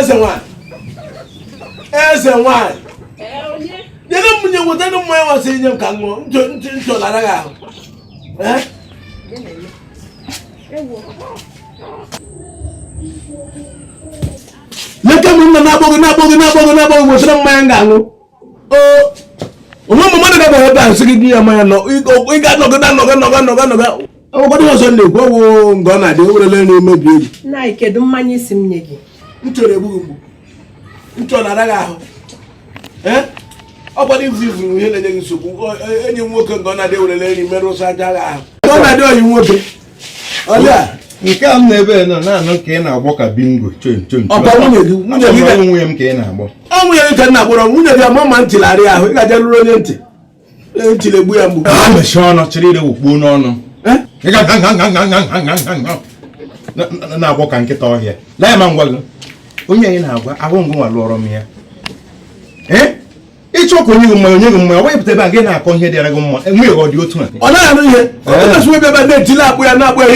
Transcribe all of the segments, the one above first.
Eze nwanyị, eze nwanyị, nyere m nye wetara mmanya nwasị nye m ka m ṅụọ. Ntị ntị ntị ọ lara gị ahụ. Ee? Leke m nna na-akpọ gị, na-akpọ gị, na-akpọ gị, na-akpọ gị, wetara mmanya m ga-aṅụ. O onwe m mmadụ ga-abịa ebe a sị gị nye ya mmanya nọ ị ga-anọgide anọga nọga nọga nọga. Akwụkwọ ihe ọzọ na-ekwu ọwụ nga ọ na-adị o werele nri mebie gị. Nna anyị, kedu mmanya isi m nye gị? Ntị ọ na-egbu gị mgbu, ntị ọ na-ara gị ahụ. Ee, ọ kwado ivu ivu ihe na-enye gị nsogbu. Enyi m nwoke nga ọ na-adị werele nri merụsị aja gị ahụ. Ọ na-adị oyi nwoke ọlịa. Nke a m na-ebe nọ na-anụ ka ị na-agbọ ka bingo chom chom. Ọkwa nwunye gị, nwunye gị. Ọkwa nwunye m ka ị na-agbọ. Ọ nwunye gị ka m na-akpọrọ nwunye gị ama ma ntị larịa ahụ. Ị ga-aje lụrụ onye ntị ntị na-egbu ya mgbu. Mechie ọnụ, chịrị ire wukpuo n'ọnụ. Ị ga na-agbọ ka nkịta ọhịa. Lee ma ngwa gị onye anyị na-agwa ahụ ngụ nwa lụọrọ m ya. Ee, ịchọ ka onye gị mmanya, onye gị mmanya, ọ wepụta ebe a gị na-akọ ihe dịara gị mma. Enweghị ọ dị otu a. Ọ naghị anụ ihe. Ọ na-asị ebe ebe na-etili akpụ ya na-akpụ ya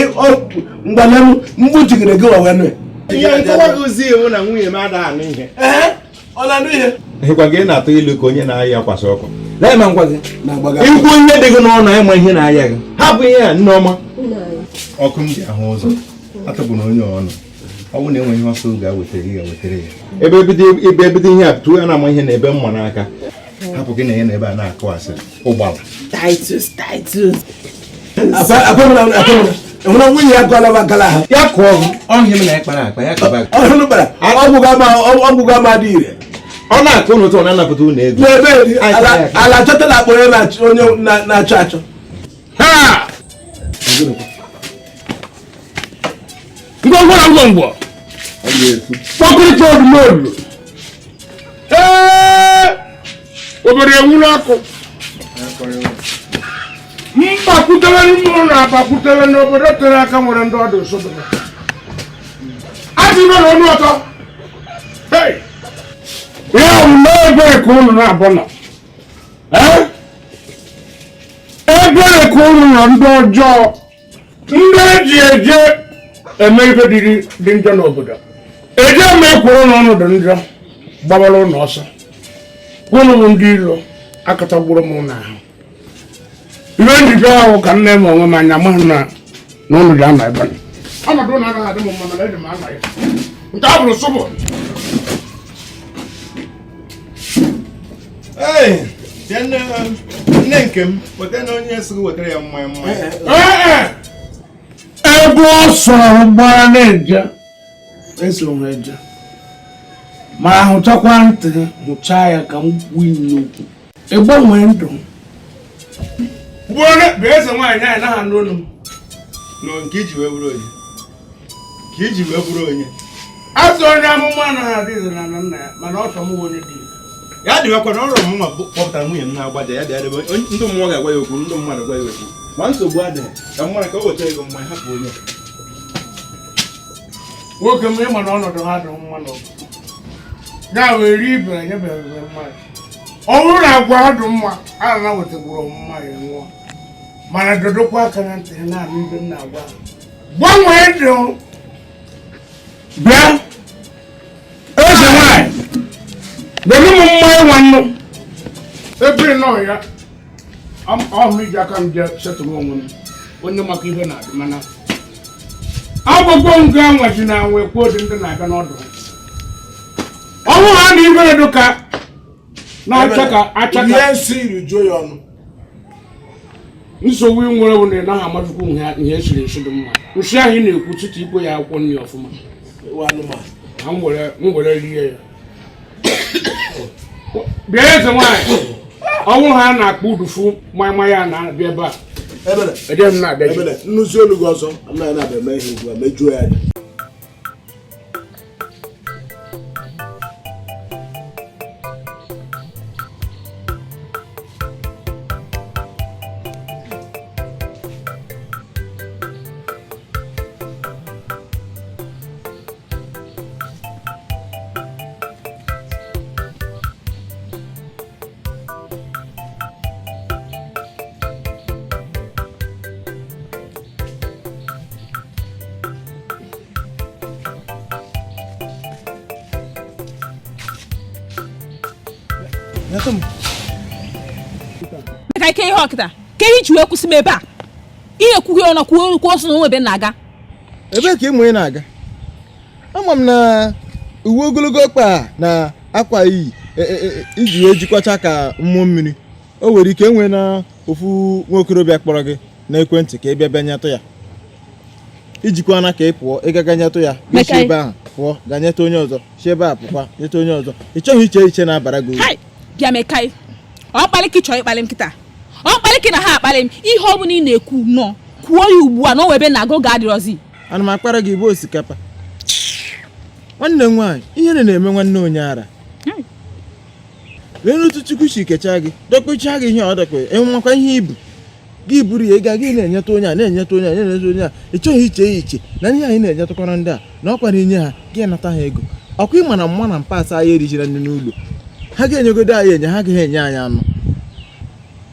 mgbananụ mgbu jigere gị wa wee nụ ya. Ihe nkọwa gị ozi iwu na nwunye m ada anụ ihe. Ee, ọ na-anụ ihe. Ịkwa gị na-atụ ilu ka onye na-aya kwasị ọkụ. Lee ma ngwa gị Na-agbaga. ikwu ihe dị gị n'ọnụ, ịma ihe na-aya gị. Hapụ ihe a, Nneọma. Ọkụ m ji ahụ ụzọ atụbụrụ onye ọnụ. Ọ bụrụ na enwe ihe ọsọ ga-wetara, ị ga-wetara ya. Ebe ebido ebe ebido ihe a tụọ ya na-ama ihe na ebe mma n'aka. Hapụ gị na ya na ebe a na-akụ asịrị ụgbala. Titus, Titus. Akwemụna ịhụna nwunye ya gụọla akala ahụ. Ya kụọ gị ọhịa m na ya kpara akpa ya kaba gị. Ọhụrụ kpara ọgwụ ga ama dị ire. Ọ na-akụ n'ụtụ, ọ na-anapụta unu ego. N'ebe ala chọtala akpọ onye na-achọ onye na-achọ achọ. Ha! Ngwongwo na ngwongwo. Kpọkịrịkọ odumodu. Ee! Obodo enwuru ọkụ. Mgbakwutere n'ime ụlọ abakwutere n'obodo tere aka nwere ndị ọdụ nso debe. Adị ime na ọnụ ọtọ. Hey! Ya bụ n'ebe ka unu na-abọ nọ. Ee? Ebere ka unu nọ, ndị ọjọọ, ndị eji eje eme ife dị njọ n'obodo. Eje m ekwuru na ụnụ dị njọ, gbabara ụnụ ọsọ. Unu bụ ndị ilo, akatagburu m ụnụ ahụ. Ibe njide ahụ ka nne m onwe m anya amaghị na na ụnụ ji anọ ebe a. Ọnọdụ ụnụ anaghị adị m mma, mana eji m anọ ya. Nke a bụrụ sụbụ. Ee, bịa nne nke m, weta na onye sị gị wetara ya mmanya mmanya. Ee, ebe ọ sọrọ gbara na-eje eso ha eje, ma hụchakwa ntị hụchaa ya ka m kwuo n'okwu ịgbanwee ndụ m. Bụ eze nwaanyị anyị naghị anụ olu m. No, nke iji wee bụrụ onye. Ka iji wee bụrụ onye. Azụ onye amụma anaghị adị ire na nna ya, mana ọ chọ m onye dị ire. Ya dịwakwa na ọrụ m nwa kpọpụtara nwunye m na-agbaja ya bịa debe ndị mmụọ ga-agwa ya okwu, ndị mmadụ gwa ya okwu. Ma nsogbu adịghị ka mmadụ ka o wetara ego mmanya hapụ onye. Nwoke m, ịma na ọnọdụ ha dị mma n'obodo. Ya wee rie ibe enyebeghị mmanya. Ọ bụrụ na agwa ha dị mma, a na wetagburu ọmụma ya nwụọ. Mana dodokwa aka na ntị na-anụ ibe m na-agwa ha. Gbanwee ndụ. Bịa, eze nwanyị, were m mmanya nwannu. Ebe ị nọ ya, ọhụrụ iji aka m jee setụrụ onwe m onye maka ihe na-adị, mana agbụgbọ nke anwaji na anwa ekwu dị ndị na-abịa n'ọdụ. Ọ bụrụ ha na ibe dị ka na-acha ka acha ka Ihe nsị rijuo ya ọnụ. Nsogbu ị nwere bụ na ị naghị amajukwu ihe esiri esi dị mma. Nsị ahụ ị na-ekwu tutu ikwe ya akwụkwọ nri ọfụma. Ewu anụmanụ. Ka m were rie ya. Bịa eze nwaanyị, ọ bụrụ ha na-akpọ udufu mmanya na-abịa ebe a. Ebere. Eje m na-abịa ji. Ebere, nnụzi olu gị ọzọ, anaghị na-abịa eme ihe ugbu a, mejuo ya anya. Nyetụ m. Ka ike ihe ọkịta ka ihe ji wee kwụsị m ebe a ihe ekwughị ọnụ kwuo kwuo ọsọ na onwe ebe m na-aga. Ebee ka ịmụ ị na-aga? Ama m na uwe ogologo ọkpa na akwa iyi iji wee jikwacha ka mmụọ mmiri o nwere ike enwe na ofu nwaokorobịa kpọrọ gị n'ekwentị ka ị bịa bịa nyetụ ya, ijikwana ka ị pụọ ịgaga nyetụ ya, gị si ebe ahụ pụọ ga nyetụ onye ọzọ, si ebe a pụkwa nyetụ onye ọzọ. Ị chọghị iche iche na-abara gị uru. Bịa mekai, ọ kpalị ka ị chọrọ ịkpalị m kịta, ọ kpalị ka na ha akpalị m. Ihe ọ bụla ị na-ekwu nọ kwuo ya ugbu a na onwe ebe na-aga oge adịrọzi. Ana m akpara gị bụ osikapa. Nwanne m nwaanyị, ihere na-eme nwanne onye ara. Wee n'otu Chukwu si kechaa gị, dọkpụchaa gị ihe ọ dọkpụ, enwekwa ihe ibu gị buru ya ịga gị na-enyetụ onye a, na-enyetụ onye a, na-enyetụ onye a. Ị chọghị iche ya iche na ihe anyị na-enyetụkwara ndị a na ọkwa na-enye ha gị nata ha ego. Ọkwa ịma na mma na mpa asa anyị erijira nri n'ụlọ ha ga-enyegodo anyị enye, ha agaghị enye anyị anụ.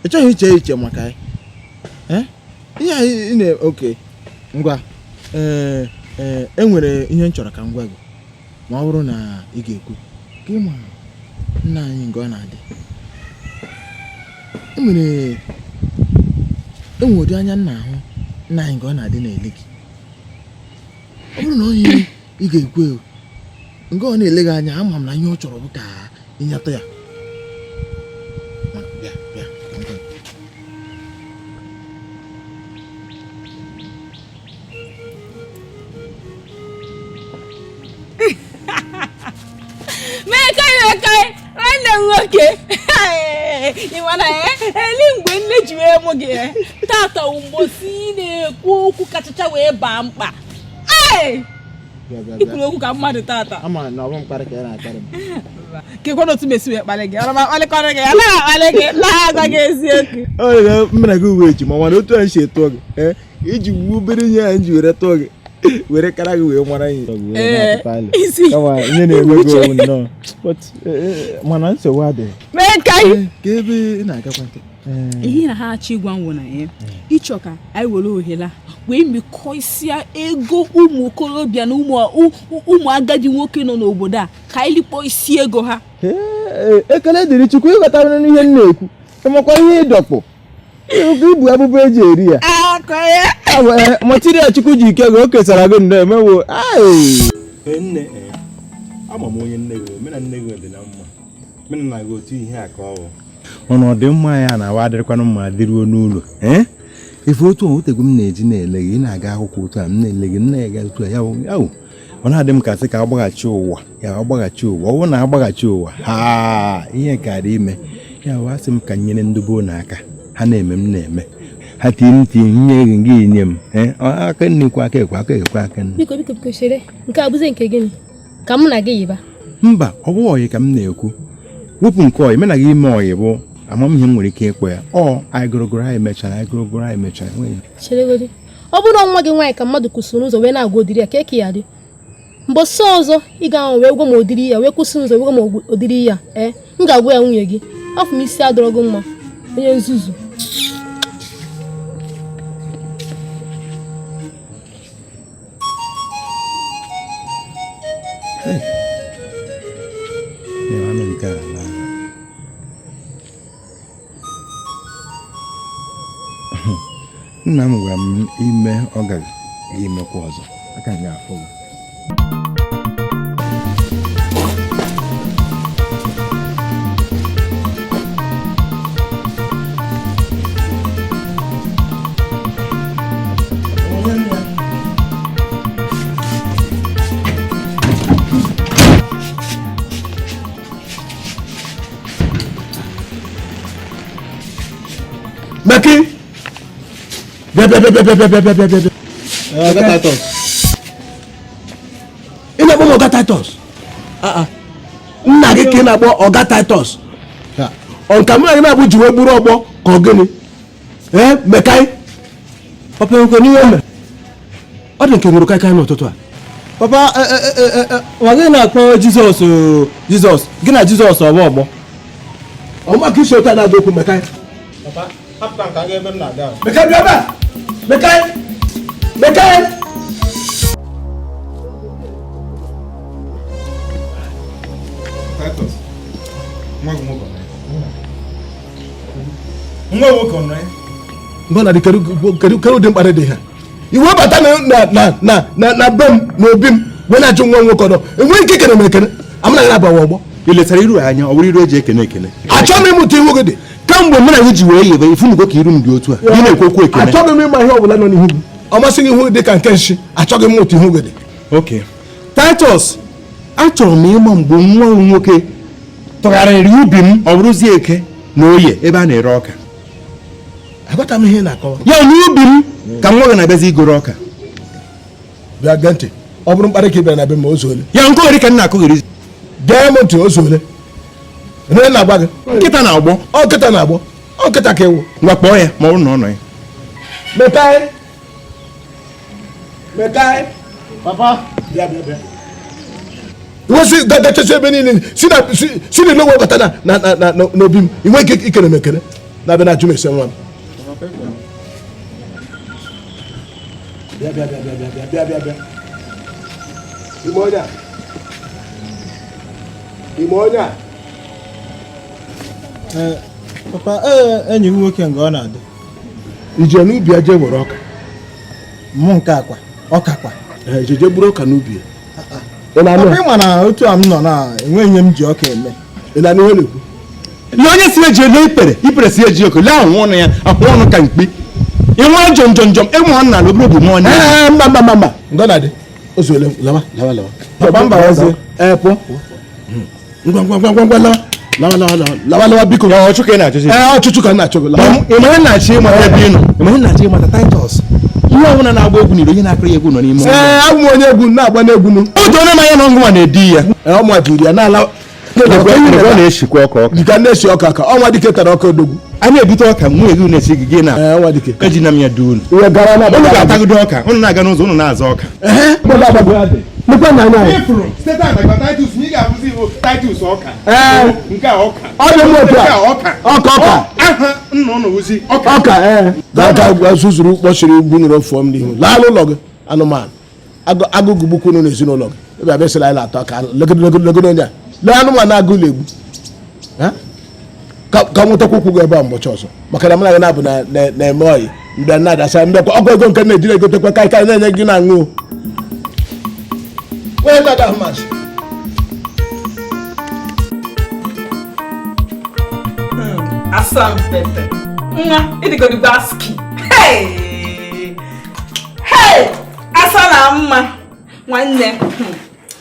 Ị chọghị iche iche maka ya. Ihe anyị na oke ngwa ee ee enwere ihe m chọrọ ka m gwa gị ma ọ bụrụ na ị ga-ekwu ka ị ma nna anyị nke ọ na-adị. Enwere ụdị anya nna ahụ nna anyị nke ọ na-adị na-ele gị. Ọ bụrụ na onye ị ga-ekwu nke ọ na-ele gị anya, ama m na ihe ọ chọrọ bụ ka ị nyata ya. Bịa bịa. Mekai nwanne m nwoke, ị ma na eli mgbe nne ji wee mụ gị tata mgbosi ị na-ekwu okwu kachacha wee baa mkpa. Ikwuru okwu ka mmadụ tata. Ama na ọ bụ mkparị ka ị na-akparị m. Kekwana otu mesi wee kparị gị, ọrụ akparịkọrọ gị, anaghị akparị gị, na-agwa gị eziokwu. Ọ na m na gị uwe eji ma mana otu anyị si etụọ gị, iji wuo obere ihe anyị ji were tụọ gị, were kara gị wee mara ihe. Kama ihe na-eme gị owu nnọọ. Mana nsogbu adịghị. Mekai ka ebe ị na-agakwa ntị. Ihe na ha achọ ịgwa m na ya ịchọ ka anyị were ohere wee mekọsịa ego ụmụ okorobịa na ụmụ agadi nwoke nọ n'obodo a ka anyị likpọ isi ego ha. Ekele dịrị Chukwu, ịghọtara n'ihe m na-ekwu. Ịmakwa ihe ịdọkpụ ibu abụbụ eji eri ya. Material Chukwu ji ike gị o kesara gị nnọọ emewo. Nne, ama m onye nne gị, mena nne gị dị na mma, mena na gị otu ihe a ka ọ bụ. Mana ọdịmma ya na-awa adịrịkwanụ mma dịruo n'ụlọ. Ife otu otegwu m na-eji na-ele gị, ị na-aga akwụkwọ otu a m na-ele gị, m na-aga otu a ya wụ ọ na-adị m ka sị ka agbaghachi ụwa ya agbaghachi ụwa. Ọ bụrụ na agbaghachi ụwa ha ihe karịa ime ya wụ asị m ka nyere ndị gboo n'aka ha na-eme m na-eme ha tie m tie nye gị gị nye m aka nnekwu aka ekwe aka ekwe aka nne. Biko biko biko chere, nke a bụzi nke gịnị ka mụ na gị yiba? Mba, ọ bụ ọyị ka m na-ekwu. Wepụ nke ọyị mena gị ime ọyị bụ amamihe m nwere ike ịkpọ ya. Ọ anyị gụrụgụrụ anyị mechara anyị gụrụgụrụ anyị mechara. Cheregodi, ọ bụrụ nwa gị nwaanyị ka mmadụ kwụsịrị n'ụzọ wee na-agwa odiri ya ka eke ya dị mbọsị ọzọ ị ga-ahụ wee gwa m odiri ya wee kwụsị n'ụzọ wee gwa m odiri ya, m ga-agwa ya nwunye gị. Afọ m isi adọrọ gị mma, onye nzuzu. Nna m gwara m ime ọ gaghị imekwa ọzọ aka m ga-afụ gị. Meki! Bịa bịa bịa bịa bịa bịa bịa bịa bịa. Titus. Ị na-akpọ m Ọga Titus? Nna gị ka ị na-akpọ Ọga Titus? Ọ nka mụ na gị na-abụ ji wee gburu ọgbọ ka ọ gịnị? Mekai. Papa enwekwe n'ihe o mere? Ọ dị nke ṅụrụ kaikai n'ụtụtụ a. Papa, nwa gị na-akpọ Jizọs Jizọs, gị na Jizọs ọgbọ ọgbọ. Ọ maka isi otu a na-agba okwu Mekai. Papa, hapụ ka m gaa ebe m na-aga. Mekai bịa ebe a! Mekai! Mekai! Titus, nwa gị nwoke ọ na-ya? Nwa nwoke ọ nọ ya? Mgbe na dị kedu kedu ụdị mkparị dị ha iwe bata na na na na na be m na obi m wee na-ajụ nwa nwoke ọdọ enweghị ike ikene m ekene amana gị na-abawa ọgbọ. Ị letara iru anya, ọ bụrụ iru eji ekene ekene. Achọghị m ịmụta ihu gị dị. Kamgbe mụ na gị ji wee yebe ifunugo ka iru m dị otu a, gị na-ekwu okwu ekene. Achọghị m ịma ihe ọ bụla nọ n'ihu gị. Ọ masị gị ihu dị ka nke nshi, achọghị m ịmụta ihu gị dị. Ok, Titus, achọrọ m ịma mgbe nwa m nwoke tụgharịrị ubi m ọ bụrụzie eke na oye ebe a na-ere ọka. Aghọta m ihe ị na-akọwa. Ya n'ubi m ka nwa gị na-abịazi igoro ọka. Bịa gee ntị, ọ bụrụ mkparị ka ị bịara na be m, o zuole. Ya nke ori ka m na-akụgheri. Gee m ntị, o zuole. Onye na-agba gị? Nkịta na-agbọ. Ọ nkịta na-agbọ. Ọ nkịta ka ewu. Ngwa kpọọ ya ma ọ bụrụ na ọ nọ ya. Mepee. Mepee. Papa. Bịa bịa bịa. Iwe si gachasị ebe niile si na si n'ilo wee bata na na na na n'obi m, i nweghị ike ikene m ekene na-abịa na-ajụ m ese nwa m. Bịa bịa bịa bịa bịa bịa bịa bịa. Ime onye a. Ime onye a. Papa, enyi m nwoke nga ọ na-adị. Ije n'ubi ya jee were ọka. Mụ nke akwa, ọka kwa. Ee, ije gburu ọka n'ubi ya. Ị na-anụ? Papa, ị ma na otu a m nọ na enweghị ihe m ji ọka eme. Ị na-anụ ihe na-ekwu? Lee onye si eji ele ipere, ipere si eji oke, lee ahụ ọnụ ya, ahụ ọnụ ka mkpi. Ị nwa njọ njọ njọ, ịmụ ọ nna obere obi mụọ Ee, mba mba mba mba. Ngọ na-adị. O zuole, lawa lawa lawa. Papa, mba ọzọ. Ee, pụọ. Ngwa ngwa ngwa ngwa ngwa lawa. Lawa lawa lawa lawa lawa biko. Ya ọchụ ka ị na-achụzi. Ee, ọchụchụ ka m na-achụ gị. Lawa. Ị ma ihe na-achọ ịmata ebe ị nọ? Ị ma ihe na-achọ ịmata Titus? Ihe ọbụla na-agba egwu n'iro, onye na-akụrụ ya egwu nọ n'ime ụlọ. Ee, abụ m onye egwu na-agba n'egwu nụ. Otu onye ma ya na ọngụnwa na-edi ya. Ee, ọnwa jiri ya na-ala. Ọ na-eshikwa ọka ọka. Dịka na-esi ọka ka ọnwa dike tara ọka odogwu. A na-ebute ọka nwunye gị na-esi gị gị na. Ee, ọnwa dike. Eji na m ya duu unu. Ihe gara na Unu ga-atagide ọka, unu na-aga n'ụzọ, unu na-aza ọka. Ehe, mmadụ agbagwo ya dị. Mekwa na anya anyị. Site taa na Titus, ị ga-abụzi iwu Titus ọka. Ee. Nke a ọka. Ọ dị mma otu a. Nke a ọka. Ọka ọka. Aha nna ụnụ wụzi ọka. Ọka ee. Gaa ga zuzuru kpọchiri gbunyere fụọ m n'ihu. Laa n'ụlọ gị anụmanụ. Agụ gugbukwu unu n'ezinụlọ gị. Ebe abịa sịrị anyị na-atọ aka legodo legodo legodo onye a. Lee anụmanụ agụ na-egbu. Ka nwetakwa ụkwụ gị ebe a mbọchị ọzọ. Maka na mụ na gị na-abụ na-eme ọyị. Mbịa na-adasa mbịakwa ọgụ ego nke na-ejiri egotekwa kaikai na-enye gị na-aṅụ. Wee gbada ahụ masị. Asampete. Nwa, ịdịgodigbo aski. Hey! Hey! Asa na mma. Nwanne,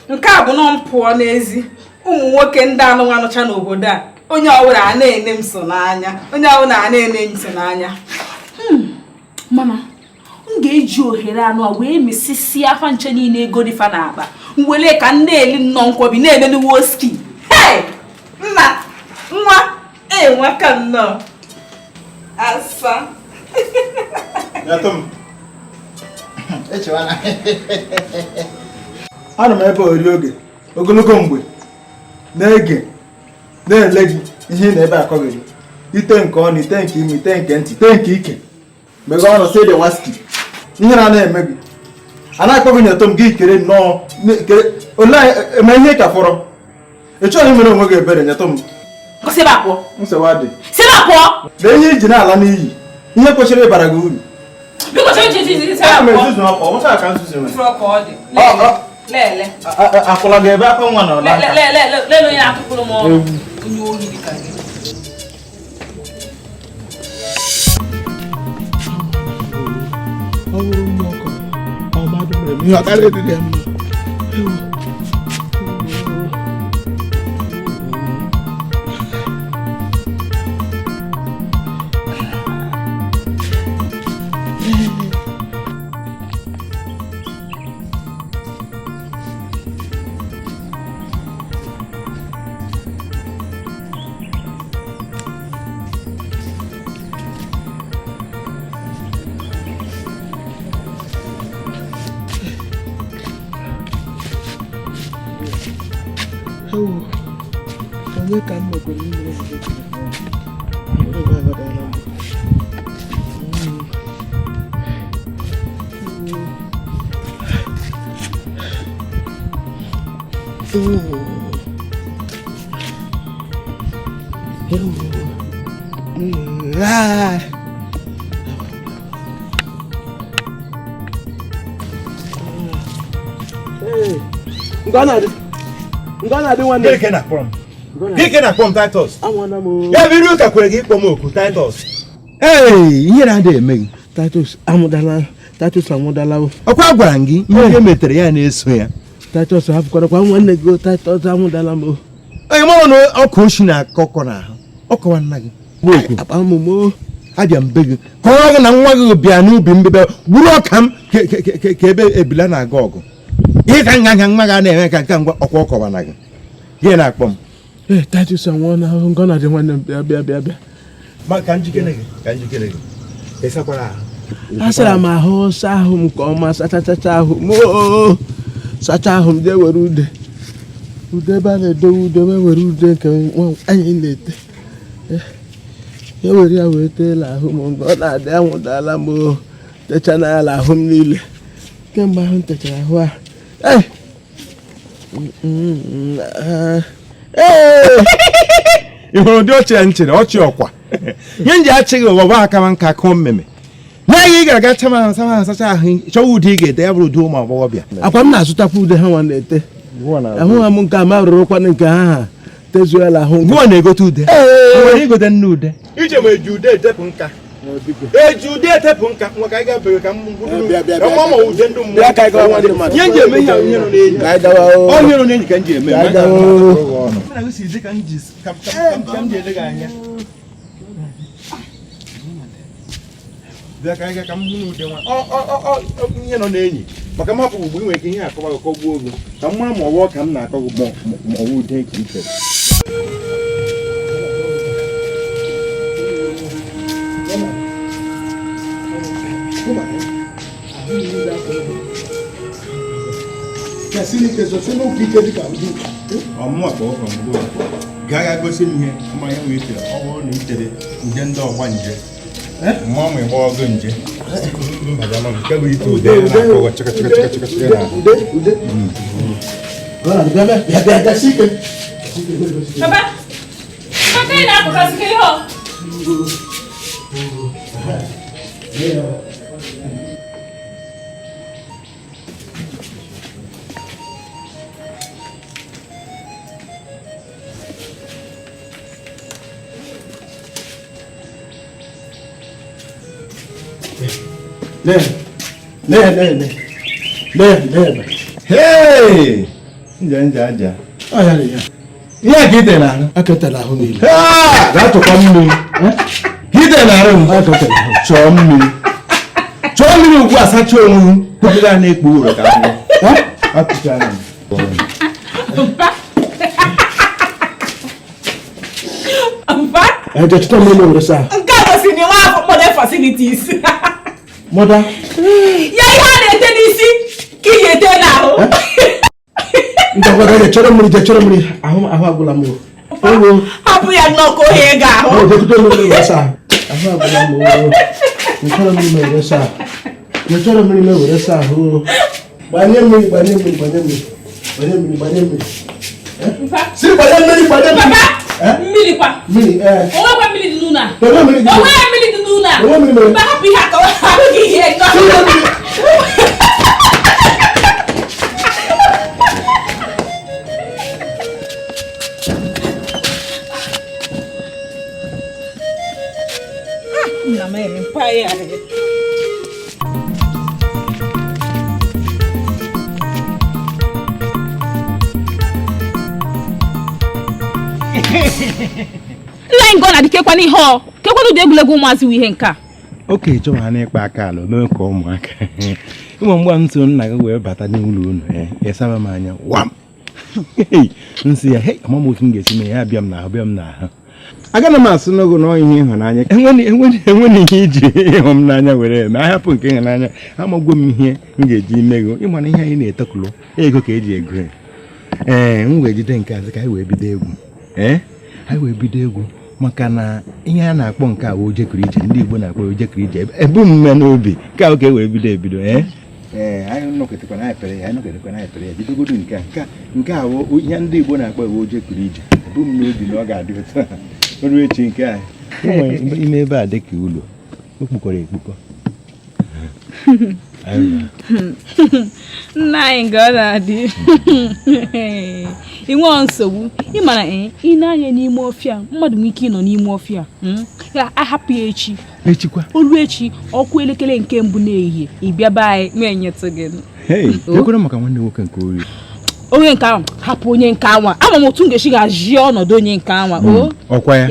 nke a bụ nọ m pụọ n'ezi. Ụmụ nwoke ndị anụ anụcha n'obodo a. Onye ọbụla a na-ene m so n'anya. Onye ọbụla a na-ene m so n'anya. Mama, m ga-eji ohere anụ a wee mesisi afa nche niile ego dị fa n'akpa. M wele ka m na-eli nnọọ nkwobi na-eleli woski. Hey! Nna, nwa, enweka nnọọ. Asa. Ana m ebe ori oge ogologo mgbe na-ege na-ele gị ihe ị na-ebe akọghịrị. Ite nke ọnụ, ite nke imi, ite nke ntị, ite nke ike. Mgbe ọnụ sị dị waski. Ihe na na-eme gị. A na-akpọ gị nyetọ m gị kere nnọọ kere ole eme ihe ka fọrọ. Ị chọrọ imere onwe gị ebere nyetọ m. Kwụsị ebe a pụọ. Nsogbu adị. Si ebe a pụọ. Lee ihe iji na-ala n'iyi. Ihe kwesịrị ịbara gị uru. Biko chere chere chere chere Ana m pụọ. ezuzu ọkwa, ọ bụcha ka nzuzu nwere. Fụrụ ọka ọ dị. Lele. Lele. Akwụla gị ebe akwa nwa nọ n'aka. Lele lele lele onye na-atụpụrụ m ọnụ. Onye ohi dị ka gị. Ọ bụrụ mmụọ ọkụ, ọ mmadụ mere m ihe ọ karịa ịdị ya mma. Onye ka m mekwara imere m gị? Gịnị na-akpọ m Titus? Ya bụ iru ụka kwere gị ịkpọ m oku Titus. Ee, ihe na-adịghị eme gị. Titus amụdala, Titus amụdala. Ọkwa gwara m gị ihe metere ya na-eso ya. Titus hapụkwarakwa nwanne gị Titus amụdala m. Onye mara na ọkụ oshi na-akọ ọkọ n'ahụ. Ọkọwa nna gị. Akpa m abịa mbe gị kọrọ gị na nwa gị bịa n'ubi mbebe gburu ọka m ka ebe ebila na-aga ọgụ. Ihe ka nga nga nwa gị na-eme ka nke ngwa ọkwa ọkọwa na gị. Gị na-akpọ m. Ee, Titus anwụọla ngọ na-adị nwanne m bịa bịa bịa bịa. Ma ka njikere gị, ka njikere gị. Ịsakwara ahụ. Asara m ahụ saa ahụ m nke ọma sachachacha ahụ m sacha ahụ m jee were ude. Ude ebe a na-edowe ude wee were ude nke anyị na-ete. E were ya wee teela ahụ m mgbe ọ na-adị anwụdala m techa n'ala ahụ m niile. Kemgbe ahụ m techara ahụ a. Ị hụrụ ụdị ọchị ya nchere ọchị ọkwa ihe m ji achị gị ụwa aka m nka kụọ mmemme naghị ị gara aga chama ahụ sama ahụ sacha ahụ chọwa ude ị ga-ete ya bụrụ ude ụmụ agbọghọbịa. Akwa m na-azụtakwa ude ha nwa na-ete. Ahụ ha m nke a ma rụrụkwanụ nke ha ha tezuela ahụ. Gụọ na-egote ude. Nwere igote nne ude. Ije ma eji ude etepụ nka. Eji ude etepụ nka nwa ka anyị ga-abịa ka m ma ude ndị mmụọ. Ihe m ji eme ihe ihe nọ n'enyi. Ọ ihe nọ n'enyi ka m ji eme. Bịa ka anyị gaa ka m hụ n'ude nwa. Ihe nọ n'enyi maka m hapụ ugbu nwere ike ihe akọwa gị kọgbuo ogo ka m mara ma ọwụ ka m na-akọ gị ma ọwụ ude ka i tere. Ọmụma ka ọkọ mgbe gaa ga gosi m ihe ama ihe nwee tere ọ bụrụ na i tere nje ndị ọgba nje mma ma ịgba ọgụ nje nke bụ ite ude na-akọghọ chịkọ chịkọ chịkọ chịkọ na ude Papa, papa ị na-apụtasị ka ihe ọ? Ne. Hey! Nja nja nja. Ọ ya ya. Ihe ka ite n'ahụ? Aka n'ahụ niile. Gaa tụkwa mmiri. Ka ite n'ahụ m. Aka n'ahụ. Chọọ mmiri. Chọọ mmiri ugbu a sachaa onwe m. Tupu gaa na-ekpu ụrọ ka m. Apụchara m. Mpa? Ẹ chọta mmiri were saa. Nke a gosiri na nwa afọ modern facilities. Mọda. Ya ihe a na-ete n'isi ka ị ga-ete n'ahụ. Ndọgọdọ chọrọ mmiri je chọrọ mmiri ahụ ahụ agwụla m. Hapụ ya nnọọ ka ohe ga ahụ. Ọ je mmiri were saa. Ahụ agwụla m. Chọrọ mmiri were saa. Chọrọ mmiri were saa ahụ. Gbanye mmiri gbanye mmiri gbanye mmiri. Gbanye mmiri gbanye mmiri. Si gbanye mmiri gbanye mmiri. Papa, mmiri kwa. Mmiri ee. O nwekwa mmiri dị n'ụlọ a. Onwe mmiri dị. O nweghị mmiri dị n'ụlọ a. Onwe mmiri mere. Mba, hapụ ihe a ka ahụ gị ihe nnọọ. Nna m eme ya. Nna anyị ngọ na-adị kekwana ihe ọ kekwana ụdị egwuregwu ụmụazị wụ ihe nke a. Oke chọrọ ha n'ịkpa aka ala omewe ka ụmụaka. Ịma mgbe m so nna gị wee bata n'ụlọ unu ịsaba m anya wam. Nsị ya hei ama m otu m ga-esi mee ya abịa m n'ahụ bịa m n'ahụ. Agana m asị n'ogo na ihe ịhụnanya enwere ihe iji ịhụ m n'anya were eme ahapụ nke ịhụnanya amagwo m ihe m ga-eji ime ego ịma na ihe anyị na-etekụlụ ego ka eji ego ee m wee jide nke azụ ka anyị wee bido egwu ee anyị wee bido egwu maka na ihe a na-akpọ nke a wụ ojekiri ije ndị Igbo na-akpọ ojekiri ije ebu m mme n'obi nke ahụ ka e wee bido ebido ee ee anyị nọkọtakwana anyị pere ya anyị nọkọtakwana anyị pere ya bidogodo nke a nke a wụ ihe ndị Igbo na-akpọ ewu ojekiri ije ebu m n'obi na ọ ga-adị otu a ruo echi nke a Ime ebe a dị ka ụlọ o kpukọrọ ekpukọ. Nna anyị nke ọ na-adị ị nwee nsogbu ị mara ị na-anya n'ime ọfịa mmadụ nwee ike ịnọ n'ime ọfịa ya ahapụ ya echi echikwa olu echi ọkụ elekere nke mbụ n'ehihie ị bịa be anyị ma enyetụ gị. Ekwere maka nwanne nwoke nke ori onye nke ahụ hapụ onye nke anwa ama m otu m ga-esi ga-ajie ọnọdụ onye nke anwa o ọkwa ya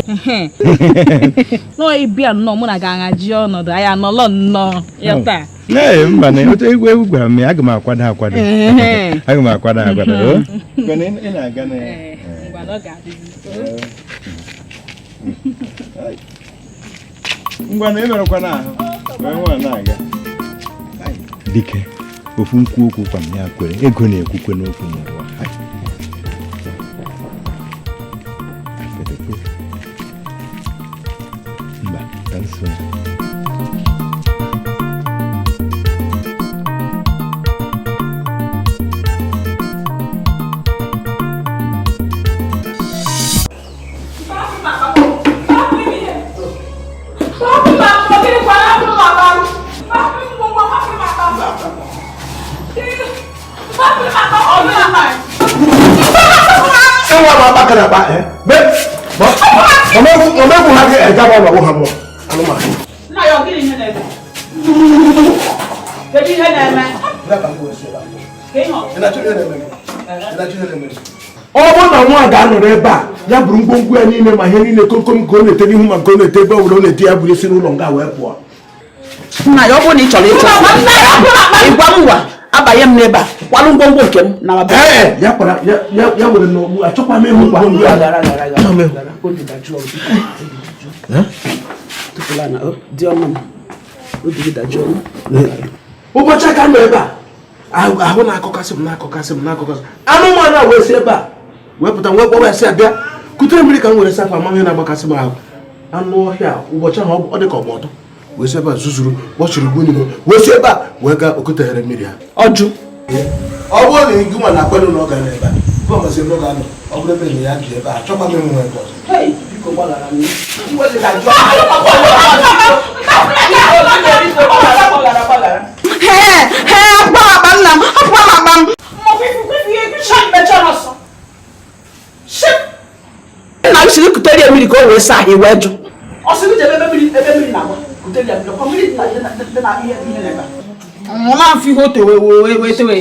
nọọ ịbịa nnọọ mụ na ga-ahaji ọnọdụ anyị anọlọ nnọọ ya taa. Ee, mba na otu egwu egwu gwara m ya aga m akwado akwado aga m akwado akwado ị na-aga na ngwa na emerekwana ahụ wee nwa na-aga dike ofu nkwu okwu kwa m ya kwere ego na-ekwukwe n'okwu n'ụwa. Mba ka nso. Ọ bụrụ na nwa ga-anọrọ ebe a ya bụrụ ngwongwo ya niile ma ihe niile komkom ka ọ na-ete n'ihu ma nke ọ na-ete ebe ọ bụla ọ na-ete ya bụrụ isi n'ụlọ nga wee pụọ. Nna ya ọ bụrụ na ị chọrọ ịchọ ịgwa m ụwa abanye m n'ebe a kwalụ ngwongwo nke m na ee ya kwara ya were n'ogbu achọkwa m ịhụ ngwongwo ya. Ụbọchị aka nọ ebe a ahụ na-akọkasị m na-akọkasị m na-akọkasị anụmanụ a wee si ebe a wee pụta wee kpọwa ya sị abịa kutere mmiri ka m were sapụ amamihe na-agbakasị m ahụ anụ ọhịa ụbọchị ahụ ọ dị ka ọgba ọtọ wee si ebe a zuzuru kpọchiri gwunye wee si ebe a wee gaa okoteghere mmiri ha ọjụ. Ọ bụrụ na gị nwa na-akwado na ọ gara ebe a ọ masịrị na ọ ga-anọ ọ bụrụ ebe na ya dị ebe a achọkwa m ịnwe ebe ọzọ. Nna m siri kutere ya mmiri ka o wee saa ahụ wee jụ. Ọ sịrị jebe ebe mmiri na-agba kutere ya mmiri ọkwa mmiri dị na ihe n'ebe a. Ọ na-afụ ihe o tewe wee tewe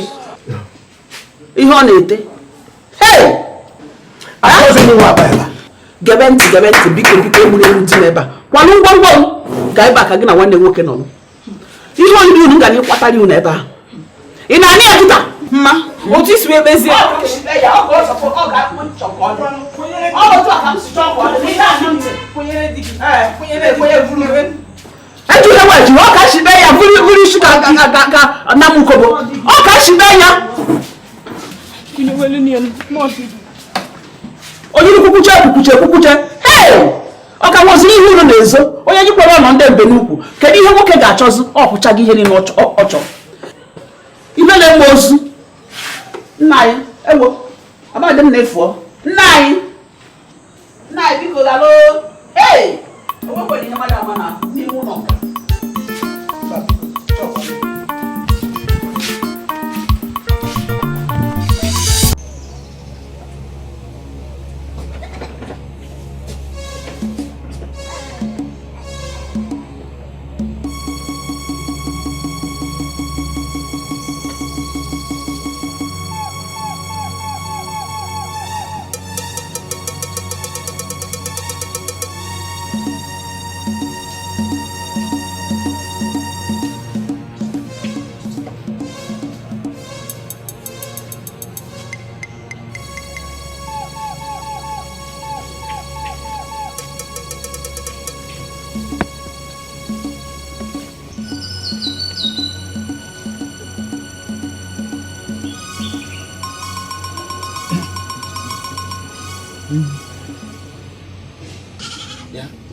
ihe ọ na-ete. Gebe ntị gebe ntị biko biko egburu ewu dị n'ebe a kwalụ ngwongwo m gaa ebe a ka gị na nwanne nwoke nọ. Ihe oriri unu ga na-ịkwatara unu ebe a ị na-anị ya kịta mma otu isi wee kpezie eji ihe weji ọ ka shibe ya buru isi ka na m ukobo ọ ka shibe ya onye kwukwuche kwukwuche kwukwuche ọ ka nweziri ihe unu na-ezo onye jikwara ọnọ ndị mbe n'ukwu kedu ihe nwoke ga-achọzi ọ kwụchaghị ihe niile ọ chọrọ ibe na-enwe ozu nna anyị ewo amadị m na-efuọ nna anyị nna anyị biko ghalụ ee o nwekwara ihe mmadụ ama na n'ime ụlọ nka.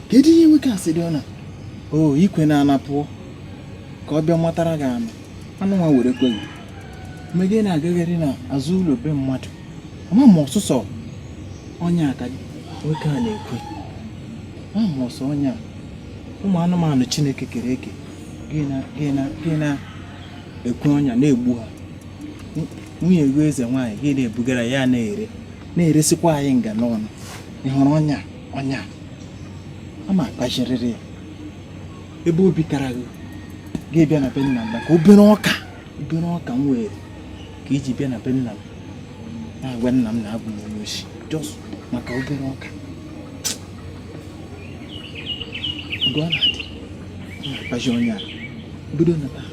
Kedu ihe nwoke a sị dị ọ na o ikwe na-ana pụọ ka ọ bịa matara gị anụ anụ nwa were kwe gị mgbe gị na-agagharị na azụ ụlọ be mmadụ ama ma ọsụsọ onye aka nwoke a na-ekwe. Ma ọsọ ọnya ụmụ anụmanụ Chineke kere eke gị na-ekwe ọnya na-egbu ha. Nwunye gị eze nwaanyị gị na-ebugara ya na-ere na-eresikwa anyị nga n'ọnụ. Ị hụrụ ọnya ọnya a ma akpachirịrị ya ebe obi kara gị gị bịa na be nna m maka obere ọka m were ka iji bịa na be nna m na-agwa nna m na abụ m onye oshi just maka obere ọka. Nke ọ na-adị na-akpachi onye a bido na taa.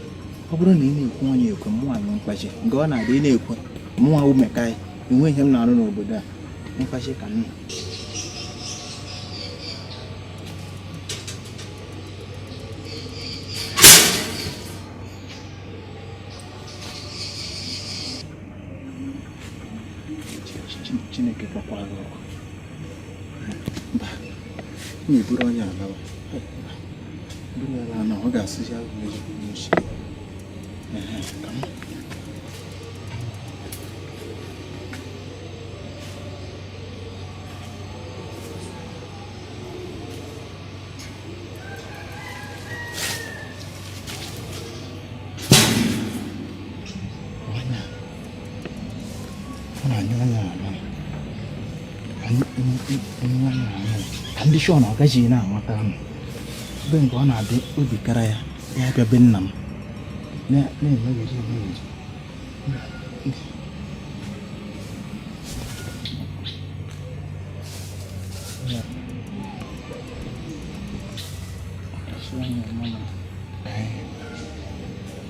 Ọ bụrụ na ị na-ekwu onye ekwe mụnwa nwe mkpachi nke ọ na-adị ị na-ekwe mụnwa umekai enwe ihe m na-arụ n'obodo a mkpachi ka m nọ. Chineke kpọkwa gị ọkụ. Mba, m na-eburu onye alawa. Buru ya laa na ọ ga-asụzi ahụ ezigbo onye oshi. Ka m ka ndị shọ na ọ gaghị na-amata anụ ebe nke ọ na-adị obi kara ya ya bịa be nna m na-emegheri emegheri.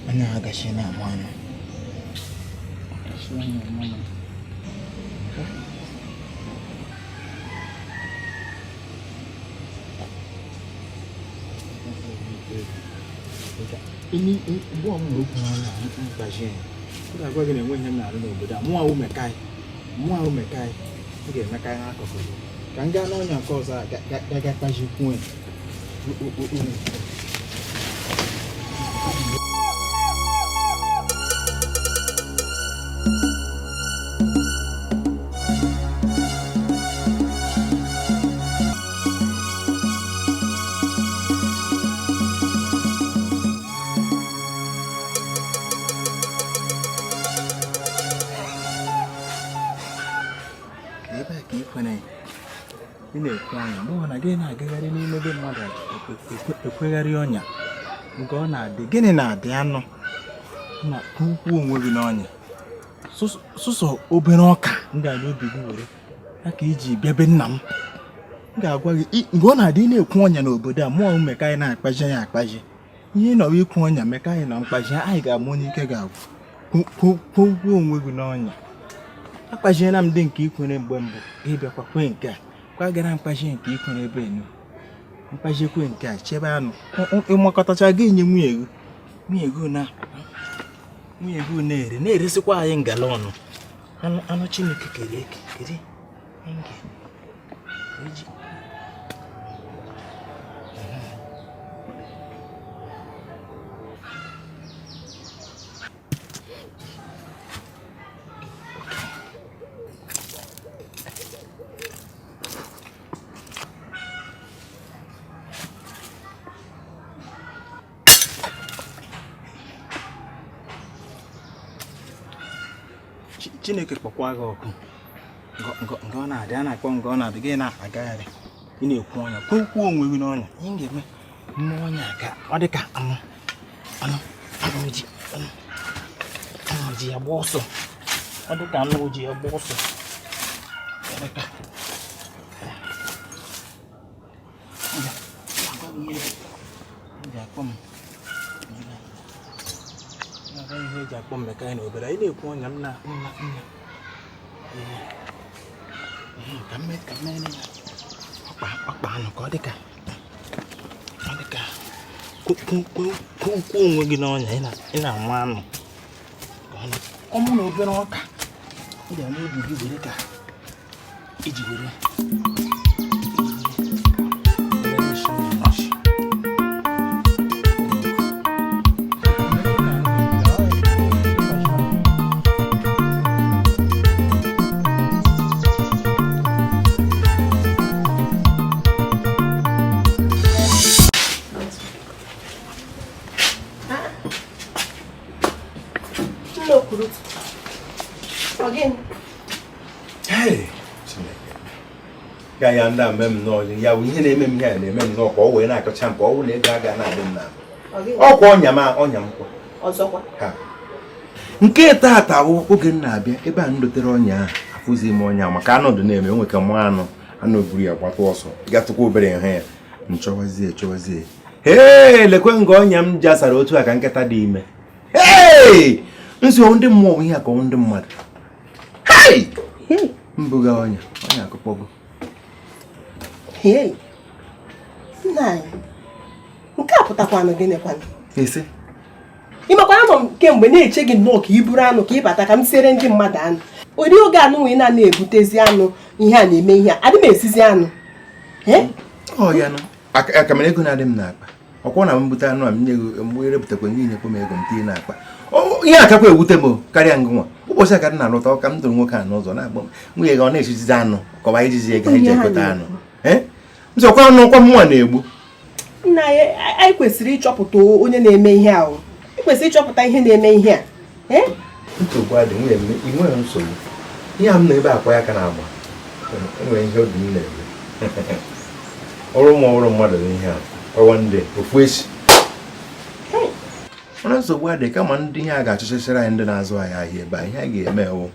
Anya agachi na-amụ anụ. Mgbe ọmụrụ okwu n'ọnya mkpachi ya m ga-agwa gị na enweghị ihe m na-arụ n'obodo a. Mụnwa umekai m ga-emekarị n'akụkụ gị ka m gaa n'ọnya nke ọzọ a ga kpachikwuo ya. Ị na-ekwe anya mgbe ọ na gị na-agagharị n'ime be mmadụ ekwegharị ọnya nke ọ na-adị gịnị na-adị anụ na kwukwu onwe gị n'ọnya sụsọ obere ọka m ga-anya obi gị were ya ka iji bịa be nna m. M ga-agwa gị mgbe ọ na-adị ị na-ekwu ọnya n'obodo a mụọ mmeka anyị na-akpaji ya akpaji ihe nọrọ ikwu ọnya meka anyị na mkpaji anyị ga-ama onye ike ga-agwụ. Kwukwu onwe gị n'ọnya. Akpajiela m ndị nke ikwere mgbe mbụ gị bịakwa kwee nke a kwa gara mkpaji nke ikwere ebe enu mkpajikwe nke a chebe anụ ịmakọtacha gị nye nwunye gị nwunye gị na-ere na-eresikwa anyị ngala ọnụ anụ Chineke kere eke kere eji Chineke kpọkwa gị ọkụ nke ọ na-adị a na-akpọ nke ọ na-adị gị na-agagharị ị na-ekwu ọnya kwukwuo onwe gị n'ọnya ihe m ga-eme mme ọnya ka ọ dị ka anụ anụ anụ ji anụ ji ya gba ọsọ ọ dị ka anụ ji ya gba ọsọ ihe eji akpọ mmeka anyị n'obere anyị na-ekwu ọnya m na nna nna ka mmere ya ọkpa anụ ka ọ dị ka kwukwuo onwe gị n'ọnya ị na-anwụ anụ ọmụ na obere ọka ị ga-ama obi gị were ka iji were Ka ya ndị a mee m nnọọ, ya bụ ihe na-eme m, ihe a na-eme m nnọọ ka ọ wee na-akọcha m, ka ọ wụ na ego aga na-adị m n'ahụ. Ọkwa ọnya m, ọnya m kwa. Ọzọkwa. Ha. Nke taata bụ oge m na-abịa ebe a m dotere ọnya ahụ, afụzi m ọnya maka anụ dị na-eme onwe ka mụ anụ anụ buru ya gbata ọsọ gatụkwa obere nha ya nchọwazie chọwazie. Hee, lekwe nga ọnya m jasara otu a ka nkịta dị ime. Hee, nsi ọ ndị mmụọ bụ ihe a ka ọ ndị mmadụ. Hei, mbuga ọnya ọnya akụkpọgo. Hei, nna anyị, nke a pụtakwanụ gịnịkwanụ? Ese. Ị makwara anọ m kemgbe na-eche gị nnọọ ka i buru anụ ka ị bata ka m siere ndị mmadụ anụ. Ụdị oge anụ nwee na na-ebutezi anụ, ihe a na-eme ihe a, adị m esizi anụ. Ọ ya nụ. Aka mere ego na-adị m n'akpa. Ọkwọ na m bute anụ a m nye gị, mgbe erepụtakwa gị nyekwa m ego m tinye n'akpa. Ihe akakwa ewute m karịa ngụnwa. Ụbọchị a ka m na-alọta ka m dụrụ nwoke a n'ụzọ na-agba m nwunye gị ọ na-echizizi anụ kọwa ijizi ego anyị ji egote anụ. M sịkwa anụ ọkwa mụnwa na-egbu. Nna anyị, anyị kwesịrị ịchọpụta onye na-eme ihe ahụ. Ị kwesịrị ịchọpụta ihe na-eme ihe a. Nsogbu adị nwunye m, ị nwere nsogbu. Ihe a m na-ebe akwa ya ka na-agba. Enwere ihe obi m na-eme. Ọrụ m ọrụ mmadụ n'ihe a. Ọwa ndị ofu echi. Mana nsogbu adị kama ndị ihe a ga-achọchasịrị anyị ndị na-azụ anyị ahịa ebe a, ihe a ga-eme ewu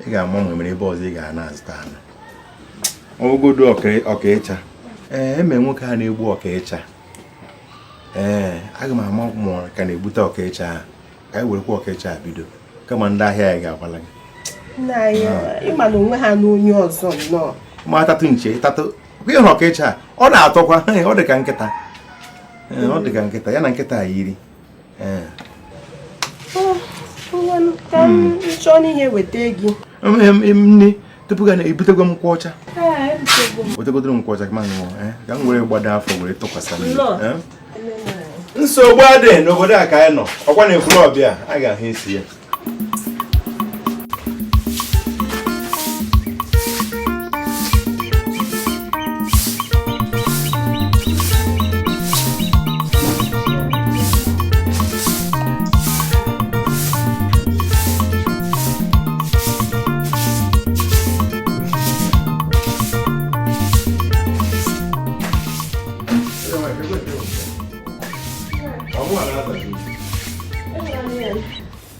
ị ga-ama ma nwere ebe ọzọ ị ga na-azụta anụ. Ọgụgodu ọkaịcha. Ee, eme nwoke a na-egbu ọkaịcha. Ee, aga m ama ma ka na-egbute ọkaịcha ahụ. Ka anyị werekwa ọkaịcha a bido kama ndị ahịa ya ga-agbala gị. Nna anyị, ịma na onwe ha n'onye ọzọ nnọọ. Ma atatụ nche ịtatụ ịhụrụ ọkaịcha a, ọ na-atọkwa, ọ dị ka nkịta. Ee, ọ dị ka nkịta, ya na nkịta yiri. Ee. Ka m chọọ n'ihe weta gị. Nne, tupu ga na-ebutekwa m nkwụ ọcha. Wetegodoro m nkwụ ọcha ka m ṅụọ, ka m were gbado afọ were tụkwasị m. Nsogbu adịghị n'obodo a ka anyị nọ, ọkwa na-ekwuru ọbịa a ga-ahụ isi ya.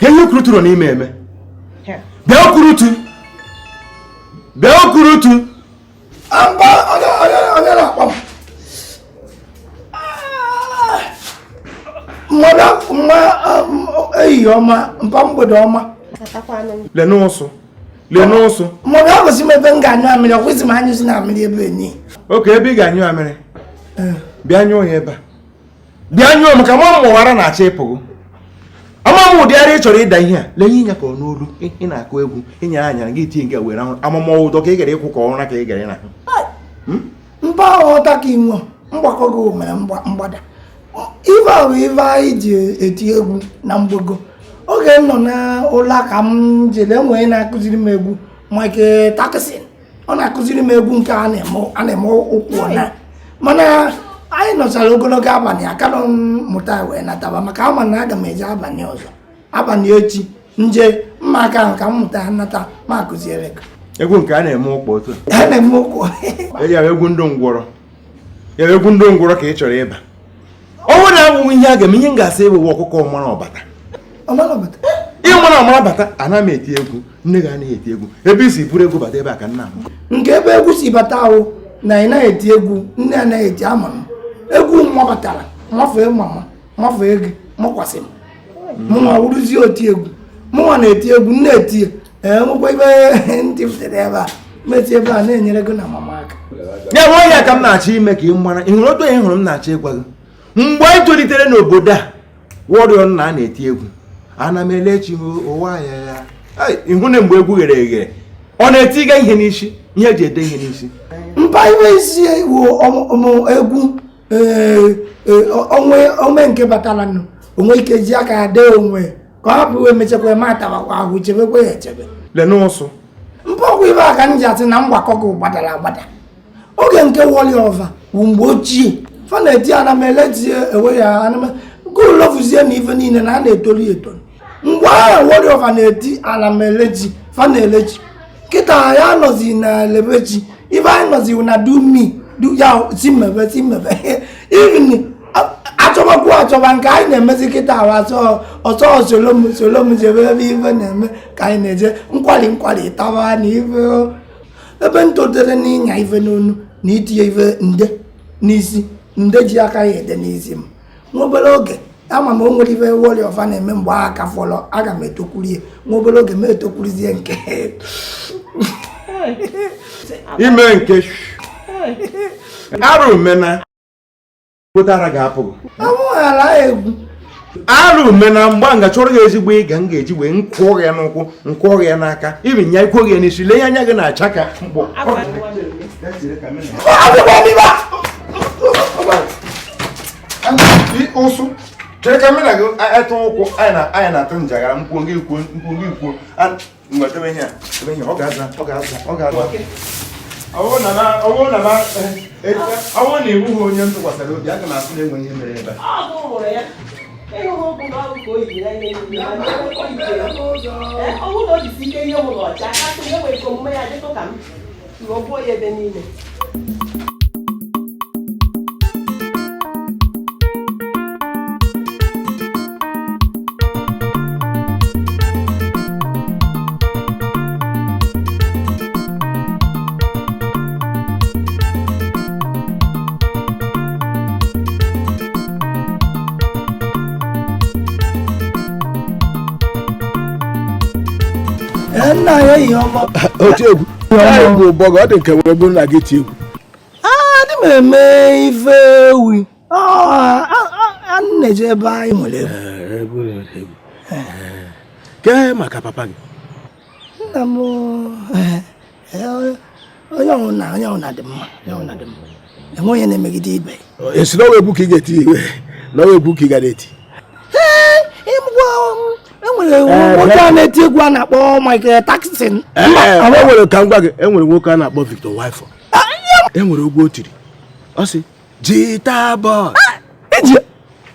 Ihe kwuruturu n'ime eme. Bịa kwurutu. Bịa kwurutu. Amba onye na-akpọ m. Mmadụ mma ehihie ọma, mpa mgbede ọma. Lee n'ụsụ. Lee n'ụsụ. Mmadụ agosi m ebe m ga-anyụ amịrị, ọ kwụsị m anyụzi na amịrị ebe enyi. Oke ebe ị ga-anyụ amịrị. Bịa nyụọ ya ebe a. Bịa nyụọ maka ma mmụwara na-achọ ịpụgụ. Ama m ụdị ara ị chọrọ ịda ihe a. Lee ihe ịnya ka ọ n'olu ị na-akụ egwu ịnyara anyara gị tinye nke were ahụ amụma ụdọ ka ị gara ịkwụ ka ọra ka ị gara ịna. Mba ọghọta ka inwe mgbakọ gị mere mgbada. Ife a bụ ife anyị ji eti egwu na mgbago. Oge m nọ n'ụlọ aka m jere enwere na-akụziri m egwu Michael Jackson. Ọ na-akụziri m egwu nke a na-eme ụkwụ na. Mana anyị nọchara ogologo abalị aka nọ mmụta wee nataba maka ama na aga m eje abalị ọzọ abalị echi nje mma aka ahụ ka m mụta nata ma akụziere gị. Egwu nke a na-eme ụkpọ otu a na-eme ụkwụ. Ya egwu ndị ngwọrọ. Ya egwu ndị ngwọrọ ka ị chọrọ ịba. Ọ bụrụ na abụghị ihe a ga-eme, ihe m ga-asị bụ ọkụkọ ọmara ọbata. Ihe mara ọmara bata, ana m eti egwu, nne gị anaghị eti egwu. Ebe i si buru egwu bata ebe a ka nna m. Nke ebe egwu si bata ahụ na ị naghị eti egwu, nne anaghị eti ama m. Egwu nwa batara, nwafee mama, nwafee gị, mụkwasị m. Mụnwa wụrụzie oti egwu. Mụnwa na-eti egwu, nne eti. Ee, nwekwa ebe ntị fụtere ebe a. Meti ebe a na-enyere gị na mama aka. Ya bụ onye ka m na-achọ ime ka ị mara. Ị hụrụ otu onye hụrụ m na-achọ ịgwa gị. Mgbe anyị tolitere n'obodo a, wọrịọ nna a na-eti egwu. Ana m ele chi ụwa ya ya. Ị hụ na mgbe egwu ghere eghere, ọ na-etiga ihe n'isi, ihe eji ede ihe n'isi. Mpa iwe isi wụ egwu onwe nke batara nụ onwe ike ji aka ya dee onwe ka ọ hapụ iwe mechakwa ma atabakwa ahụ chebekwa ya echebe. Lee n'ụsụ. Mpa ọgwụ ibe a ka m ji asị na mgbakọ gị gbadara agbada. Oge nke wọli ọva bụ mgbe ochie fa na-eti ana m eletie ewe ya ana m gụlofuzie na ife niile na a na-etolu etolu. Mgbe ahụ wọli ọva na-eti ana m eleji fa na-eleji. Kịta ya anọzi na elebeji Ife anyị nọzi na do me do ya, si mebe si mebe. Even achọbakwu achọba nke anyị na-emezi kịta ahụ, asọ ọsọ solo m solo m jebe ebe ife na-eme ka anyị na-eje nkwali nkwali tawa na ife ebe m totere n'ịnya ife n'onu na itinye ife nde n'isi nde ji aka ya ede n'isi m. Nwa obere oge, ama m o nwere ife wọrị ọfa na-eme mgbe aka fọrọ, aga m etokwurie nwa obere oge m etokwurizie nke ime nke arụ mena pụtara ga-apụ. Amụghara egwu. Arụ mena mgba nga chọrọ gị ezigbo ịga m ga-eji wee nkwụọ ya n'ụkwụ, nkwụọ ya n'aka, ibi nya ikwuo gị n'isi, lee anya gị na-acha ka mkpọ. Ụsụ chere ka mụ na gị atụ ụkwụ, anyị na-atụ njagara mkwuo gị kwuo mkwuo gị kwuo. Ngwa debe ihe a, debe ihe, ọ ga-aza, ọ ga-aza, ọ ga-aza. Ọ bụrụ na iwu onye m tụkwasịrị obi, aga m asị na enwe ihe mere ebe a. Nna ya ihe ọma. Oti egwu. Egwu ụbọgọ ọ dị nke wee bụrụ na gị ti egwu. Adị m eme ife ewi. A na-eje ebe anyị nwere egwu. Kee maka papa gị? Nna m onye ọwụna onye ọwụna dị mma, onye ọwụna dị mma. Enwe onye na-emegide ibe. Esi n'ọwa egwu ka ị ga-eti iwe, n'ọwa egwu ka ị ga na-eti. Enwere nwoke a na-eti egwu a na-akpọ Michael Jackson. Enwere ka m gwa gị, enwere nwoke a na-akpọ Victor Wifo. Enwere ogwu o tiri. Ọ sị, Jita boy.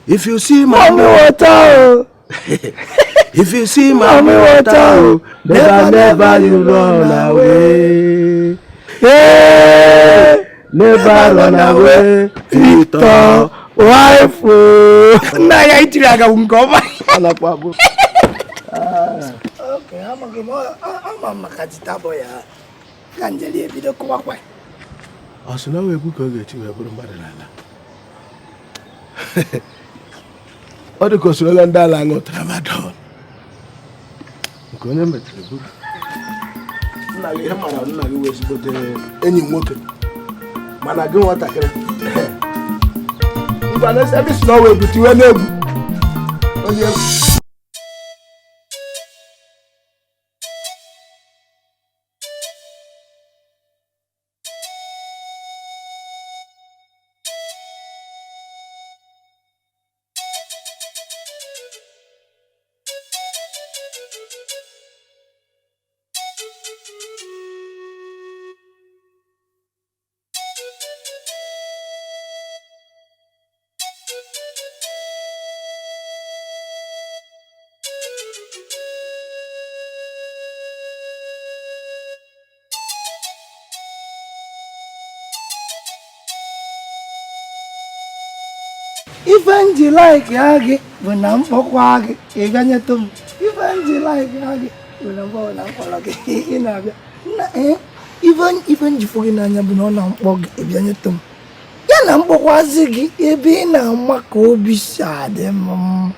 If you see my water, if you see my water, never never you run away. Hey, never run away, Victor Wifo. Nna ya itiri aga nke ọma. Okay, ama maka Jita boy ya. Ka njeli ebido kụwakwa. Ọ sị na ọ egwu ka ọ ga-eti wee bụrụ mmadụ n'ala. Ọ dị ka o sorola ndị ala aṅụ tramadol. Nke onye metụrụ buru. Nna gị, ihe mara nna gị wee ezigbote enyi m nwoke. Mana gị nwatakịrị. Ngwa na ebe si na ọ wee bute iwe n'egwu. Onye egwu. Ife nji like ya gị bụ na mkpọkwa gị ị bịanyetụ m. Ife nji like ya gị bụ na mgbe ọbụla mkpọrọ gị ị na-abịa. Nna ife njifụ gị n'anya bụ na ọ na-mkpọ gị ị bịanyetụ m. Ya na mkpọkwazi gị ebe ị na-ama ka obi si adị m mma.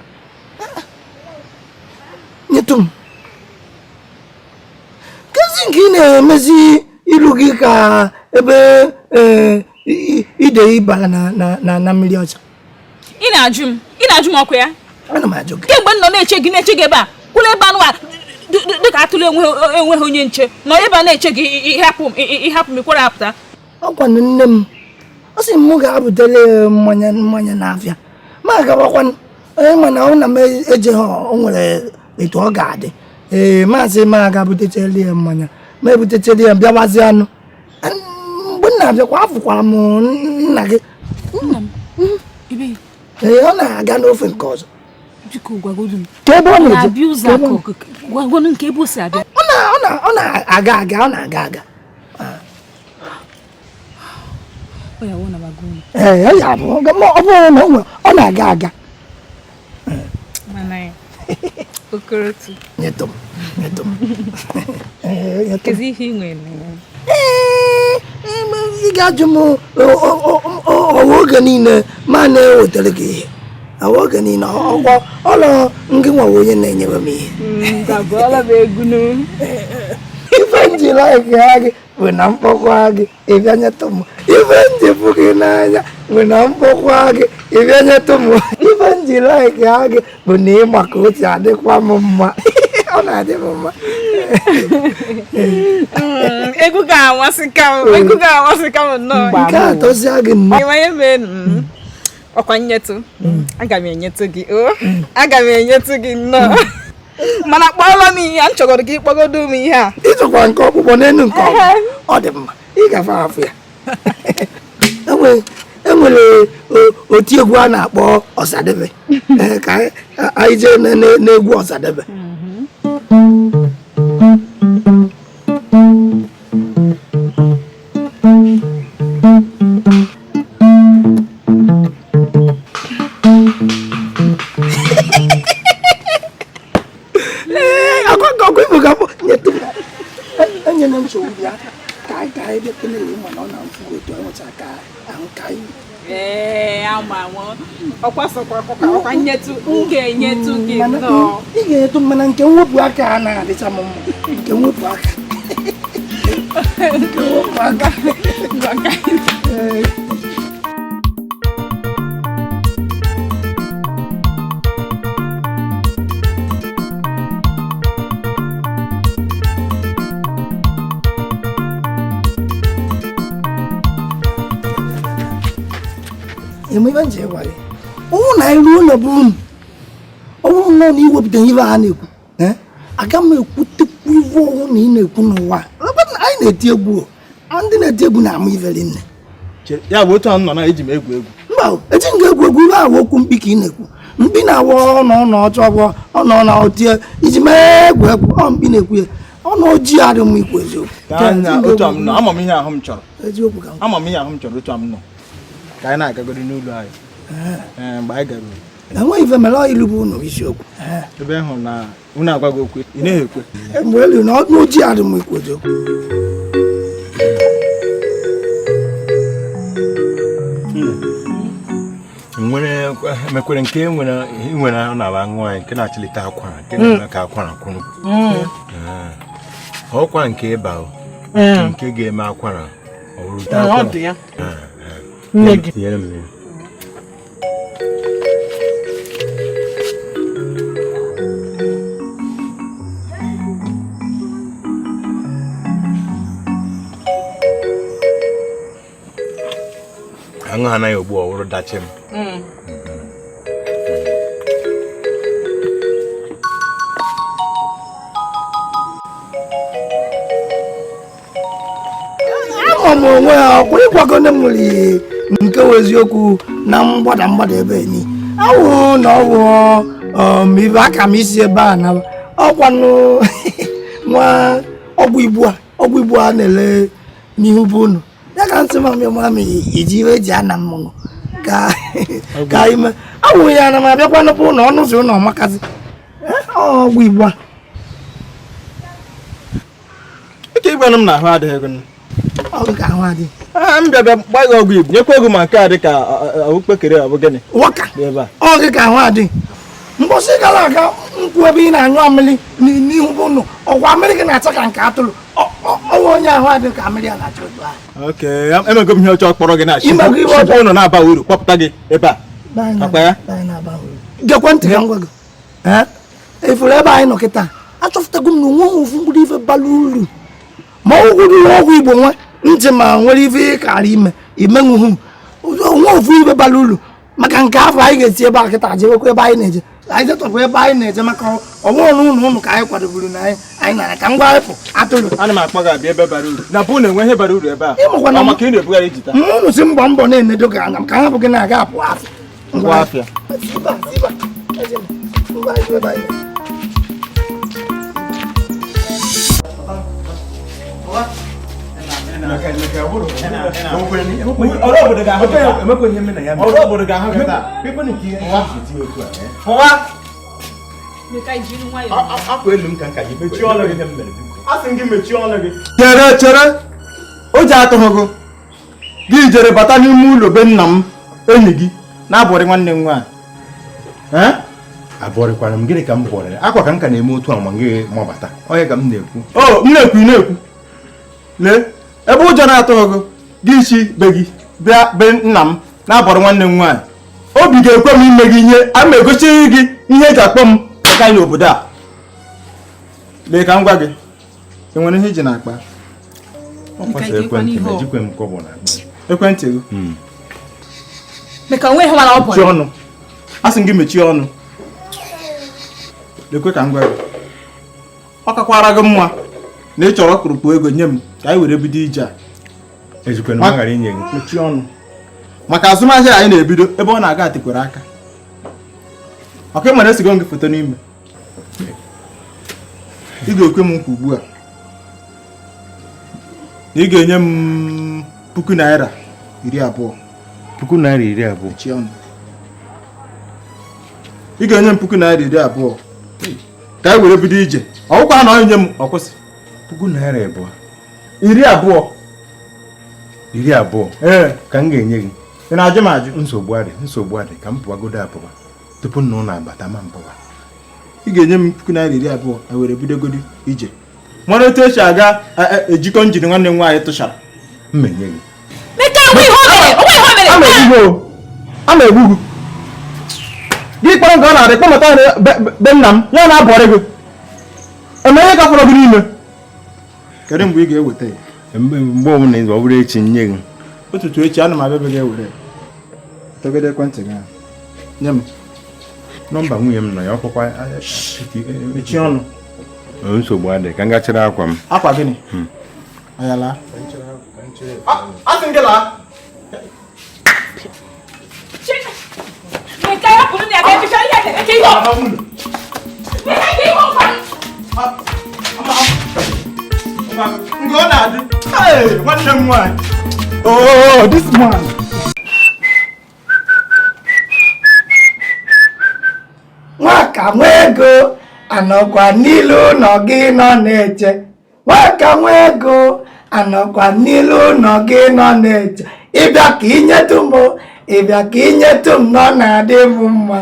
Nyetụ m. Kezi nke ị na-emezi ilu gị ka ebe ide ịbara na mmiri ọcha. Ị na-ajụ m, ị na-ajụ m ọkụ ya? Ana m ajụ gị. Kemgbe m nọ na-eche gị na-eche gị ebe a, kwụrụ ebe anụ a dịka atụrụ enweghị onye nche, nọ ebe a na-eche gị ịhapụ m ịkwara apụta. Ọ kwanụ nne m, ọ sị m ga-abutere mmanya mmanya n'afịa. Ma agawakwanụ, onye ma na ọ na m eje ha o nwere etu ọ ga-adị. Ee, maazị m aga butecheli ya mmanya, ma ebutecheli ya bịawazi anụ. Mgbe m na-abịakwa afụkwara m nna gị. Nna m, ebe Ee, ọ na-aga n'ofe nke ọzọ. Biko gwagodu m. Ka ebe ọ na-eje? Na-abịa ụzọ akụ, gwagodu nke ebe o si abịa. Ọ na-aga aga, ọ na-aga aga. Ọ ya wụ na bago ụlọ. Ee, ọ ya bụ ọ bụrụ na ọ na-aga aga. Mana ya Okorotu. Nyetụ m, nyetụ m. Ee, nyetụ m. Kezi ihe ị nwere? Ee, ị ga-ajụ m ọwa oge niile ma na-ewetara gị ihe. Ọwa oge niile ọgwọ ọlọ ngị nwa onye na-enyere m ihe. Gụọla m egwu nụ. Ife m ji like ha gị bụ na mkpọkwa gị ịbịa nyetụ m. Ife m ji fụ gị n'anya bụ na mkpọkwa gị ịbịa nyetụ m. Ife m ji like ha gị bụ na ịma ka o si adịkwa m mma. Ọ na-adị m mma. Egwu ga-amasị ka m, egwu ga-amasị ka m nnọọ. Nke a tọzie gị nnọọ. Ịma ihe mere ọkwa nyetụ, aga m enyetụ gị o, aga m enyetụ gị nnọọ. Mana kpọọla m ihe a, m chọgoro gị ịkpọgodo m ihe a. Ịchọkwa nke ọkpụkpọ n'elu nke ọkpụkpọ. Ọ dị mma, ị gafe afụ ya. Enwere oti egwu a na-akpọ Ọsadebe. Ka anyị jee n'egwu Ọsadebe. Enyere m nsogbu bịa ka anyị bịa kelele mana ọ na-afụ otu anyị nwechara ka ahụ ka anyị. Ee, ama m. Ọkwa sọkwa ọkwa nyetụ, m ga-enyetụ gị nnọọ. Ị ga-enyetụ m mana nke mwepụ aka anaghị adịcha m mma. Nke mwepụ aka. Nke mwepụ aka. Eme ibe nje gwa gị ọnwụ na iru ụlọ bụ unu ọ bụrụ nnọọ na iwepụta ibe a na-ekwu aga m ekwutekwu ive ọnwụ na ị na-ekwu n'ụwa anyị na-eti egwu ndị na-eti egwu na-ama iveri nne ya bụ otu a nọ na eji m egwu egwu mba eji m ga-egwu egwu ibe ahụ okwu mkpi ka ị na-ekwu mkpi na-awụ ọnụ ọnụ ọchọ ọgbọ ọnụ ọnụ otie iji mee egwu egwu ọ mkpi na-ekwu ya ọnụ ojii adị m ikwu eziokwu ama m ihe ahụ m chọrọ eziokwu ka ama m ihe ahụ m chọrọ otu a m nọ ka anyị na-agagodi n'ụlọ anyị mgbe anyị gara enweghị ife mere ilu bụ ụlọ isiokwu ebe hụ na unu agwa gị okwu ị naghị ekwe mgbe elu na ọnụ ojii adị m ikwu eziokwu mekwere nke nwere ọ na-aba aṅụ anyị nke na-achịlite akwara nke na-eme ka akwara kwụrụ ọkwa nke ịba nke ga-eme akwara ọ rute akwara. Tinyere mmiri. Aṅụ anaghị ogbu ọwụrụ dachi m. Ama m onwe ya ọkwa ịgwago nne m nwere nke wụ eziokwu na mgbada mgbada ebe ni awụ na ọwụ ibe aka m isi ebe a na ọkwanụ nwa ọgwụ igbu a na-ele n'ihu bụ unu ya ka nsị mami mami iji iwe eji ana mmọnwụ ka ime awụ ya na m abịakwa nụpụ ụlọ ọnụ ụzọ ụlọ ọmakazi ọgwụ igbu a ike ịgwanụ m na ahụ adịghị gị. Ọ ka ahụ adịghị. M bịa bịa gba gị ọgwụ igbo nyekwa ego ma nke a dị ka okpekere ọ bụ gịnị wọka ọ gị ka ahụ adịghị. Mbọsị gara aga nkwụ ebe ị na-anyụ amịrị n'ihu bụ ụnụ ọgwa amịrị gị na-acha ka nke atụrụ ọnwa onye ahụ adịghị ka amịrị a na-acha otu ahụ. Okay, emego m ihe ọchọ kpọrọ gị na chukwu ụnụ na-aba uru kpọpụta gị ebe a akpa ya gekwe ntị ka m gwa gị efuru ebe anyị nọ kịta achọpụtago m na onwe ofu mkpụrụ ife bara uru ma ọ gwụrụ ọgwụ igbo nwa ntị ma nwere ife ịkara ime imenwuhu onwe ofu ife bara uru maka nke afọ anyị ga-esi ebe a kịta jewekwa ebe anyị na-eje anyị jetọpụ ebe anyị na-eje maka ọnwa ọnụ ụlọ ụnụ ka anyị kwadoburu na anyị nara ka ngwa ịpụ atụrụ ana m akpọ gị abịa ebe bara uru na bụ na enwe ihe bara uru ebe a ịmakwa maka ị na-ebugharị jita mụnụ si mgba mbọ na-enedo gị anya ka ha bụ gị na-aga apụ afọ ngwa afịa. Ọrụ obodo ga-ahụ gị taa. Ọrụ obodo ga-ahụ gị taa. Pụwa. Akwa elu m ka nka gị. Mechie ọnụ gị. Asị m gị mechie ọnụ gị. Chere chere, o ji atụghị gị. Gị jere bata n'ime ụlọ be nna m enyi gị na-abọrị nwanne m nwaanyị. Abọrịkwara m gịnị ka m bọrịrị? Akwa ka m ka na-eme otu a ma gị mabata. Onye ka m na-ekwu? O, m na-ekwu ị na-ekwu. Lee, ebe ụjọ na-atụghị gị, gị si be gị bịa be nna m na-abọrị nwanne m nwaanyị. Obi ga-ekwe m ime gị ihe, a ma egosi gị ihe eji akpọ m maka anyị n'obodo a. Lee ka m gwa gị, enwere ihe iji n'akpa? Ọ kwasịrị ekwentị m, ejikwe m kọbọ n'akpa. Ekwentị gị? Meka onwe ha mana ọ Mechie ọnụ. Asị m gị mechie ọnụ. Lekwe ka m gwa gị. Ọ kakwara gị mma na ị chọrọ ọkpụrụkpụ ego nye m ka anyị were bido ije a. Ejikwe m ghara inye gị. Mechie ọnụ. Maka azụmahịa anyị na-ebido ebe ọ na-aga atikwere aka. Ọka nwere esigo m gị foto n'ime. Ị ga-ekwe m nkwa ugbu a na ị ga-enye m ₦20,000. ₦20,000. Mechie ọnụ. Ị ga-enye m ₦20,000 ka anyị were bido ije. Ọ bụkwa na ọ nye m ọ kwụsị. ₦20,000. 20. 20. Ee. Ka m ga-enye gị. Ị na-ajụ m ajụ? Nsogbu adị, nsogbu adị ka m pụwagodo apụwa tupu nna ụlọ abata ma mpụwa. Ị ga-enye m ₦20,000 e were bidogodi ije. Mara otu esi aga ejikọ njin nwanne m nwaanyị tụchara. M enye gị. Meka onwe ihe o mere, onwe ihe o mere. Ama egbu gị o. Ama egbu gị. Gị kpọrọ nke ọ na-adị kpọmata be nna m ya na-abọrị gị. Eme ihe ka fọrọ gị n'ime. Kedu mgbe ị ga-eweta ya? Mgbe ọbụla ọ bụrụ echi nye gị. Ụtụtụ echi ana m abịa be gị ewere ya. Tọgide ekwentị gị ahụ. Nye m. Nọmba nwunye m nọ ya ọkpọkwa. Mechie ọnụ. Nsogbu adị ka m gachara akwa m. Akwa gịnị? Anya laa. Asị m gị laa. Meka ya pụrụ na ya ga-emecha ihe a ga-eke ihe ọ. Meka ka ihe ọ gwara. Nke ọ na-adị. Hey, nwanne m nwaanyị. Oh, this man. Nwaka nwe ego anọkwa n'ilu ụlọ gị nọ na-eche. Nwaka nwe ego anọkwa n'ilu ụlọ gị nọ na-eche. Ịbịa ka inyetụ m, ịbịa ka inyetụ m nọ na-adị m mma.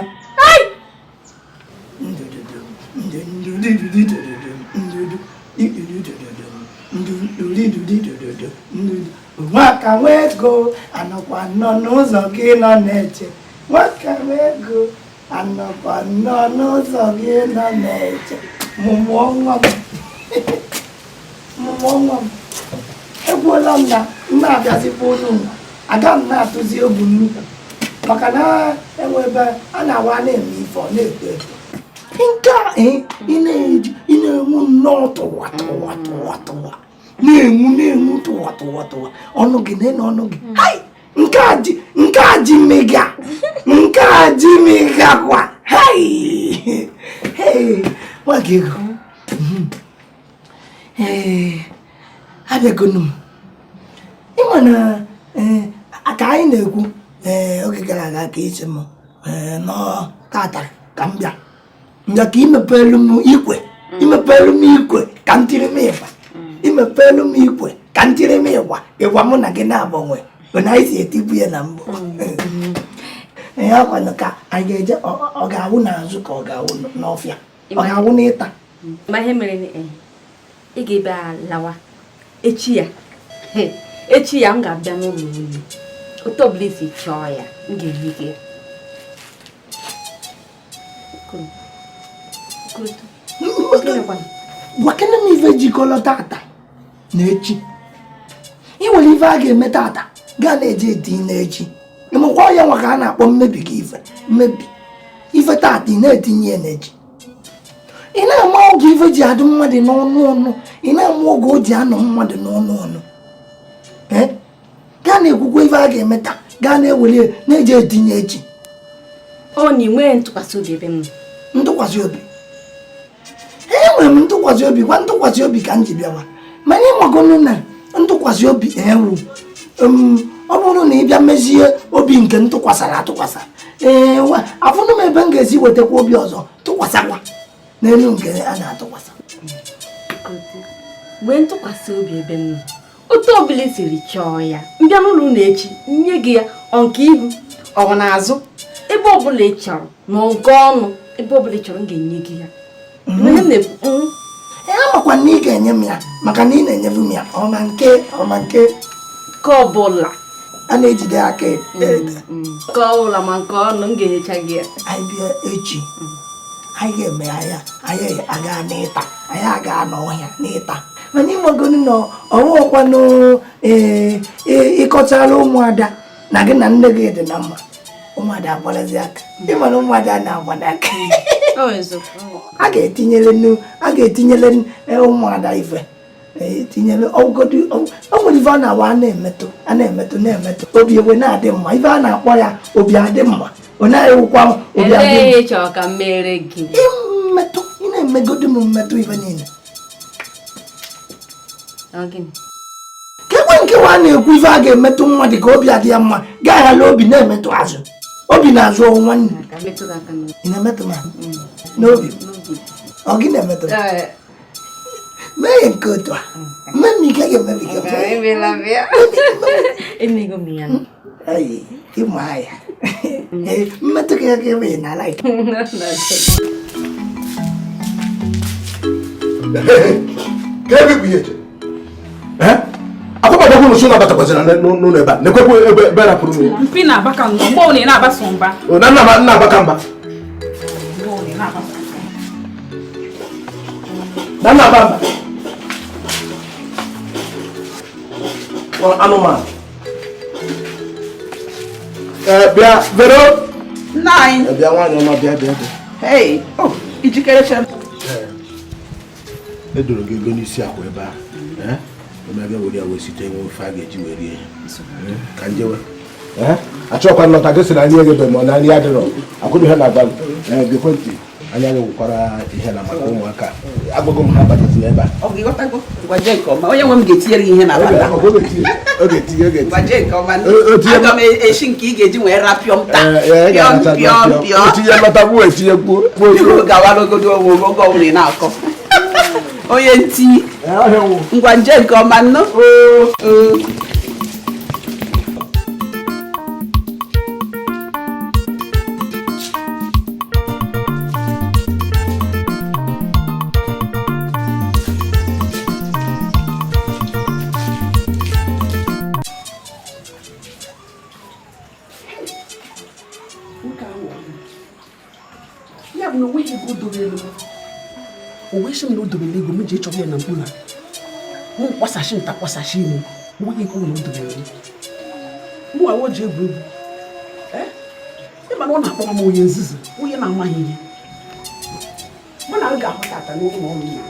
Nwaka nwe ego anọkwa nọ n'ụzọ gị nọ na-eche. Nwaka nwe ego anọkwa nọ n'ụzọ gị nọ na-eche. Mụmụọ nwa m. Mụmụọ nwa m. Ekwuola m na m na-abịazikwa ụlọ ụwa, aga m na-atụzi egwu nnukwu maka na enwe ebe a na-awa na-eme ife ọ na-eto eto. Nke a ị na-eji ị na-enwu nnọọ tụwa tụwa tụwa tụwa na-enwu na-enwu tụwa tụwa tụwa ọnụ gị na ọnụ gị. Hai! Nke a ji mịga, nke a ji mịga kwa. Hai! Hei! Nwaka ego. Ee, abịagonu m. Ịma na ka anyị na-ekwu oge gara aga ka isi m nọ tata ka m bịa. Mbịa ka imepelu m ikwe, imepelu m ikwe ka m tiri m ịgba. Imepelu m ikwe ka m tiri m ịgba, ịgba mụ na gị na-agbanwe. Bụ na anyị si etibu ya na mbụ. Ee, ọkwanụ ka anyị ga-eje, ọ ga-awụ n'azụ ka ọ ga-awụ n'ọfịa, ọ ga-awụ n'ịta. Ma ihe mere na ị ga-ebe lawa echi ya. Echi ya m ga-abịa n'ụlọ unu. Otu ọbụla isi chọọ ya, m ga-enye gị ya. Gwakene m ife jikọrọ tata na echi. Ị nwere ife a ga-eme tata gaa na-eje eti n'echi. Ịmụkwa ya nwa ka a na-akpọ mmebi gị ife mmebi ife tata ị na-etinye ya n'echi. Ị na-ama oge ife ji adị mmadụ n'ọnụ ọnụ, ị na-ama oge o ji anọ mmadụ n'ọnụ ọnụ. Gaa na-ekwukwa ife a ga-eme taa gaa na-eweli na-eje etinye echi. Ọ na ị nwere ntụkwasị obi ebe m nọ? Ntụkwasị obi? Enwere m ntụkwasị obi, gwa ntụkwasị obi ka m ji bịawa. Mana ịmagonu na ntụkwasị Ntụkwasị obi ewu ọ bụrụ na ị bịa mezie obi nke m tụkwasara atụkwasa, ee, afụnụ m ebe m ga-esi wetakwa obi ọzọ tụkwasakwa n'elu nke a na-atụkwasa. Nwee ntụkwasị obi ebe m nọ. Otu ọbụla i siri chọọ ya, m bịa n'ụlọ unu echi, nye gị ya, ọ nke ihu, ọ n'azụ, ebe ọbụla ị chọrọ, na nke ọnụ, ebe ọbụla ị chọrọ, m ga-enye gị ya. Ihe m na-ekwu. Ee, amakwa na ị ga-enye m ya, maka na ị na-enyebu m ya ọma nke ọma nke nke ọbụla a na-ejide aka nke ọbụla, ma nke ọnụ, m ga-enyecha gị ya. Anyị bịa echi, anyị ga-eme anya, anyị aga n'ịta, anyị aga n'ọhịa n'ịta. Mana ịmagonu na ọwụkwanụ, ee, ịkọchala ụmụada na gị na nne gị dị na mma, ụmụada agbarazi aka. Ịmana ụmụada na-agbada aka, a ga-etinyere nnu, a ga-etinyere ụmụada ife, etinyere ọgọdụ. O nwere ife a na-awa, a na-emetụ, a na-emetụ, na-emetụ, obi ewe na-adị mma. Ife a na-akpọ ya obi adị mma, ọ na-ewukwa obi adị mma. Chọọ ka m mere gị mmetụ, ị na-emegodu m mmetụ ife niile ka ekwe nke nwa na-ekwu. Ife a ga-emetụ nwa dị ka obi adị ya mma, gaghala obi na-emetụ azụ, obi na-azụ ọnwụ nwanne. Ị na-emetụ m n'obi, ọ gị na-emetụ m? Mee ya nke otu a, mmemme ike ga-emebi gị. Ịma ya mmetụ gị aka ebe ị na-ala. Ka ebe bụ ihe eche akwụkwọ ụnụ nabatakwazira n'ụlọ ebe a na-ekwekwe ebe ebe rapụrụ m ya. Mpi na-abaka nnọọ mgbe ọ na-abaso mba. Na nna nna abaka mba na nna aba mba anụmanụ. Bịa Vero. Nna anyị. Bịa nwaanyị ọma, bịa bịa bịa. Hey, oh, ijikere chere. Edoro gị ego n'isi akwa ebe a, eme were ya wee site nwe ofe a ga-eji wee rie ka njewe. Achọkwa nnọta gị sị na anyị eghebe ma na anyị adịrọ akwụdo ihe na-agba m gekwe ntị. Anya gị wụkwara ihe na maka ụmụaka agụgụ m ha bataziri ebe a. Onye nwe m ga-etinyere gị ihe na aga m esi nke ị ga-eji wee rapịọm taa. Pịọm pịọm pịọm. Etinye lọta gbuo etinye gbuo. Gawara ogodo onwe oge ọbụla ị na-akọ onye nti ngwa nje nke ọma nnụ. Ya bụ na onweghị ego dobere ego, o wee sị m na o dobere ego m ji chọrọ ya na mkpu na mụ kpọsachi nta kpọsachi ime, onweghị ego na o dobere m. Mụ awo ji egwu egwu ịma na ọ na-akpọrọ m onye nzuzu, onye na-amaghị ihe. Mụ na m ga-ahụ tata n'ụlọ ọrụ nna.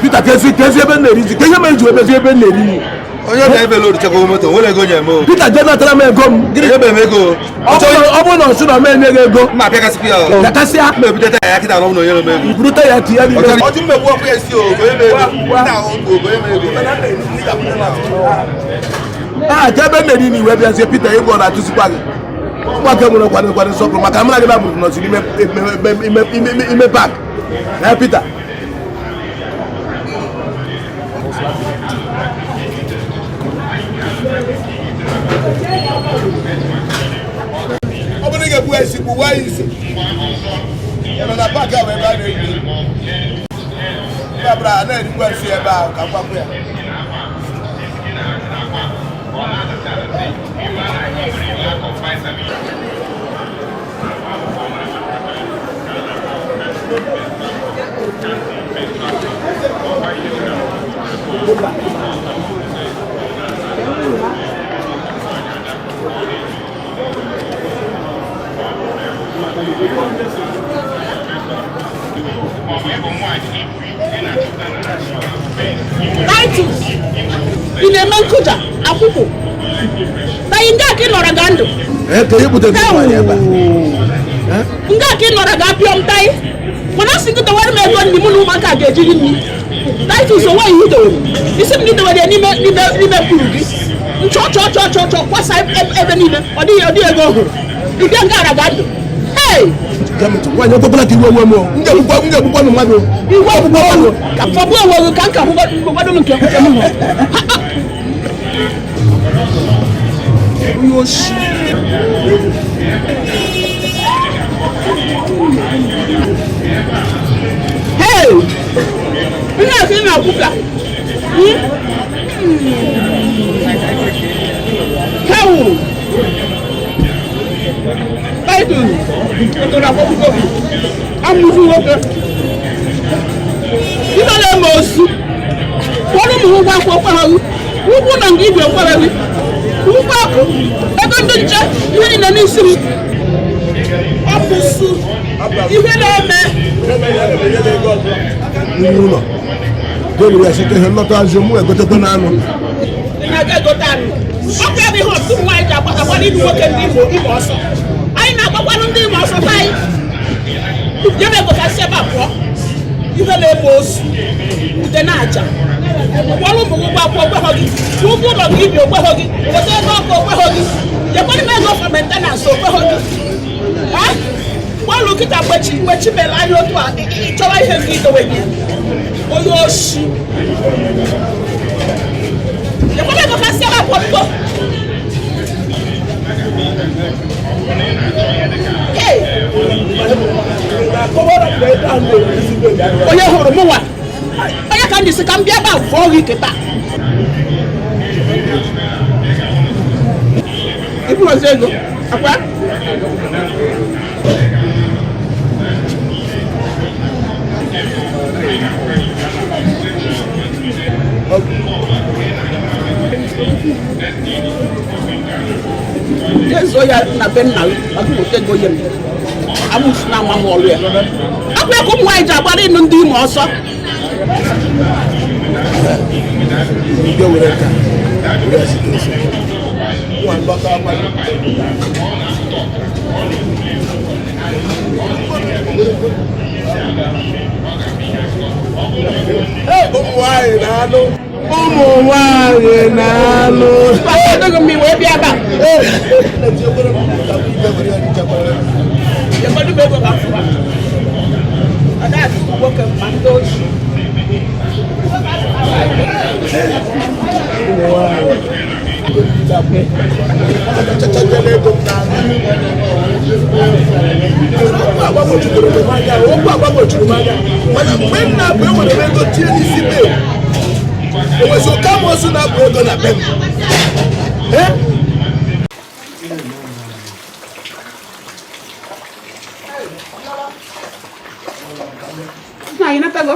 Peter kezi kezi ebe m na-eri ji ka ihe mere ji emezi ebe m na-eri nri. Onye ga-ebe lori chekwa moto nwere ego nye m o. Peter jee natara m ego m. Gịnị ebe m ego? Ọ bụrụ na ọsụ na m enye gị ego. Mma apịakasịkwa ya o. Yakasịa. Mma ebute taya ya kịta na ọ bụ na onye m ego. Buru taya tinye n'ime. Ọjụ mmegbu ọkụ ya isi o, onye m ego. Kịta ahụ onye m ego. Ah, ka ebe m na-eri nri wee bịazie Peter ego ọ na-atụzikwa gị. Ụmụaka nwere nkwado nkwado nsọpụrụ maka mụ na gị na-abụrụ nọzi n'ime ime ime ime park. Ee, Peter. Ọ bụrụ na ị ga-egbu ya isi, gbuwa ya isi. Ị nọ na park ahụ ebe a na-egwu egwu. Ndị abụrụ a na-erikwa nsị ebe ahụ ka m gwapụ ya. Titus, ị na-eme nkụja akwụkwụ tayi nga ka ị nọrọ ga ndụ. Ee, ka ihe butere gị nwaanyị ebe a. Nga ka ị nọrọ ga apịọ m tayi, mana asị gị dowere m ego nri mụ na ụmụaka ga-ejiri nri. Titus, onwe ihe idowere isi m gị dowere ya n'ime n'ime n'ime mkpụrụ gị nchọ chọ chọ chọ chọ kwasa ebe niile. Ọ dịghị ego ọhụrụ ịbịa nga ara ga ndụ. Hey! Gee m ntị, nwaanyị, ekwekwala ka iwe wee m o. M ga-egbukwa m mmadụ o. Iwe ọgbụgbọ ka fọbụ onwe gị ka nka hụgwadụ m nke m hụrụ. Onye oshi. Hey! Ihe a ka ị na-akwụ ka? Hewu! Titus, ịtụrụ akwụkwọ gị. Amụsụ nwoke. Ife na-eme osu. Kwọrọ ụmụ ụgwọ akwụkwọ kwara gị. Ụgwọ na nga igwe kwara gị. Ụgwọ ọkụ. Ego ndị nche, ihe niile n'isi m. Amụsụ. Ihe na-eme. N'ime ụlọ ga-ewere ya site ihe nlọta azụ mụ egotekwa na anụ. Ị na-aga egote anụ. Ọkụ ya bụ ihe ọtụtụ ụmụ nwaanyị ji agbara ịlụ nwoke ndị Imo ọsọ. Anyị na-agbakwanụ ndị Imo ọsọ taa anyị. Nye m ego ka si ebe a pụọ. Ihe na-eme osu. Ude na-aja. Kwụọrọ ụmụ gị ụgwọ akwụkwọ okweghọ gị. Kwụọ ụgwọ ụlọ gị ibi okweghọ gị. Weta ego ọkụ okweghọ gị. Nyekwara m ego for maintenance okweghọ gị. Gbalụ kịta mgbe chi mere anya otu a ị chọwa ihe gị idowe gị. Onye oshi. Nyekwara ego ka si ebe a pụọ, biko. Hey! Onye hụrụ mụnwa onye ka m ji sị ka m bịa ebe a vụọ gị kịta ibụrụzi ego akwa. Jezuo ya na be nna gị maka weta ego nye m. Amụsụ na ama m ọlụ ya akwa ka ụmụ nwaanyị ji agbara ịnụ ndị Imo ọsọ. Ndị were nka were ya site ose nwa nlọta akwado. Ụmụ nwanyị na-anụ, ụmụ nwanyị na-anụ. Akwadoghị m wee bịa ebe a. Nyekwado m ego ka m fụwa. Ọ na-adị nwoke ma ndị ochi. Ụmụ nwanyị ego m n'anụ. Okwu agbagwojukwuru m anya, okwu agbagwojuru m anya, mana mgbe m na-apụ enwere m ego tinye n'isi be enwezi oke amoosu na-apụ ego na be m. Eh? Nna anyị natago.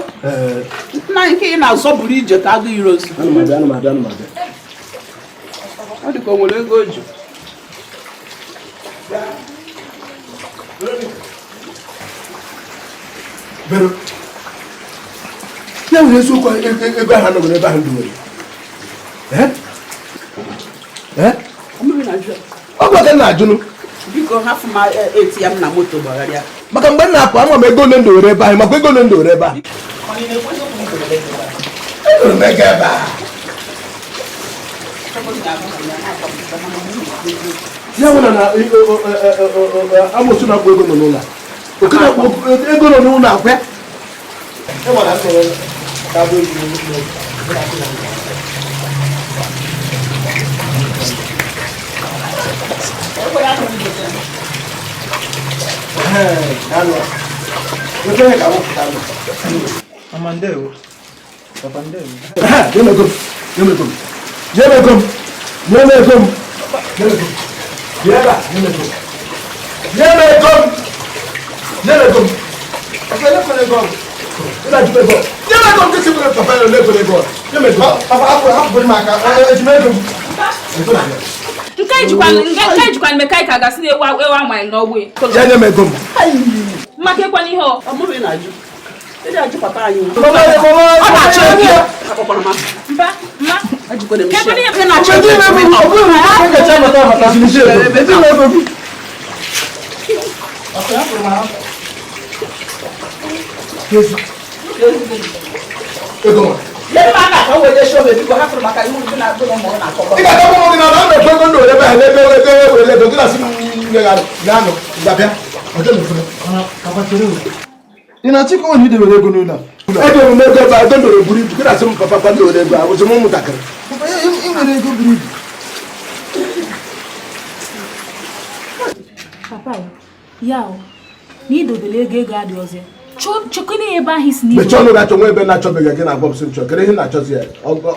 Nna anyị nke ị na-azọ buru ije ka agụ iro ozu. Ana m abịa, ana m abịa, ana m abịa. Ọ dị ka o nwere ego o ji. Bero. Ya nwere eziokwu, ego ahụ anọghị n'ebe ahụ ndị nwere. Eh? Eh? Mmiri na-ajụ. Ọ bụ aka m na-ajụnụ. Biko hafụ m ATM na moto gbagharịa. Maka mgbe m na-apụ ama m ego ole m dowere ebe ahụ, makwa ego ole m dowere ebe ahụ. Edoro m ego ebe a. Ya nwere na amosu na-akpọ ego nọ n'ụlọ oke na-akpọ ego nọ n'ụlọ akwa Mama ndewo. Papa ndewo. Nke ejikwa meka ka gasị na ewu amanye n'ọgbụ maka ịkwana ihe ọ Ị na-achịkwa onye idebere ego n'ụlọ a? Edere m ego ebe a, ego ndoro buru ibu, gị na-asị m papa kwa ndị were ego a, ụzọ m ụmụntakịrị. Papa, ị nwere ego buru ibu. Papa, ya o, na idobere ego ego adị ọzọ. Chekwana ebe ahụ isi n'ihu. Mechie ọnụ gị achọ nwa ebe na-achọbeghị gị na-agwa m sị m chọọ, kedu ihe na-achọzi ya?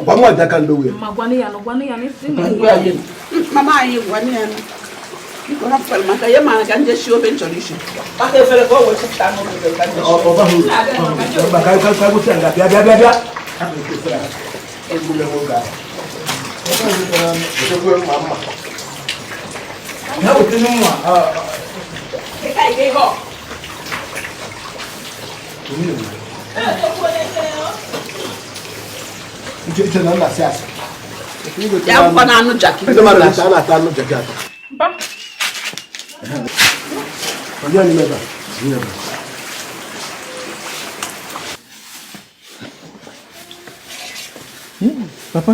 Gwa nwa ji aka ndị ya. Ma gwanụ ya nụ, gwanụ ya nụ, isi na Mama anyị gwanụ ya nụ. Biko hapụkwara maka ihe mara ka nje shi ofe nchọrọ ishi. Maka efere ka o wee chịpụta n'ụlọ ka nje shi. Bịa bịa bịa bịa. Ya bụkwa na anụ jaki. Ndị mmadụ na-ata na-ata anụ jaki ata. Onye n'ime ebe a? Onye ebe a? Papa?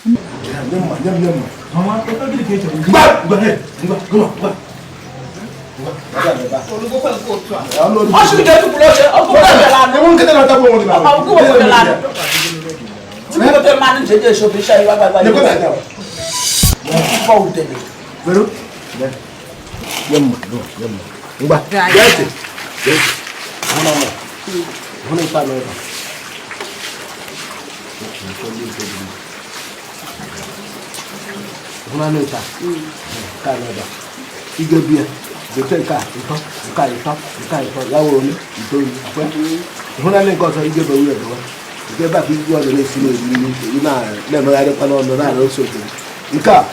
Nye mma, nye m, nye mma. Mama, papa gịnị ka ị chọrọ? Ngwa, ngwa, hey, ngwa, ngwa, ngwa. Ọ sịrị ka etupụrụ oche, ọ bụ ụgbọ ala. Enwe nkịta na-atagbu onwe gị n'ahụ. Ọ bụ ụgbọ ala. Tupu gote mmanụ nje eji esi ofe ịsha iwe agba Lekwa na aja. Ụfọ udele. Were. Nye mma, nye mma. Ngwa, gee ntị. Gee ntị. Hụ na mma. Hụ na ife anọ ebe a. Hụ na anụ ite a. Nke a nọ ebe a. Ị ga-ebu ya. Gote nke a ịtọ, nke a ịtọ, nke a ịtọ, ya wee ole itoolu. Hụ na anụ nke ọzọ ị ga-ebewu ya ebewe. Nke ebe a ka igwe ọzọ na-esi na-eri nri, ị na-emegharịkwa n'ọnụ na-ara ose oke. Nke a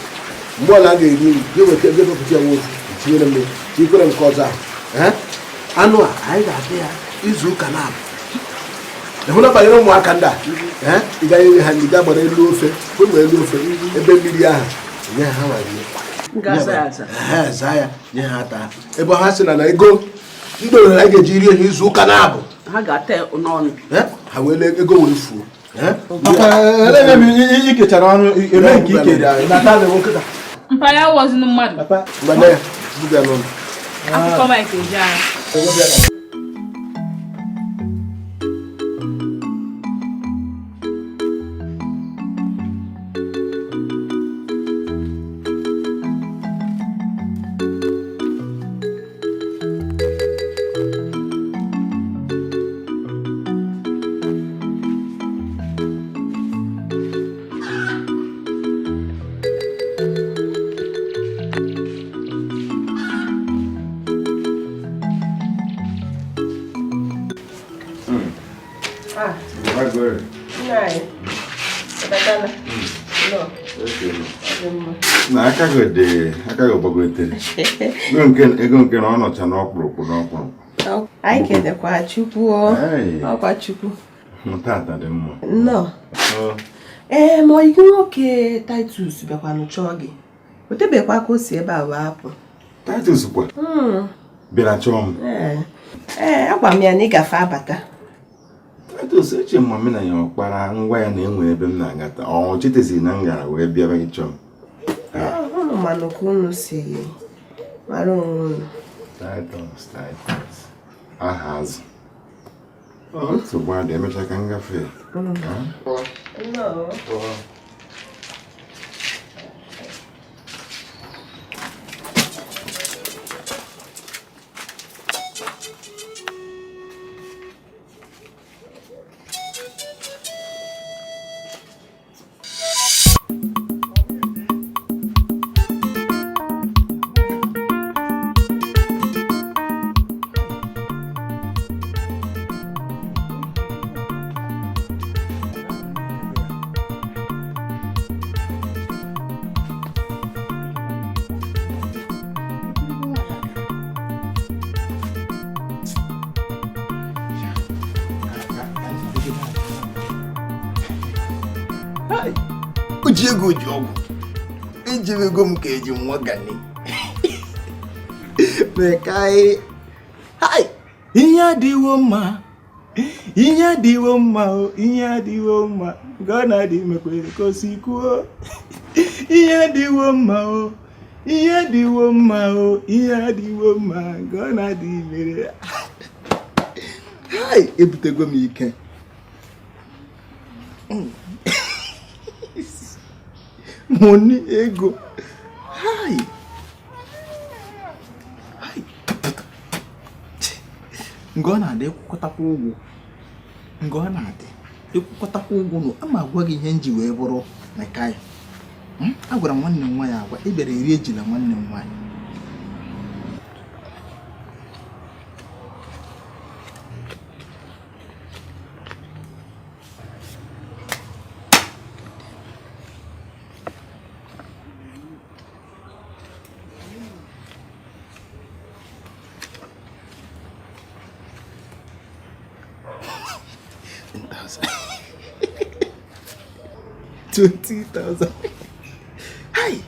mgbe ọla a ga-eri nri, ga-eweta ebe ewepụta ya nwofu, tinyere mmiri, tinyere nke ọzọ ahụ. Anụ a anyị ga-ata ya izu ụka na-abụ. Ịhụ na banyere ụmụaka ndị a, ị gaghị ha ndị ga-agbara elu ofe, kwe elu ofe, ebe mmiri ahụ, nye ha nwarie. Zaa ya, nye ha taa. Ebe ha sị na ego ndị orere anyị ga-eji rie ha izu ụka na-abụ. Ha ga-ata n'ọnụ. Ha wee lee ego wee fuo. Papa, elee ebe i kechara ọnụ eme nke i kere anyị? Na-ata na-enwe nkịta. Mpa ya wọzinu mmadụ. Papa, ngwa ya, buga n'ụlọ. Akụkọ Mike Ejeagha. Na aka gị gbagotere. Ego nke na ọ nọcha n'ọkpụrụkpụ n'ọkpụrụkpụ. Anyị kelekwa Chukwu ọkwa Chukwu. Tata dị mma. Nnọọ. Ee, ma ọyị gị nwoke Titus bịakwanụ chọọ gị. O tebekwa ka o si ebe a wee apụ. Titus kwa? Bịara chọọ m. Ee, agwa m ya na ị gafe abata. Titus eche m mama na ya ọkpara ngwa ya na enwe ebe m na-agata. Ọ chetaziri na m gara wee bịara ịchọ m. Manụ ka unu si mara onwe unu. Titus, Titus. Aha azụ. Nsogbu adị, emechaa ka m gafee. O ji ego ji ọgwụ ejiri ego m ka eji nwa gani mekai. Ihe adịwo mma, ihe adịwo mma o, ihe adịwo mma nke ọ na-adị mekwere ka o si kwuo. Ihe adịwo mma o, ihe adịwo mma o, ihe adịwo mma nke ọ na-adị mere. Hai, ebutego m ike. Money ego. Hai. Hai. Nke ọ na-adị ịkwụkọtakwa ụgwọ. Nke ọ na-adị ịkwụkọtakwa ụgwọ nụ, ama agwa gị ihe nji wee bụrụ Mekai. Agwara m nwanne m nwaanyị agwa, ị bịara eri ejila nwanne m nwaanyị. $20,000. Hai!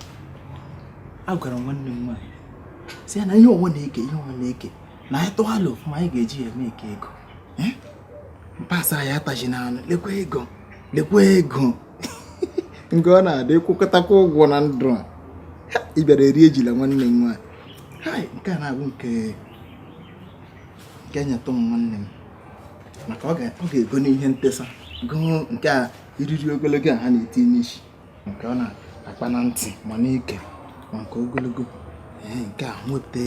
Agwara m nwanne m nwaanyị sị ya na ihe ọnwa na-eke, ihe ọnwa na-eke na anyị tụghalụ ọfụma, anyị ga-eji ya eme eke ego. Mpasa ya ataji n'anụ, lekwa ego, lekwa ego. Nke ọ na-adị ịkwụkọtakwa ụgwọ na ndụ a. Ị bịara eri ejila nwanne m nwaanyị. Hai, nke a na-abụ nke nyetụ m nwanne m, maka ọ ga-ego n'ihe ntesa, gụọ nke a eriri ogologo a ha na-eti n'isi, nke ọ na-akpa na ntị ma n'ike ma nke ogologo. Nke a nweta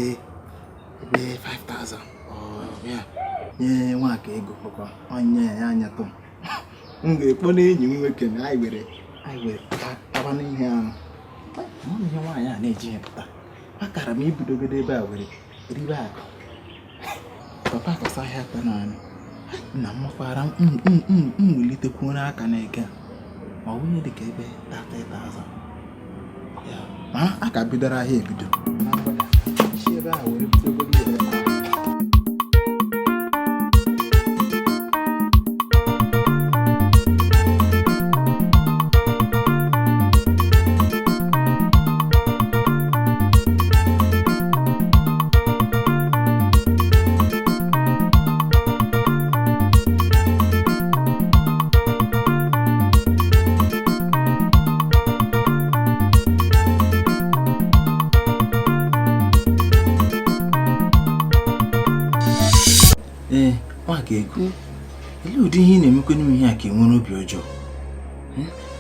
ebe 5,000 ya nye nwaka ego, bụkwa onye ya anyatụ m ga-ekpo n'enyi m nwoke na anyị were taba n'ihe ahụ. Ihe nwaanyị a na-eji ya pụta, akara m ibidogodo ebe a were ribe akụ. Papa kọsa ahịa ata naanị nna m makwara m welitekwuo n'aka na eke ma ọ wụnye dịka ebe 30,000. Ma a ka bidoro ahịa ebido. Ebe a were bidogodo ebe a. Olee ụdị ihe ị na-emekwana m ihe a ka ị nwere obi ọjọọ?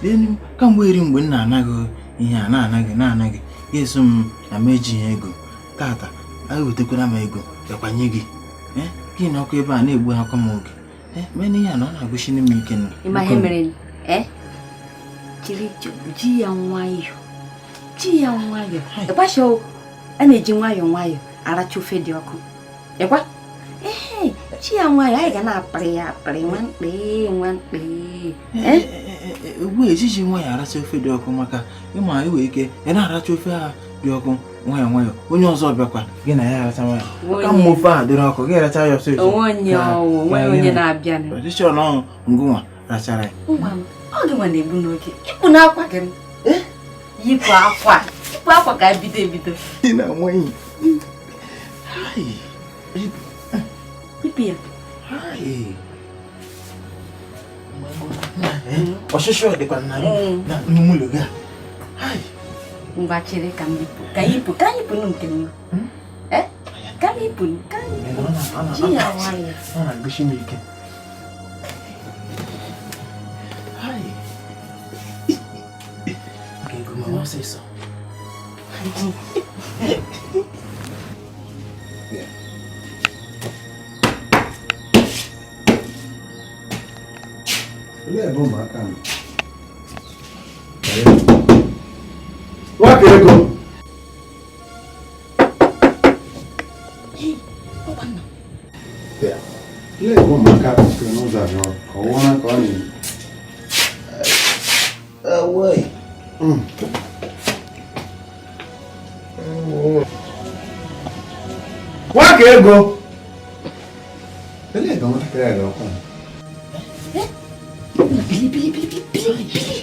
Lenu kamgbe eri mgbe m na-anaghị ihe a na-anaghị ga-eso m na m ejighị ego tata ewetakwara m ego bịakwanye gị gị na ọkụ ebe a na-egbu akwa m oge mee na ihe a na ọ na-agụchini m ike. Ji ya nwayọọ, ji ya nwayọọ, ịgbasha a na-eji nwayọọ nwayọọ aracha ofe dị ọkụ. Ịkwa chi ya nwayọọ, anyị ga na-apịrị ya apịrị nwamkpi nwamkpi. Ugbu a ejiji nwayọọ aracha ofe dị ọkụ, maka ịma iwe ike ị na-aracha ofe a dị ọkụ nwayọọ nwayọọ, onye ọzọ bịakwa gị na ya aracha nwayọọ, ka mma ofe a dịrị ọkụ gị aracha ya ọsọ ọsọ. Onwe onye na-abịa ọchịchị ọnụ ngụnwa rachara ya. Ọ gị nwa na-egbu n'oge ịkpụ n'akwa gị, yipụ akwa, yipụ akwa ka ebido ebido. Ị na-enweghị yipụ ya. Ọchịchị ọ dịkwa na n'ụlọ gị a. Ngwa chere ka m yipụ. Ka yipụ, ka yipụ nụ nke m. Eh? Ka m yipụ, ka m yipụ. Ji ya nwayọ. Ọ na-agụsi m ike. Hai. Ka ego m ọsịsọ. Olee ebe ụmụaka nọ? Nwaka ego. Olee ebe ụmụaka kwụsịrị n'ụzọ abụọ ka ọ wụrụ ka ọ na-eme? Nwaka ego. Olee ebe nwatakịrị a ga-akwụ? Bili, bili, bili, bili, bili.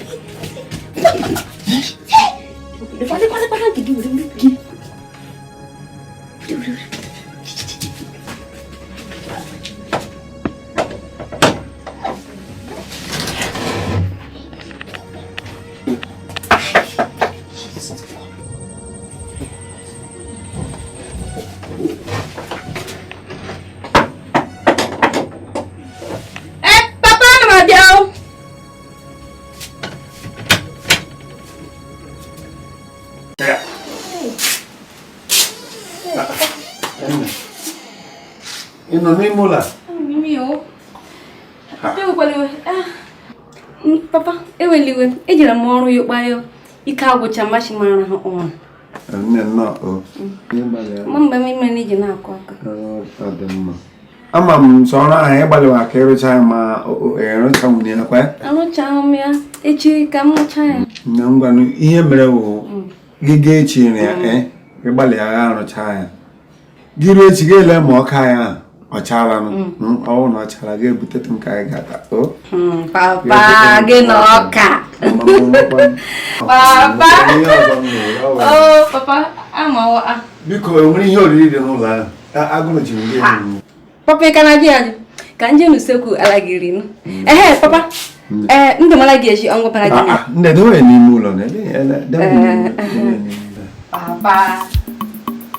Lekwa, lekwa, ha nke gị were gị. Were, were, were. Eh, papa, ana m abịa o. Ị nọ n'ime ụlọ a? Mimi o. Ewekwala iwe. Ah, papa, ewela iwe. Ejere m ọrụ ya kpayo. Ike agwụcha mmachi mara ha ụra. Nne nnọọ o. Ihe gbalịa. Ma mgbe m mere iji na-akụ aka. Ọ dị mma. Ama m sọ ọrụ ahụ ịgbalịwa ka ịrụcha ya ma ịrụcha nwunye ya kwa. Arụchaghị m ya. Echi ka m rụchaa ya. Na ngwanụ ihe mere wụ gị gaa echi na ya ịgbalị agha arụcha ya. Gị ruo echi gị ele ma ọka ya ọ chaala nụ. Ọ bụrụ na ọ chaala gị ebutetụ nke anyị ga-ata. O. Papa, gị na ọka. Papa. Oh, papa, ama a. Biko, enwere ihe oriri dị n'ụlọ ahụ? Agụrụ ji m gị. Papa, ị ka na-ajụ ya ajụ? Ka nje n'usekwu ala gị ri nụ. Ehe, papa. Eh, ndụ mara gị echi, ọngwa bara gị. Nne, dewe n'ime ụlọ na ele dewe n'ime ụlọ. Papa.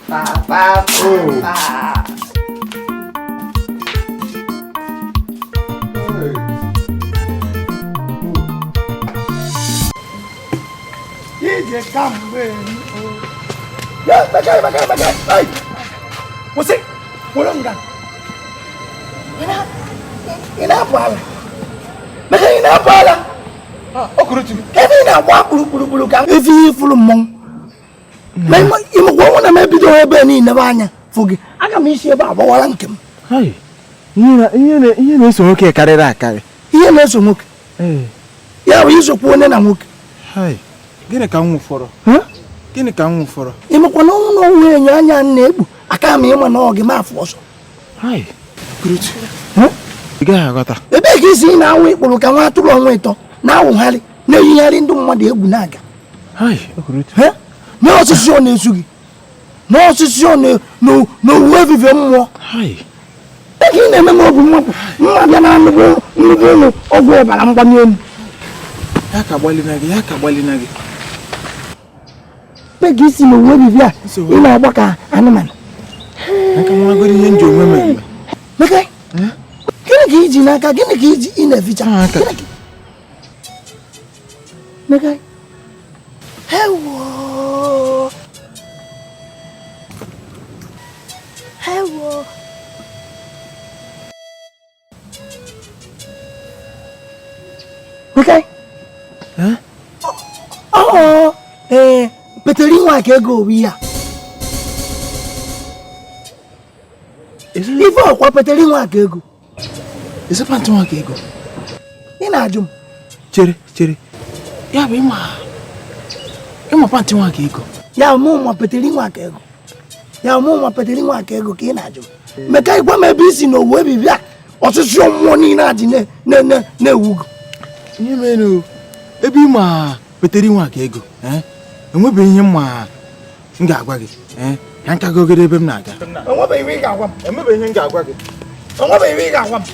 Papa, papa. Ije kamgbe ya mekee mekee mekee. Ai! Kwụsị! Kwụrụ nga. Ị na-apụ ala. Mekee ị na-apụ ala. Ebe ị na-agba kpurukpurukpuru ka efi ifuru mmọnwụ. Ma ịmụkwa ọnwụ na m ebido ebe niile be anya fụ gị. Aga m isi ebe a gbawara nke m. Ihe na-eso nwoke karịrị akarị. Ihe na-eso nwoke? Ya bụ isokwu onye na nwoke. Gịnị ka m nwụfọrọ? Gịnị ka m nwụfọrọ? Ịmakwa na ọnwụ na ọnwụ enyo anya na-ekpu aka m ịma na ọ gị ma afụ ọsọ. Ị gaghị aghọta. Ebee ka isi na-awụ ịkpụrụ ka nwa atụrụ ọnwa ịtọ na-awụgharị na-eyigharị ndị mmadụ egwu na-aga. Na osisi ọ na-esu gị. Na osisi ọ na owuwe evive mmụọ. Ebe ị na-eme m obi mwapụ mma bịa na nnukwu ụlọ ọgwụ ọbara mgbali elu. Ya ka gbalina gị, ya ka gbalina gị. Ebe ka isi na owuwe evive a ị na-agba ka anụmanụ. Aka nwa goro ihe nji onwe m eme. Meke, gịnị ka iji n'aka? Gịnị ka iji ị na-eficha? Meke, ewo! Ewo! Meke? Oh, peteri nwa ka ego owi ya. Ife ọkwa peteri nwa ka ego. Eze pantị nwa ka ego. Ị na-ajụ m. Chere, chere. Ya bụ ịma pantị nwa ka ego. Ya mụ ma peteri nwa ka ego. Ya mụ ma peteri nwa ka ego ka ị na-ajụ m. Meka ịgwa m ebe isi na owu ebibi a ọtụtụ mmụọ niile adị na-ewu gị. Ihe mere ebe ịma peteri nwa ka ego, enwebeghị ihe mma m ga-agwa gị, ka nka gogoro ebe m na-aga. Enwebeghị ihe ị ga-agwa m. Enwebeghị ihe m ga-agwa gị. Enwebeghị ihe ị ga-agwa m.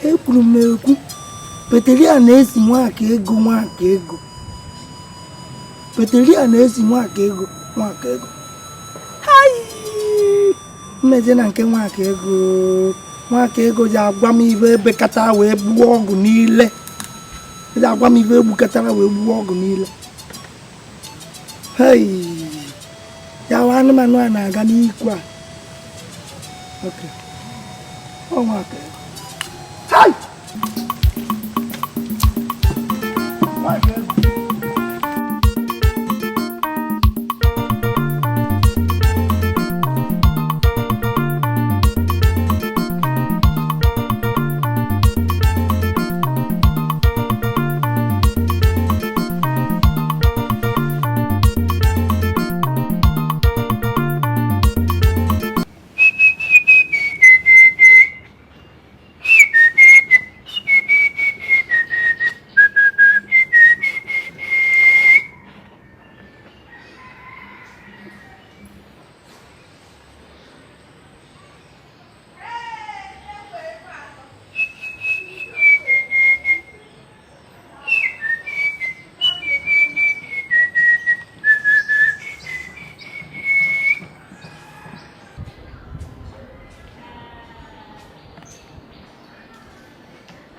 Ekwuru m ekwu, peteri a na-esi nwaka ego, nwaka ego. Peteri a na-esi nwaka ego, nwaka ego. Hai! Mmeje na nke nwaka ego. Nwaka ego ji agwa m ibe ebekata wee gbuo ọgụ niile. Ji agwa m ibe egbukatara wee gbuo ọgụ niile. Hei! Ya wa anụmanụ a na-aga n'ikwu a. Okay. Ọ nwaka ego. Hai! Nwaka ego.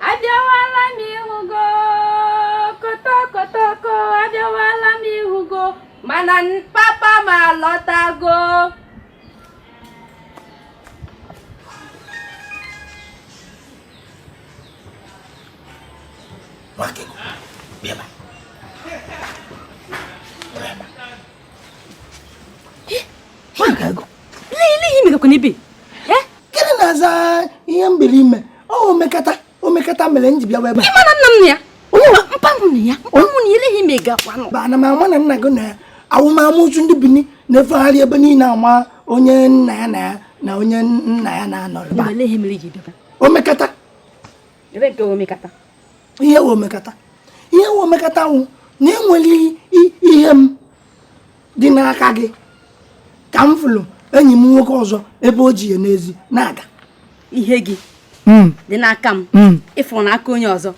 Abịawala m ịhụgo kotokotoko, abịawala m ịhụgo, mana papa m alọtago. Nwaka ego, bịa ebe a. Nwaka ego. Lee ihe imegakwa n'ebe. Gịnị na-aza ihe mbiri ime? Ọ omekata, omekata mere m ji bịawa ebe a. Ị ma na nna m na ya? Mpa m na ya? Mpa m na ya, lee ihe imegakwanụ. Ba, ana m ama na nna gị na ya. Awụmamụsụ ndị Bini na-efegharị ebe niile ama onye nna ya na ya na onye nna ya na-anọrọ. Ba, lee ihe mere i ji bịaba. Omekata. Ebe nke omekata. Ihe wụ omekata. Ihe wụ omekata wụ na enwere ihe m dị n'aka gị ka m fụrụ enyi m nwoke ọzọ ebe o ji ya n'ezi na-aga. Ihe gị dị n'aka m, ịfụrụ n'aka onye ọzọ.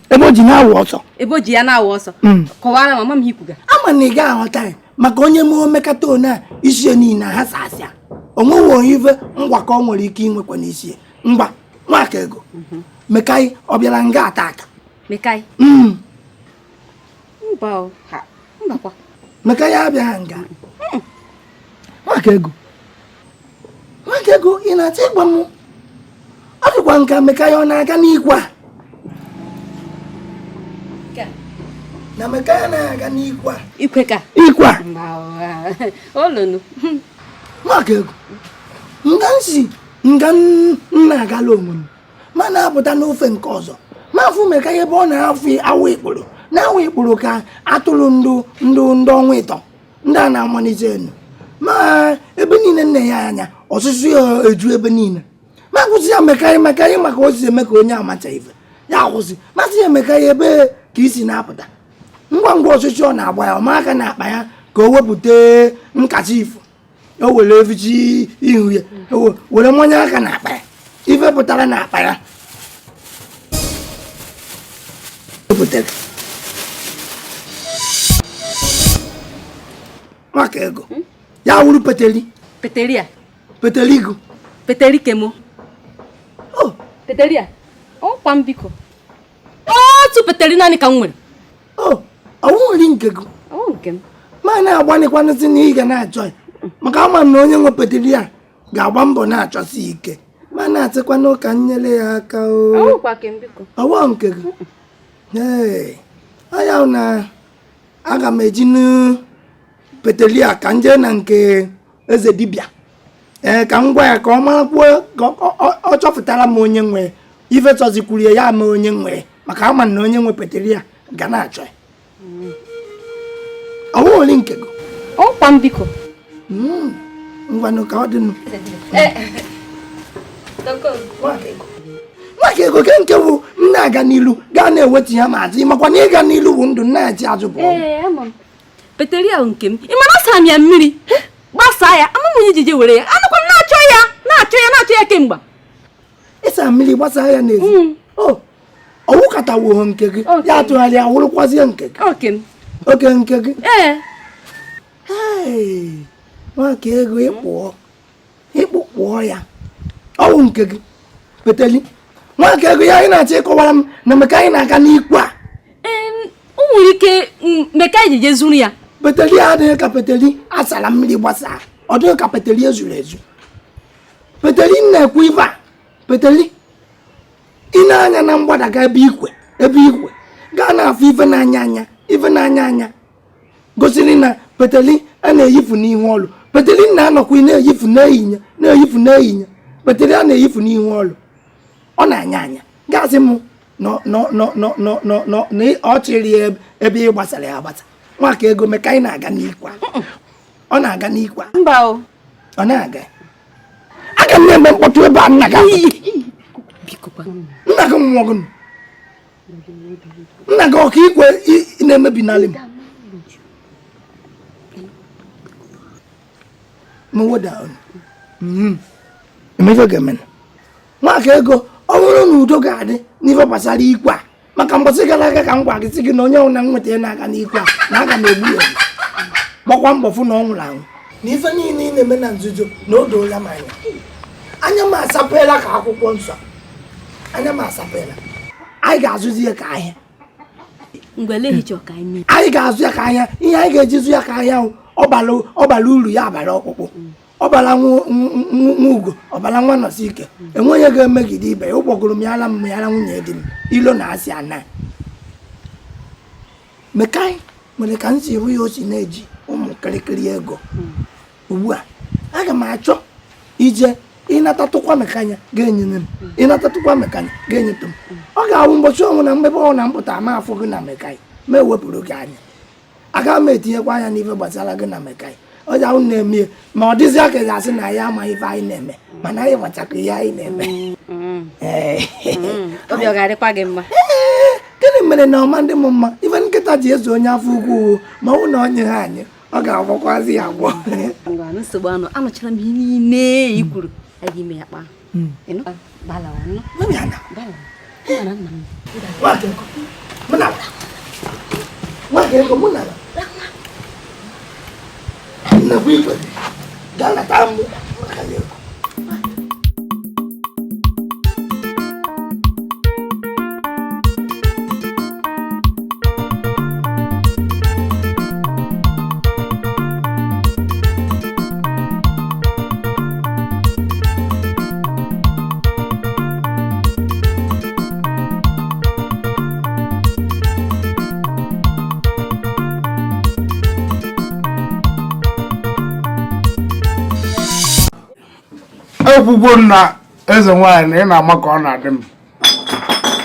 Ebe o ji na-awụ ọsọ. Ebe o ji ya na-awụ ọsọ. Kọwara mama m ihe ikwuga. Ama na ị gaghị aghọta ya maka onye mee omekata one a isi ya niile ha sasịa. O nweghị onye ife ngwakọ ọ nwere ike inwekwa n'isi ya. Ngwa, nwaka ego. Mekai ọ bịara nga ata aka. Mekai? Mba o, ha, mbakwa. Mekai abịaghị nga. Nwaka ego. Nwaka ego, ị na-achọ ịgwa m? Ọ dịkwa nka Mekai ọ na-aga n'ikwe a. Na Mekai na-aga n'ikwe a. Ikwe ka? Ikwe a. Mba o, olonu. Nwaka ego. Nga nsi, nga m na-agala onwe m. Ma na-apụta n'ofe nke ọzọ. Ma afụ Mekai ebe ọ na-afụ awụ ikpuru. Na-awụ ikpuru ka atụrụ ndụ ndụ ndị ọnwa ịtọ. Ndị a na-amalite enu. Ma ebe niile nne ya anya, ọsụsụ ya eju ebe niile. Ma kwụsị ya Mekai, Mekai maka o si eme ka onye amacha ife. Ya kwụsị. Masị ya Mekai ebe ka isi na-apụta. Ngwa ngwa ọsụsụ ọ na-agba ya, ọ ma aka na-akpa ya ka o wepụta nkacha ifo. O were efichi ihu ya, o were mmanya aka na-akpa ya. Ife pụtara na-akpa ya. Wepụtara. Nwaka ego. Ya wuru peteri. Peteri a? Peteri ego. Peteri kemo. Oh. Peteri a? Ọkwa m biko. Otu peteri naanị ka m nwere. Oh, ọ nwere nke gị. Ọ nke m. Ma na-agbanikwanụsị na ị ga na-achọ ya. Maka ama m na onye nwe peteri a ga-agba mbọ na-achọsi ike. Ma na-atịkwanụ ka m nyere ya aka o. Ọwụkwa ke m biko. Ọwụ nke gị. Ee. Anya na aga m eji nụ peteri a ka m jee na nke eze dibịa. Ee, ka m gwa ya ka ọ marakwuo ka ọ chọpụtara m onye nwe ife chọzikwuru ya, ya ama onye nwe maka ama na onye nwe peteri a ga na-achọ ya. Ọ nwere nke gị. Ọkwa m biko. Ngwanụ ka ọ dịnụ. Nwaka ego ke nke bụ m na-aga n'ilu gaa na-eweta ya ma azụ, makwa na ịga n'ilu bụ ndụ na-achị azụ bụ ọnwụ. Ee, ama m. Peteri ahụ nke m. Ị ma na asa m ya mmiri? Gbasaa ya, ama m onye jije were ya. Anụkwa m na-achọ ya, na-achọ ya, na-achọ ya kemgbe. Ịsa mmiri gbasaa ya n'ezi. O ọwụkatawo nke gị ya atụgharịa wụrụkwazie nke gị. Oke nke gị. Ee. Nwaka ego ịkpụọ ịkpụkpụọ ya ọwụ nke gị peteli. Nwaka ego ya anyị na-achọ ịkọwara m na meka anyị na-aga n'ikwe a. O nwere ike meka anyị je zuru ya. Peteli adịghị ka peteli asara mmiri gbasaa, ọ dịghị ka peteli ezuru ezu. Peteli na-ekwu ife a, peteli ị na-anya na mgbada ga ebe ikwe ebe ikwe gaa na-afụ ife na-anya anya ife na-anya anya gosiri na peteli a na-eyifu n'ihu ọlụ. Peteli na-anọkwa na-eyifu n'ehihie na-eyifu n'ehihie. Peteli a na-eyifu n'ihu ọlụ ọ na-anya anya gasị m na ọ chịrị ebe ị gbasara ya agbasa. Nwaka ego meka anyị na-aga n'ikwe ọ na-aga n'ikwe ọ na-aga. Aga m na-eme mkpọtụ ebe a nna gị nna gị nwụọ gị nna gị ọka ikwe na-emebi n'ala m Nwaka ego ọ bụrụ na udo ga-adị n'ife gbasara ikwe a maka mbọsị gara aga ka m gwa gị sị gị na onye ọbụla m nweta ya na-aga n'ikwe a na aga m egbu ya gbakwa mbọ fụ na ọ nwụrụ anwụ na ife niile ị na-eme na nzuzo na o doola m anya. Anya m asapela ka akwụkwọ nsọ, anya m asapela. Anyị ga-azụzi ya ka ahịa. Anyị ga-azụ ya ka ahịa. Ihe anyị ga-eji zụ ya ka ahịa ọbara uru ya abara ọkpụkpụ ọbara nwa ugo ọbara nwa nọsi ike enweghị ga-emegide ibe ya. Ụgbọgụrụ m yara m yara nwunye di m ilo na asị ana mekai nwere ka m si hụ ya o si na-eji ụmụ kịrịkịrị ego ugbu a. Aga m achọ ije ịnatatụkwa mekanya ga-enyere m ịnatatụkwa mekanya ga-enyetụ m. Ọ ga-awụ mbọchị ọnwụ na mgbebe ọ na mpụta ama afọ gị na mekai ma ewepụrụ gị anya. Agaghị m etinyekwa anya n'ife gbasara gị na mekai ọ ga-ahụ na-eme ma ọ dịzị aka ga-asị na ya amaghị ife anyị na-eme mana anyị machakwa ihe anyị na-eme. Obi ọ ga-adịkwa gị mma? Gịnị mere na ọma ndị m mma ife nkịta ji ezu onye afọ ukwu ma ọ bụ na ọ nye ha anyị ọ ga-agwọkwazi ya agwọ. Nsogbu anụ anụchara m ihe niile i kwuru anyị ime ya kpaa. Ekwugwo na eze nwaanyị na ị na-ama ka ọ na-adị m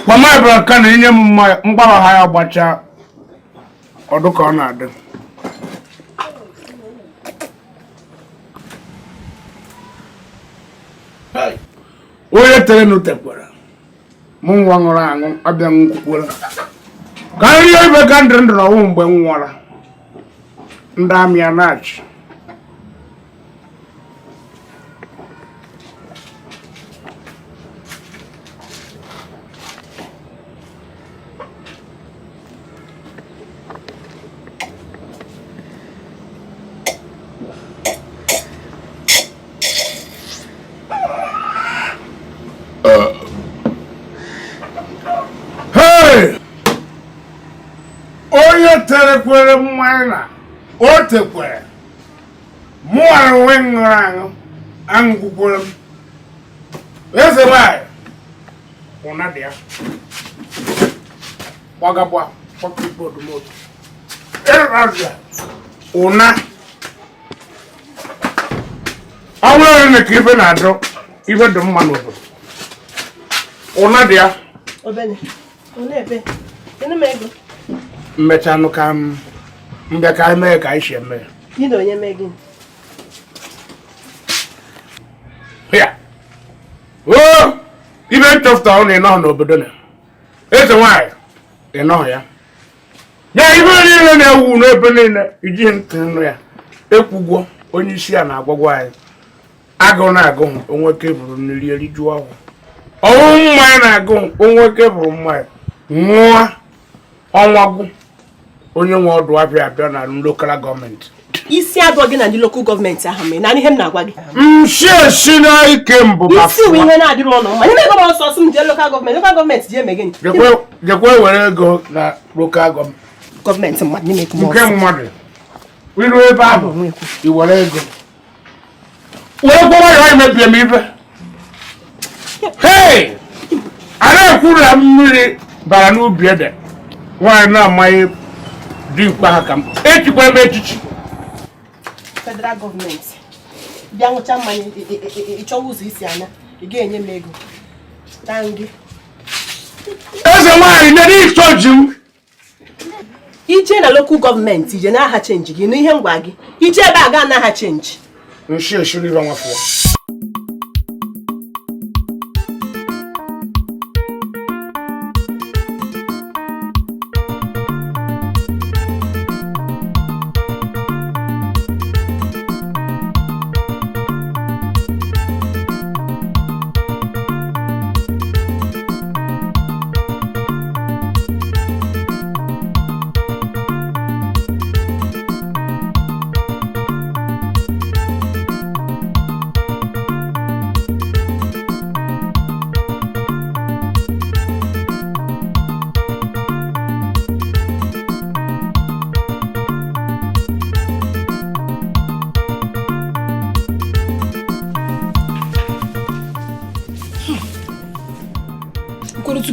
kwa m ka na inye m mmanya mkpara ha ya gbachaa ọdụ ka ọ na-adị. Onye tere nụ tekwara mụ nwa ṅụrụ aṅụ abịa nkwukwara ka nri ebe ka ndụ ndụ na ọnwụ mgbe m nwụọla ndị amị a na-achị. Onye terekwere mmanya na o tekwere mụwara onwe ṅụrụ aṅụ aṅụkwukwere m eze nwanyị ụna dị ya gbagagba gbakọ odumodu ụna ọ bụrụ na ka ife na-adụ ife dị mma n'obodo ụna dị ya mmechanụ ka m mbịa ka anyị mee ka anyị si eme ya. O ibe nchọpụta ọ na ịnọghị n'obodo na eze nwaanyị ịnọghị ya ya ibe niile na-ewu n'ebe niile ijighị ntị nụ ya ekwugwo onye isi ya na-agwagwa anyị agụụ na-agụ onwe ka eburu mmiri erijuo ọgwụ. Ọwụ mmanya na-agụ nwoke bụrụ mmanya ṅụọ ọnwa gwụ onye nwe ọdụ abịa abịa na local government. Isi adọ gị na ndị local government ahụ mee naanị ihe m na-agwa gị. Nshi esi na ike mbụ isi wụ ihe na-adịrị ọnụ mma. Nye m ego m ọsọ ọsọ m jee local government. Local government ji eme gịnị? Jekwe were ego na local government. Gọọmenti mmadụ nye m ego m nke ọsọ. Mmadụ iru ebe ahụ i were ego were gwa nwayọọ imebie m ibe. Hei, a na-ekwu na mmiri bara n'ubi ede nwaanyị na-amaghị dimkpa ha ka m echikwa m echichi. Federal gọọmenti bịa ṅụcha mmanya ị chọwa ụzọ isi anya ị ga-enye m ego taa gị. Eze nwaanyị nyere ịchọ ji m. Ije na local government ije n'aha change gị n'ihe ngwa gị ije ebe a gaa n'aha change. Nshi eshiri ibe nwafọ.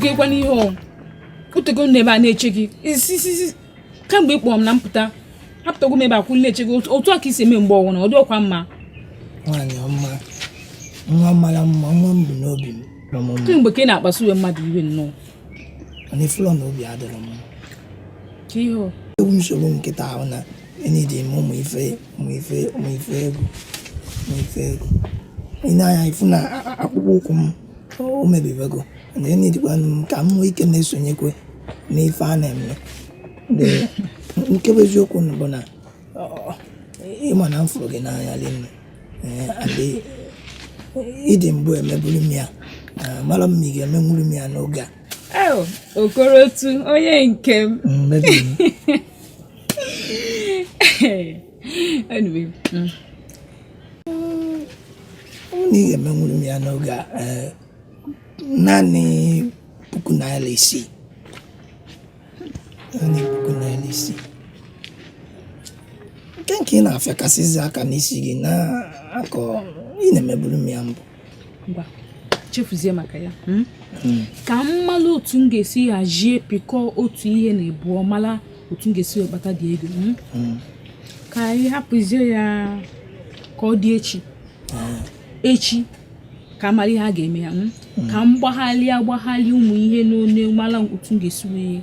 Okoro n'ihe o utego m n'ebe a na-eche gị isi kamgbe ị kpọrọ m na mpụta apụtago m ebe a kwụ na-eche gị otu a ka isi eme mgbe ọwụna ọ dị ọkwa mma. Nwaanyị ọma, nwa mara mma, nwa m bụ n'obi m. Kemgbe ka ị na-akpasu uwe mmadụ iwe nnọọ. Mana ifụlọ na obi adịrọ m. Ka ihe o Egwu nsogbu nkịta ahụ na enidi m ụmụ ife ụmụ ife ụmụ ife ego ụmụ ife ego. Ị na-anya ifu na akpụkpọ ụkwụ m o mebibego na enidikwa m ka m nwee ike na-esonyekwe n'ife a na-eme. Nke bụ eziokwu bụ na ịma na m fụrụ gị n'anya rinne. And ịdị mbụ emeburu m ya, mara m ma ị ga-emenwuru m ya n'oge a. Okorotu onye nke m. Anyway, na ị ga-emenwuru m ya n'oge a, naanị ₦6,000. Naanị ₦6,000. Nke ị na-afịakasịzi aka n'isi gị na-akọ ị na-emeburu m ya mbụ. Ngwa, chefuzie maka ya. Ka m malụ otu m ga-esi hazie pịkọọ otu ihe na ịbụọ mara otu m ga-esi kpata dị ego. Ka anyị hapụzie ya ka ọ dị echi. Echi ka mara ihe a ga-eme ya. Ka m gbaghalịa ụmụ ihe n'one mara otu m ga-esi wee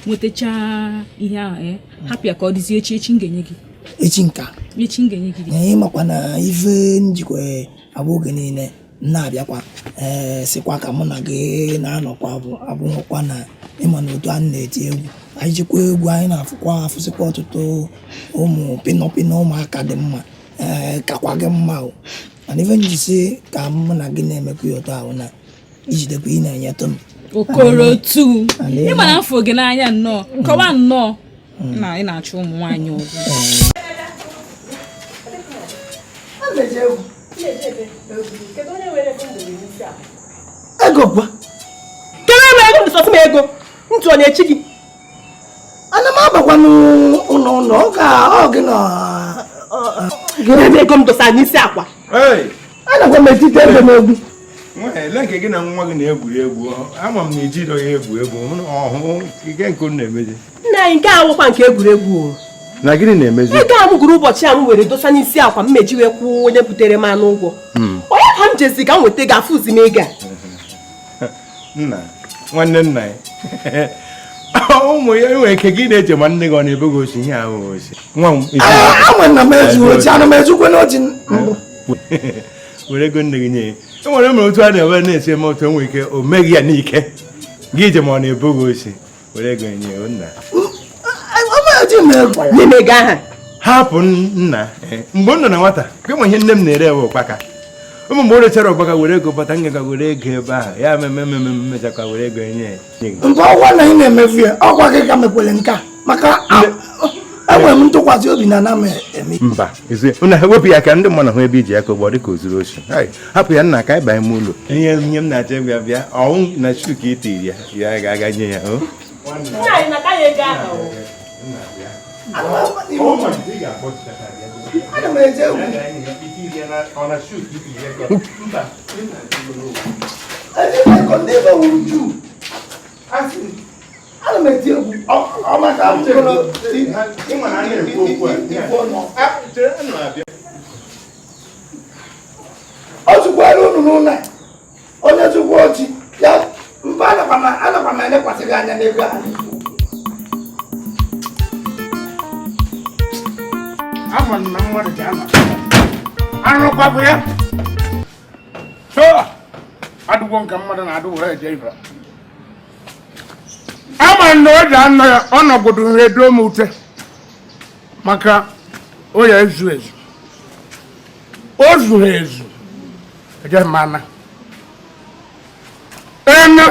nwetachaa ihe ahụ. Hapụ ya ka ọ dịzie echi, echi m ga-enye gị. Echi nka. Echi m ga-enye gị. Ịmakwa na ife njikwa abụ oge niile na-abịakwa sịkwa ka mụ na gị na-anọkwa abụghịkwa na ịma na otu anyị na-eti egwu anyị jikwa egwu anyị na-afụkwa afụsịkwa ọtụtụ ụmụ pịnọpịnọ ụmụaka dị mma kakwa gị mma o. Mana ife njisi ka mụ na gị na-emekwa ya otu ahụ na ijidekwa ị na-enyetụ m. Okorotu ịma na afọ gị n'anya nnọọ kọwa nnọọ na ị na-achọ ụmụ nwaanyị ọgụ. Ego gwa. Kedu ebe ego m sọsị m ego ntụ ọ na-echi gị? Ana m abakwa n'ụlọ ụlọ ọ ga ọ gị na ebe ego m dosara n'isi akwa. Anakwa m etite ego n'egwu. Ele nke gị na nwa gị na-egwuri egwu, ama m na ijiro ya egwu egwu ọhụ nke nke unu na-emezi. Nna anyị nke awụkwa nke egwuregwu. Na gịnị na-emezi? Ego a m gụrụ ụbọchị a m were dosa n'isi akwa m meji wee kwụọ onye butere m anụ ụgwọ. Onye ka m jezi ka m nweta ego afụzi m ego a. Nna, nwanne nna ya. Ụmụ ya enwere ike gị na-eche ma nne gị ọ na-ebe gị osi ihe ahụ osi. Nwa m anwe na m ezu ochi, ana m ezukwe n'ochi mbụ. Were ego nne gị nye ya. E nwere mere otu a na-eme na-esi eme otu enwere ike o meghị ya n'ike. Gị ije ma ọ na-ebo gị osi. Were ego nye ya nna. Nye m ego ahụ. Hapụ nna. Mgbe m nọ na nwata, kemgbe ihe nne m na-ere ewe ụkpaka. Ụmụ mgbe o rechara ọgbaka were ego bata nga were ego ebe ahụ ya meme mechakwa were ego nye ya. Nke ọkwa na ị na-emefu ya ọkwa gị ka mekwere nke a maka enwere m ntụkwasị obi na ana m eme. Mba unu wepụ ya ka ndị mmadụ hụ ebe iji aka ụgbọ dị ka o zuru oshi. Hapụ ya nna ka anyị banye m ụlọ. Ihe ihe m na-achọ ịgwa bịa ọnwụ na shu ka itiri ya ya ga-aga nye ya. Ana m eje egwu. Ana m eti egwu ọ maka m gụrụ ọ tụkwara unu n'ụlọ onye tụkwa ochi ya mba anakwa m elekwasị gị anya n'ego ahụ. Ama na mmadụ ga-anọ arụkwabụ ya so adụgwo nke mmadụ na-adụ were eje ibe ama na o ji anọ ya ọnọgodo ha edo m ute maka o ya ezu ezu o zuru ezu eje m ana ene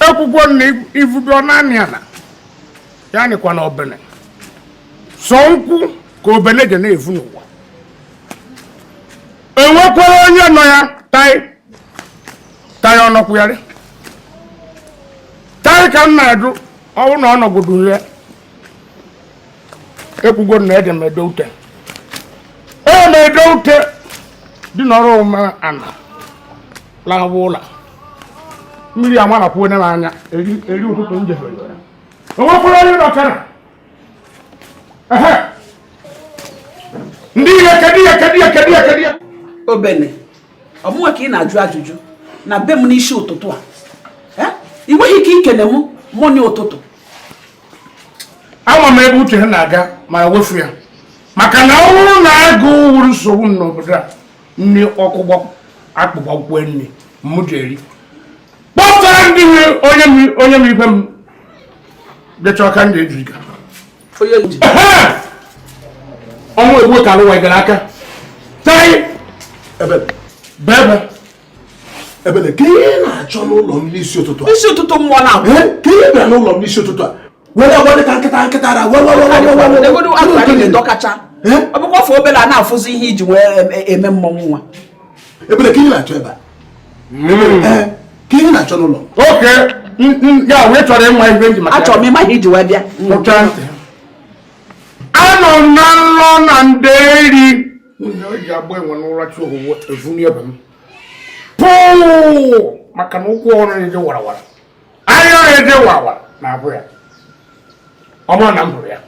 ekwukwo na ivudo naanị ala ya nịkwa na obene sọ nkwụ ka obele je na-evu n'ụwa enwekwara onye nọ ya tai tai ọnọkwụgharị tai ka m na-ajụ ọnwụ na ọnọgodo ya ekwugo na eje m edo ute e na-edo ute dị n'ọrụ omume ana lahụwa ụlọ mmiri amarakwuo m anya eri ụtụtụ m jefere enwekwara onye nọkara ndị ihe kedu ihe kedu ihe kedu ihe kedu ihe Obene ọ mụnwa ka ị na-ajụ ajụjụ na be m n'isi ụtụtụ a ị nweghị ike ikele m mọni ụtụtụ. Ama m ebe uche ha na-aga ma wefu ya maka na ọ bụrụ na agụụ wuru nsogbu m n'obodo a nri ọkụ akpụgbakwue nri m ji eri kpọpụtara ndị onye m ibe m dechọ ka m ga-eju ike ọnwụ egbu ka alụwa gara aka tai bebe Ebele ka ihe na-achọ n'ụlọ m n'isi ụtụtụ a isi ụtụtụ mmụọ na-agwụ ka ihe bịara n'ụlọ m n'isi ụtụtụ a were agwa dị ka nkịta nkịta ara dọkacha ọ bụkwa ọfọ obere a na-afụzi ihe iji wee eme mmọnwụ nwa. Ebele ka ihe na-achọ ebe a ka ihe na-achọ n'ụlọ oke ya wee chọrọ ịma ihe nji maka achọrọ m ịma ihe iji wee bịa. Anọ m na nlọ na nderi eji agba enwe n'ụra chi owuwe evuni ebe m pụụ maka na ụkwụ ọrụ na-eje warawara ahịa na-eje warawara na-abụ ya ọ bụrụ na m hụrụ ya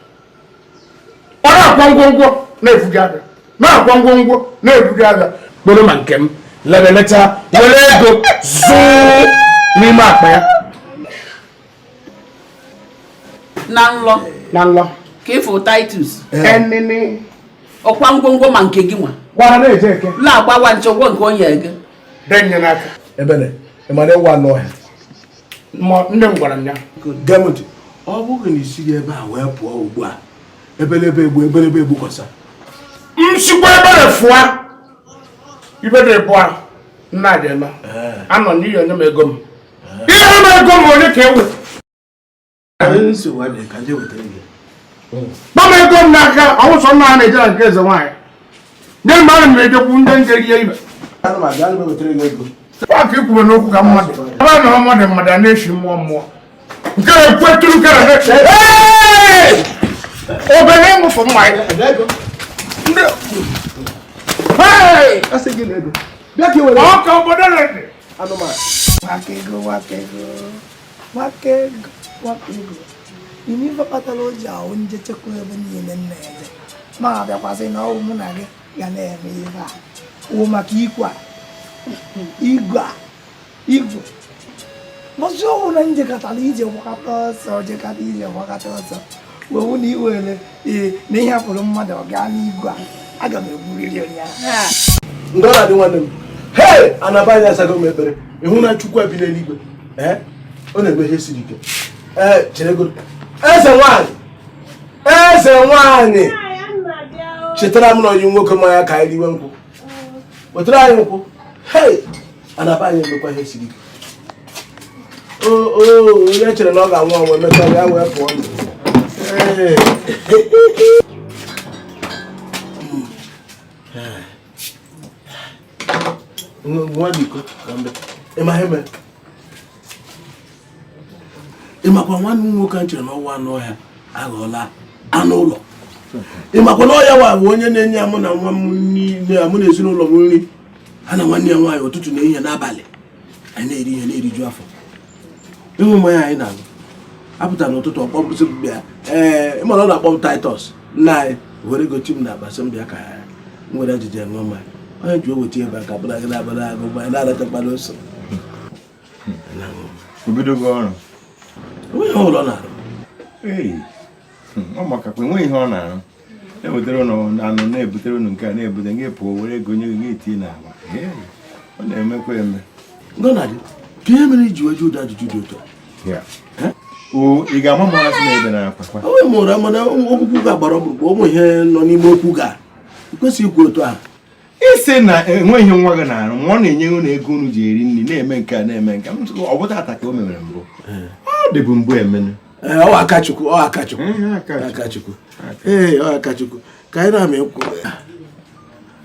ọ na-akwa ngwongwo na-ebuga abịa na-akwa ngwongwo na-ebuga abịa kporo ma nke m lebeleta were ego zụụ n'ime akpa ya na nlọ na nlọ ka ịfụ Titus enene ọkwa ngwongwo ma nke gị nwa gwara na-eje eke na-agbawa nchọgwọ nke onye gị denye n'aka. Ebele ị mara ịwa n'ọhịa nne m gwara m ya gee ntị ọ bụghị na isi gị ebe a wee pụọ ugbu a ebelebe egbu ebelebe egbukwasa m sikwa ebere fụa ibe dị pụa nna dị eme anọ n'ihi onye m ego m ihe m ego m onye ka ewe kpọm ego m n'aka ọwụsọ nna a na-eje na nke eze nwaanyị nye m ana m ejekwu ndị nje rie ibe Pak ikwube n'okwu ka mmadụ ebe na mmadụ mmadụ a na-eshi mmụọ mmụọ nke ekweturu kere obere ịṅụfụ mmanya ọka obodo na-ede Nwaka ego ime ife kpatara o ji ahụ nje chekwa ebe niile nna eze ma abịakwasị na ọwụ mụ na gị ga na-eme ife a wụ maka ikwe a igwe a igwe mbọsị ọwụ na njekọtara ije gbakọta ọsọ jekọta ije gbakọta ọsọ wee hụ na i were ee na ihe hapụrụ mmadụ ọ gaa n'igwe a aga m egburiri onye ahụ. Ndị ọ na-adị nwanne m hei anaba anyị asago m ekpere ịhụ na Chukwu ebi n'eluigwe ee ọ na-eme ihe siri ike ee chere eze nwaanyị eze nwaanyị chetara m na onye nwoke mmanya ka anyị riwe nkwụ. Wetara anyị nkwụ. Hei, anaba anyị emekwa ihe siri ike. O onye chere na ọ ga-anwụ anwụ emechaa ya wee pụọ ndụ. Ee. Nwa dị iko ka mbe. Ị ma ihe mere? Ị makwa nwanne m nwoke a chere na ọ wụ anụ ọhịa aghọọla anụ ụlọ. Ị makwa na ọ ya wa bụ onye na-enye mụ na nwa m niile, mụ na ezinụlọ m nri, ha na nwanne ya nwaanyị, ụtụtụ na ehihie n'abalị. Anyị na-eri ihe na-eriju afọ. Ịṅụ mmanya anyị na-aṅụ apụta n'ụtụtụ, ọkpọ m sị m bịa. Ee, ị mara ọ na-akpọ m Titus nna anyị, were gochi m n'akpa sị m bịa ka m were ejije ṅụọ mmanya. Onye ji oweta ebe a ka bụla gị na-abara agụ mmanya na-arachakwana ose. O bidogo ọrụ? Enweghị ihe ụlọ na-arụ. Ee, ọ makakwa enweghị ihe ọ na-arụ. Na-ebutere ụnụ anụ, na-ebutere ụnụ nke a, na-ebute gị pụọ were ego nye gị, gị etinye n'akpa. Ee, ọ na-emekwa eme. Ngọnadị, ka ihe mere iji wee jụ ụdị ajụjụ dị otu a? O, ị ga-ama m ụra sị na ebe na-akwa kwa? Onwe m ụra, mana okwu ga-agbara ọkpụrụkpụ, ụmụ ihe nọ n'ime okwu ga kwesịghị ikwu otu ahụ. Isi na enweghị ihe nwa gị na-arụ, ma ọ na-enye unu ego unu ji eri nri, na-eme nke a, na-eme nke a. M sị, ọ bụ tata ka o mewere mbụ? Ọ dịbụ mbụ emene. Ee, ọ aka Chukwu, ọ aka Chukwu. Aka Chukwu. Ee, ọ aka Chukwu. Ka anyị na-amị nkwụ.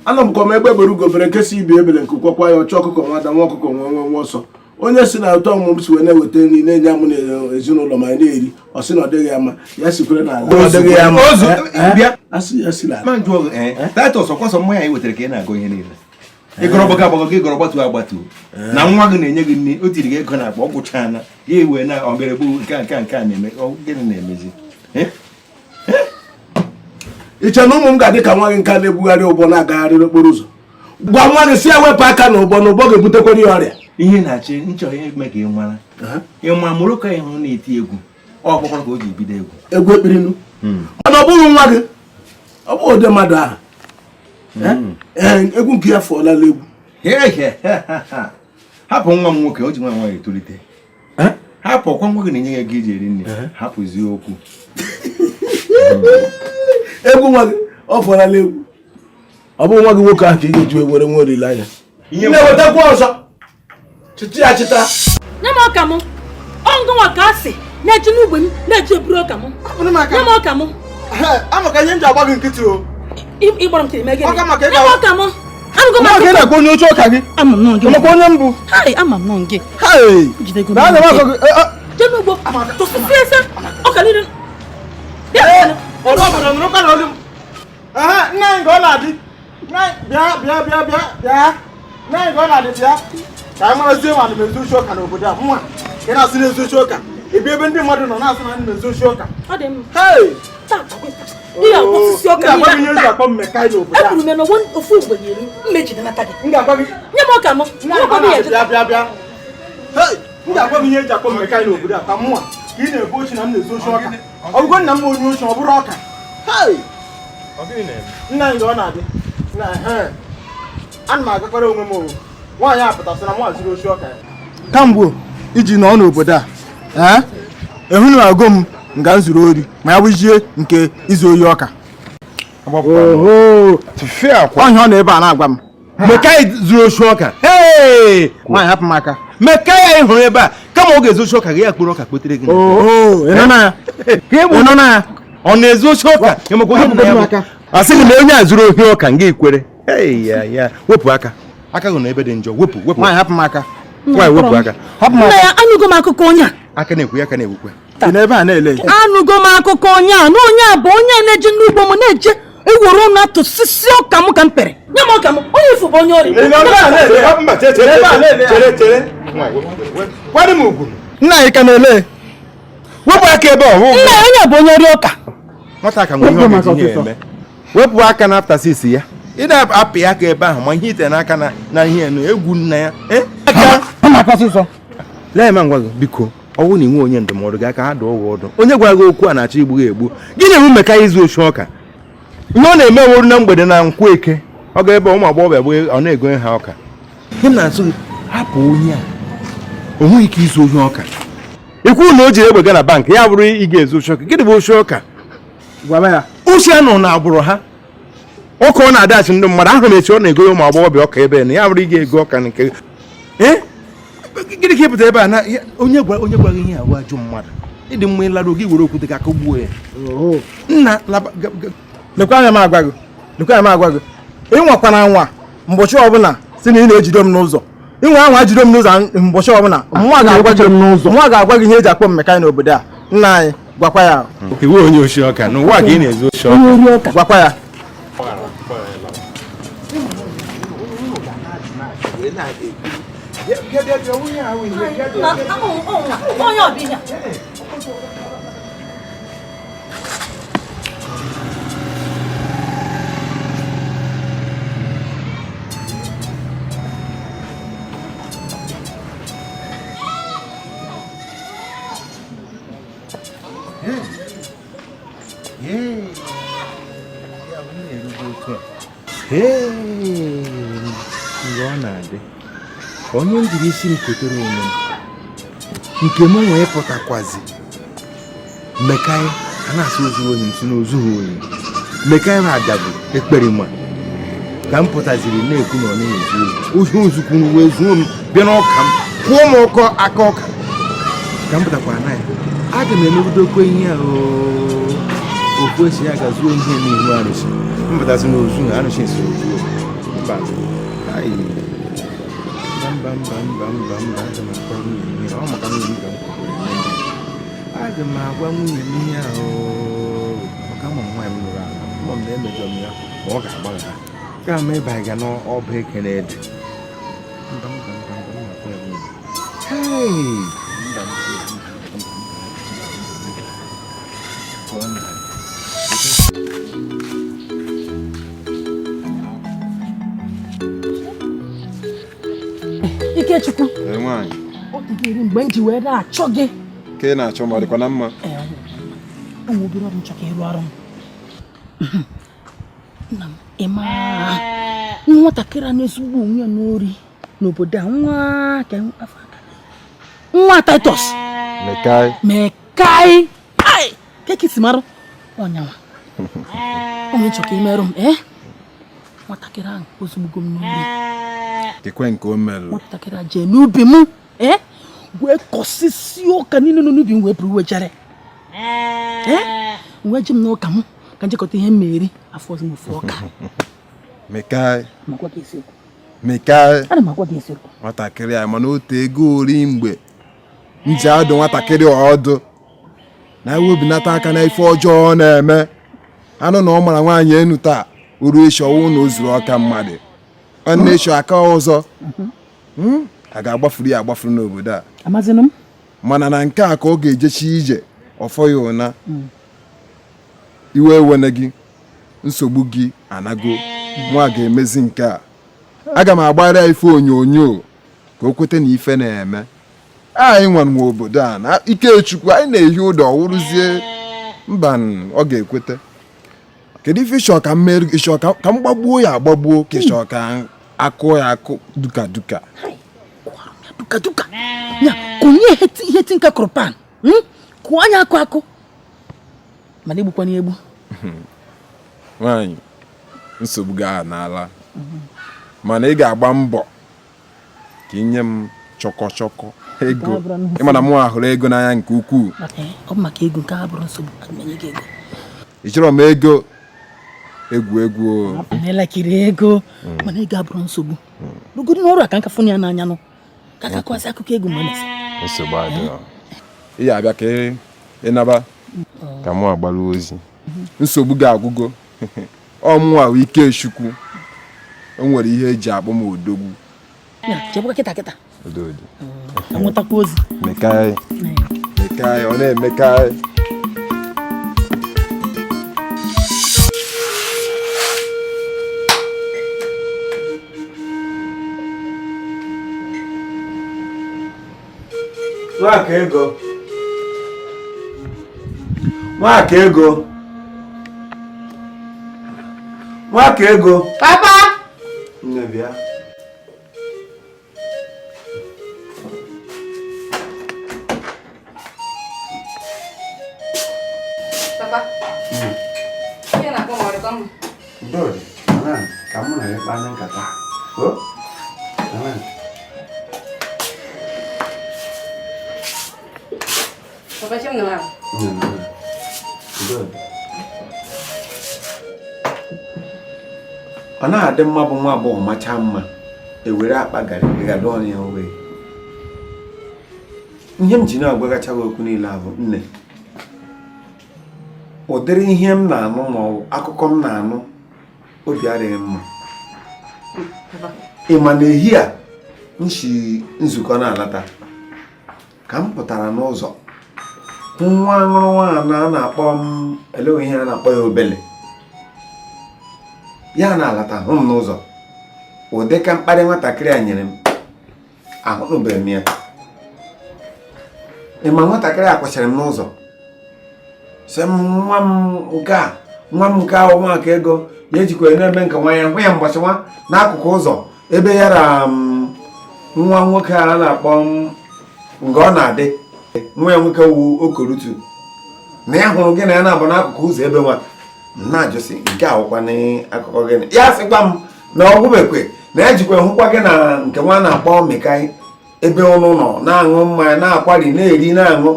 Anọ m ka m egbe bere ugo bere, nke si ibe ebele nke kwakwa ya, ọchụ ọkụkọ nwada, nwa ọkụkọ nwe nwe nwe ọsọ. Onye si na ụtọ ọmụmụ m si wee na-eweta nri na-enye mụ na ezinụlọ ma anyị na-eri, ọ sị na ọ dịghị ya mma, ya sikwere n'ala. Ọ dịghị ya mma. Ozu, bịa. Asị ya si n'ala. Ma njụọ gị, Titus, ọkwasọ mmanya anyị wetara ka ị na-agụ ihe niile. Ịgọrọ gbago agbago gị, gọrọ gbatuo agbatuo. Na nwa gị na-enye gị nri, o tiri gị ego n'akpa, ọ gwụchana ya ewe na ọgịrịgbu nke a nke a nke a na-eme, ọ gịnị na-emezi? Ị che na ụmụ m ga-adị ka nwa gị nke a na-ebugharị ụbọ na-agagharị n'okporo ụzọ? Gwa nwa gị si ya wepụ aka na ụbọ, na ụbọ ga-ebutekwara ya ọrịa. Ihe na-achị nchọ ime ka ị mara, ị ma mụrụ ka ịhụ na-eti egwu, ọ kpọkwara ka o ji bido egwu. Egwu ekpirinu. Mana ọ bụghị nwa gị, ọ bụghị ụdị mmadụ ahụ. Ee, egwu nke ya fọọlala egwu. Hapụ nwa m nwoke, o ji nwa nwaanyị etolite. Hapụ ọkwa nwa gị na-enye ya ego iji eri nri, hapụzie okwu. Egwu nwa gị ọ fọrọla egwu. Ọ bụ nwa gị nwoke ahụ ka ị ga-eji were nwe olileanya. Ihe na-ewetakwa ọzọ, chịta ya chịta. Nye m ọka m. Ọ ngụnwa ka a sị na-eji n'ugbo m na-eji eburu ọka m. Nye m ọka m. Amaka, ihe m ji agba gị nkịtị o. Ịgbara m nkịtị mee gịnị? Ọka maka Nye m ọka m. Anụgo m Maka ị akụkọ. na-akpọ onye oche ọka gị. Ama m nọ gị. Makwa onye mbụ. Hai, ama m nọ gị. Hai. Jidego m. Na ana m akọ gị. Jee n'ugbo. Tụsịsị ese. Ọka niile. Bịa. Ọrụ obodo nụrụ ka na olu m. Aha, nna anyị ka ọ na-adị. Nna anyị, bịa bịa bịa bịa bịa. Nna anyị ka ọ na-adị, bịa. Ka anyị marazie ma ana m ezu oshi ọka n'obodo a. Mụnwa, ka ị na-asị na-ezu oshi ọka. Ị bịa ebe ndị mmadụ nọ na-asị na ana m ezu oshi ọka. Ọ dị mma. Hei! Taa, taa. Ihe akwụsịsị ọka M ga-agwa gị niile ihe eji akpọ mmeka anyị n'obodo a. Ekwuru m ya na ofu mgbe ga-eru mmejidenata gị. M ga-agwa gị. Nye m ọka m. Nna anyị Nye m ọka m ya bịa bịa bịa. Hei! M ga-agwa gị ihe eji akpọ mmeka anyị n'obodo a ka mụnwa ka ị na-ebu ochi na m na-ezu oshi ọka. Ọ bụgo nna m onye ochi, ọ bụrụ ọka. Hei! Nna anyị ka ọ na-adị. Na ehe. Ana m agakwara onwe m o. Nwaanyị a pụtasịra m zuru oshi ọka ya. Kamgbe iji nọ n'obodo a, ehunu agụ m nga nzuru ori ma ya wụzie nke izu ohi ọka. Ọhịa ọ nọ ebe a na-agwa m. Mekai zuru oshi ọka. Nwaanyị hapụ m aka. Mekai anyị hụrụ ebe a, kama ọ ga-ezu oshi ọka gị, ya kpụrụ ọka kpotere gị. Ị nọ na ya? Ị nọ na ya? Ọ na-ezu oshi ọka? A sị gị na onye a zuru ohi ọka nga ikwere. Ya ya, wepụ aka. Aka gị nọ ebe dị njọ, wepụ wepụ. Nwaanyị hapụ m aka. Nwaanyị wepụ aka. Hapụ m Nna aka. ya, anụgo m akụkọ onye a. Aka na-ekwu ya, aka na-ekwukwe. Ị nọ ebe a na-ele. Anụgo m akụkọ onye a na onye a bụ onye na-eji n'ugbo m na-eje ewere ụnụ atụsịsị ọka m ka m pere. Nye m ọka m, onye ifu bụ onye ori. Ị nọ ebe a na-ele. Mba, chere chere chere chere. Kwado m ugwu. Nna anyị ka na-ele. Wepụ aka ebe ọ. Nna ya, onye a bụ onye ori ọka. Nwata ka nwere ihe ọ ga-eji ya eme. Wepụ aka na after six ya. Ị na-apị aka ebe ahụ ma ihe ite n'aka na ihe enu egwu nna ya. Lee ma ngwa gị biko, ọ bụrụ na ị nwee onye ndụmọdụ gị aka ha dụọ gị ọdụ. Onye gwara gị okwu a na-achọ igbu gị egbu. Gị na-enwe mmeka izu oshi ọka. Ihe ọ na-eme wuru na mgbede na nkwụ eke. Ọ ga ebe ụmụ agbọghọbịa bụ ọ na-egonye ha ọka. Ihe m na-asụ gị, hapụ onye a. O nweghị ike izu ohi ọka. Ikwu na o jiri egbe gaa na bankị ya bụrụ ị ga-ezu oshi ọka. Gịnị bụ oshi ọka? Gwaba ya. Oshi a nọ na agbụrụ ha. Ọka ọ na-adachi ndị mmadụ ahụrụ m echi ọ na-ego ụmụ agbọghọbịa ọka ebe na ya bụrụ ị ga-ego ọka nke ee gịnị ka ị pụtara ebe a na onye gwa onye gwa gị ihe ahụ ajọ mmadụ ịdị mma ịlara oge were okwute ka akụgbuo ya nna lekwa anya m agwa gị lekwa anya m agwa gị ịnwakwana anwa mbọchị ọbụla si na ị na-ejide m n'ụzọ inwe anwa jide m n'ụzọ mbọchị ọbụla mụnwa ga-agwa gị mụnwa ga-agwa gị ihe eji akpọ mmeka n'obodo a nna anyị gwakwa ya iwe onye oshi ọka n'ụwa ka ị na-ezu oshi ọka gwakwa ya. Onye ọbịa. Mgbe ọ na-adị onye m jiri isi m kotere onwe m nke m nwee pụtakwazi mekaị a na-asị ozuru onye m si na ozughị onye mekaị m agadi ekperima ka m pụtaziri na-ekwu na ọ na-ezu ohi ohi ozukwuru wee zuo m bịa n'ọka m kwụọ m ọkọ aka ọka ka m pụtakwara na ya aga m emegidekwa ihe a ofu esi ya ga zuo ihe n'ihu arụsị m pụtazi na ozu arụsị si ozuo mba mba mba mba mba mba aga m agwa nwunye m ihe ọ maka nwunye m ka m kwukwere eme ihe aga m agwa nwunye m ihe ahụ maka ama m nwaanyị m lụrụ ala ma m na-emejọ m ya ma ọ ga-agbaghara ka m ịba ga n'ọba eke na ede mba mba mba mba m agwa ya nwunye m Hey! Mba mba mba mba. Ikechukwu nwaanyị ọ dịgịrị mgbe m ji wee na-achọ gị ka ị na-achọ ma ọ dịkwa na mma ụmụ obere ọrụ m chọ ka ịrụ ọrụ m nna m ị ma nwatakịrị a na-ezugbo onwe ya n'ori n'obodo a nwa ka afọ aka nwa Titus Mekai Mekai ai ka isi marụ ọnyanwa onye chọ ka imerụ m ee nwatakịrị ahụ ozugbo m n'ori dịkwe nke o merụ nwatakịrị a jee n'ubi m ee wee kọsịsị ụka niile nọ n'ubi m wee buru wejere ee wee ji m n'ụka m ka njikọta ihe m eri afọ ọzọ m ofu ọka Mekai Agwa gị eziokwu. Mekai Ana m agwa gị eziokwu. Nwatakịrị a mana o tego ori mgbe m ji adụ nwatakịrị ọdụ na ewebinata aka na ife ọjọọ ọ na-eme anụ na ọ mara nwaanyị enu taa oru echi ọwụ na o zuru ọka mmadụ ọ na-echi aka ọzọ a ga-agbafuru ya agbafuru n'obodo a Amazinụ m. Mana na nke a ka ọ ga-ejechi ije ọfọ ya ụna iwe ewene gị nsogbu gị anago nwa ga-emezi nke a aga m agbara ya ife onyonyo ka o kwete na ife na-eme anyị nwa nwe obodo a na Ikechukwu anyị na-ehi ụda ọwụrụzie mba ọ ga-ekwete kedu ife ịchọ ka m merụ ịchọ ka m gbagbuo ya agbagbuo ka ịchọ ka akụ ya akụ duka duka duka duka ya kụnye ihe tinka kụrụ pan kụọ anya akụ akụ mana egbukwana egbu nwaanyị nsogbu gị ahụ n'ala mana ị ga-agba mbọ ka ị nye m chọkọ chọkọ ego ịmana mụ ahụrụ ego n'anya nke ukwuu ọ bụ maka ego nke a bụrụ nsogbu aga m enye gị ego ị chọrọ m ego egwu egwu na-elekiri ego mana ego abụrụ nsogbu rugoro n'ọrụ a ka nka fụnụ ya n'anya nụ ka aka kọwazi akụkọ ego ma emesịa nsogbu adịrọ ị ya abịa ka ị naba ka mụ agbara ozi nsogbu ga-agwụgo ọ mụ ahụ Ikechukwu o nwere ihe eji akpọ m odogwu chebụkwa kịta kịta ododo ka nwetakwa ozi mekai mekai ọ na-emekai Nwaka ego. Nwaka ego. Nwaka ego. Papa. Nne bịa. Papa. Ihe na-akpọ m ọrịkọ m. Ndọrị. Na ka mụ na gị kpaa na nkata. O? Na. Papa, chi m nọrọ ala. Good. Ọ na-adị mma bụ nwa agbọghọ machaa mma ewere akpa garị gado ọnụ ya wee ihe m ji na-agwagacha gị okwu niile a bụ nne, ụdịrị ihe m na-anụ ma ọ bụ akụkọ m na-anụ, obi adịghị mma. Ị ma na ehi a m si nzukọ na-alata ka m pụtara n'ụzọ hụ nwa aṅụrụ nwaanyị a na-akpọ m, eleghị ihe a na-akpọ ya, obele ya na-alata hụ m n'ụzọ. Ụdị ka mkparị nwatakịrị a nyere m, ahụnụbeghị m ya. Ị ma nwatakịrị a kwụsịrị m n'ụzọ sị m, nwa m nke a, nwa m nke ahụ, nwa ego ya ejikwa na-eme nke nwa ya hụ ya mbọchị nwa n'akụkụ ụzọ ebe ya ra nwa nwoke a na-akpọ m nga ọ na-adị nwa ya nwoke wu okorutu na ya hụrụ gị na ya na-abụ n'akụkụ ụzọ ebe nwa m na-ajụsị nke awụkwa n'akụkọ gịnị. Ya sịkwa m na ọgwụbekwe na ya jikwa hụkwa gị na nke nwa na-akpọ Mekai ebe ụnụ nọ na-aṅụ mmanya, na-akwari, na-eri, na-aṅụ.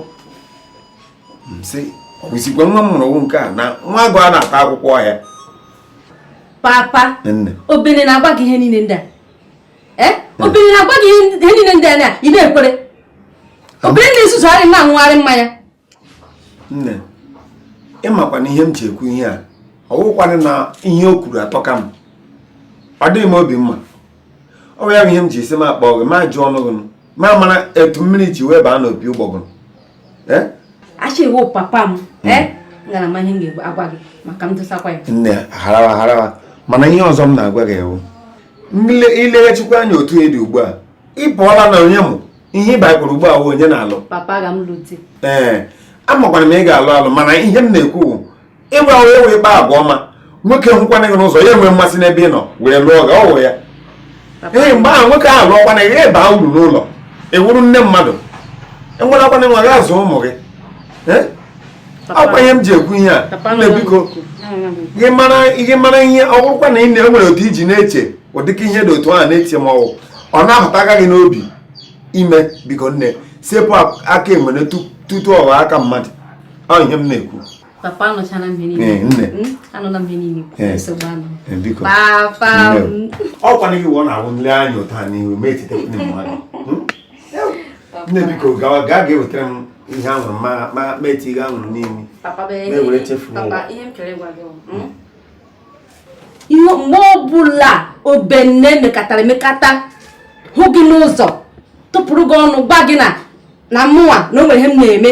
M sị ọ bụzikwa nwa m mụrụ nke a na nwa agụ a na-ata akwụkwọ ọhịa. Papa, nne. Obere na-agwa gị ihe niile ndị a. Ee, obere na-agwa gị ihe niile ndị a na ị na-ekwere. Obere na-esuzugharị na-aṅụgharị mmanya. Nne, ịmakwa na ihe m ji ekwu ihe a, ọ wụkwanụ na ihe o kwuru atọka m, ọ dịghị m obi mma. Ọ bụ ya bụ ihe m ji esi m akpọ gị ma jụọ ọnụ gị ma mara etu mmiri ji wee baa n'opi ụgbọgụrụ. Ee. Achịwo papa m, ee, m gara ama ihe m ga-agwa gị maka m dosakwa ya. Nne, harawa harawa. Mana ihe ọzọ m na-agwa gị ewu, ileghachikwa anya otu ị dị ugbu a, ị pụọla na onye mụ ihe ị bakwuru ugbu a wụ onye na-alụ. Papa, ga m lụ di. Ee, amakwana m ị ga-alụ alụ, mana ihe m na-ekwu bụ ịgwa wee wee kpaa agwa ọma, nwoke hụkwana gị n'ụzọ ya enwe mmasị n'ebe ị nọ were lụọ gị, ọ wụ ya. Ee, mgbe ahụ nwoke ahụ lụọkwana gị, ya baa uru n'ụlọ, ewuru nne mmadụ, enwerakwana nwa gị, azụ ụmụ gị. Ee, ọkwa ihe m ji ekwu ihe a. Nne, biko, gị mara ihe, mara ihe ọ bụrụkwa na ị na-enwere otu iji na-eche ụdịka ihe dị otu ahụ na-eche ma ọ bụ ọ na-abata aka gị n'obi ime, biko nne, sepụ aka enwere tutu ọ ghọọ aka mmadụ. Ọ ihe m na-ekwu. Papa, anụchala m ihe niile. Ee, nne. Anụla m ihe niile. Ee. Nsogbu anụ. Ee, biko. Papa Nne. m. Ọkwa gị wụ ọ na-awụ nle anya ụtọ a n'ihu ma echetakwune mmadụ. Nne, biko, gawa gaa ga-ewetara m ihe anwụrụ ma ma ma etighị anwụrụ n'imi. Papa, bụ Ma ewere chefuo Papa, ụwa. ihe m chọrọ ịgwa gị bụ, ihe mgbe ọbụla obenne mekatara emekata hụ gị n'ụzọ tụpụrụ gị ọnụ gwa gị na na mụnwa na o nwere ihe m na-eme,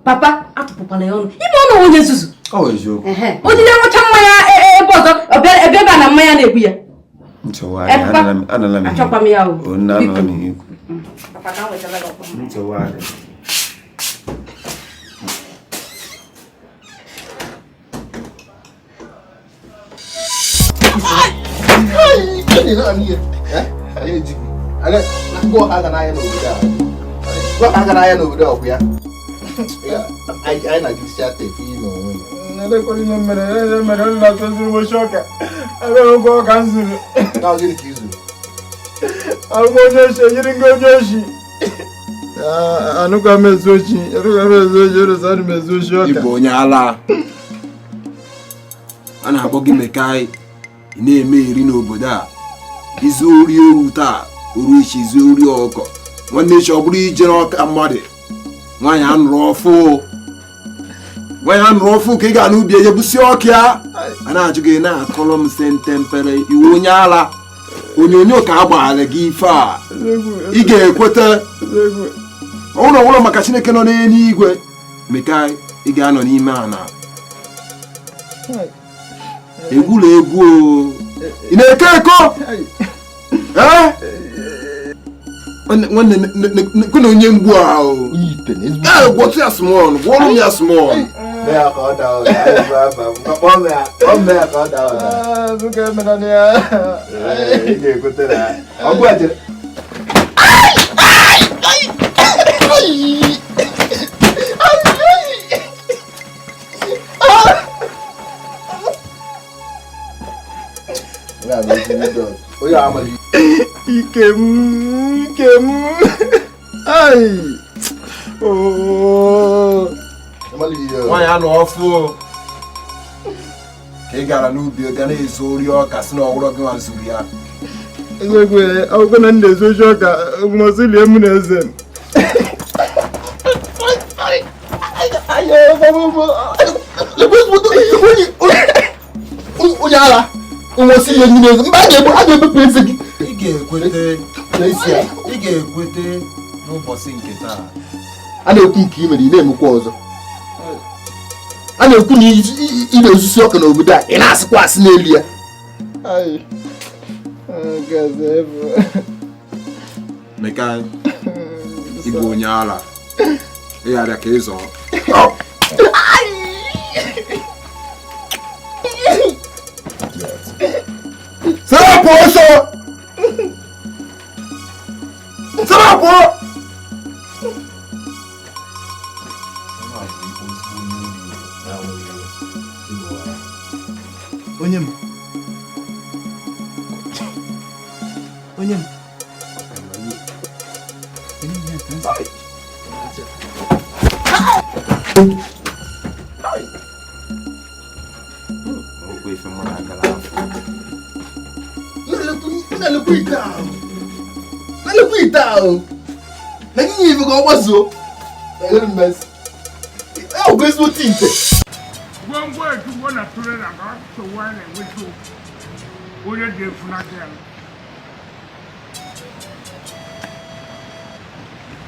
papa, atụpụkwala ya ọnụ ime ọnụ onye nzuzu. Ọ bụ eziokwu. Ehe. O jide nwụcha mmanya ebe ọzọ, ọ bịa ebe ebe a na mmanya na-egbu ya. Nsogbu Eh, adịghị. papa, Anala m ihe. Achọkwa m ya o. O nne, anala m ihe ikwu. Papa, ka m wetara gị ọkpọ. Nsogbu adịghị. Aga n'ahịa n'obodo a, ọkụ ya anyị na-agịrịsị ata efu ime onwe ya. Elekwara ihe mere, ihe mere m na-atụziri m oshi ọka. Ebe ụgwọ ọka m zuru. Na gịnị ka i zuru? Ahụ onye oshi, enyere gị onye oshi. Anụkwa m ezu oshi, anụkwa m ezu oshi, erụsa m ezu oshi ọka. Ị bụ onye ala a na-akpọ gị Mekai, ị na-eme eri n'obodo a. Izu ori ewu taa, oru echi izu ori ọkụkọ, nwanne echi ọ bụrụ ije n'ọka mmadụ. Nwaanyị anụrụ ọfụ, nwaanyị anụrụ ọfụ ka ị ga n'ubi eje busi ọka ya. A na-ajụ gị na-akọrọ m sentempere iwe onye ala onyonyo ka a gbaghara gị ife a ị ga-ekweta ọnwụrụ ọnwụrụ maka Chineke nọ n'eluigwe. Mekai, ị ga-anọ n'ime ana egwula egwu o. Ị na-eko eko? Ee? Nwanne, kwụ na onye mgbu ahụ. Ee, gwọtụ ya small, gwọrọ m ya small. Mee ya ka ọ daa ụda, anyị bụ afa m. Kpọọ m ya, kpọọ m ya ka ọ daa ụda. Biko, emela na ya. Ee, ị ga-ekwete na ọgwụ a jere. Ike m, ike m. Ai. Oh. Nwaanyị anụ ọfụ ka ị gara n'ubi ga na-ezu ori ọka si na ọwụrọ gị nwa zuru ya. Eziokwu, akwụkwọ na m na-ezu oshi ọka mọsịlie m na eze m. Onye ara nwesị ihe ndị na-eze mba a ga-ebepụ eze gị. Ị ga-ekwete n'ụbọchị nke taa. A na-ekwu nke i mere ị na-emekwa ọzọ. A na-ekwu na ị na-ezusi ọka n'obodo a ị na-asịkwa asị n'elu ya. Meka ị bụ onye ara ị ghara ka ị zọọ. Sarapụ ọsọ! Sarapụ! Onye m. Onye m. Na-elekwa ite ahụ. Na gị nye ife ka ọ gbazuo. Ya bụ ezigbo ite. Ngwongwo ejugbo na turela ka nsogbu a na-enweta onye dị efu n'aka ya.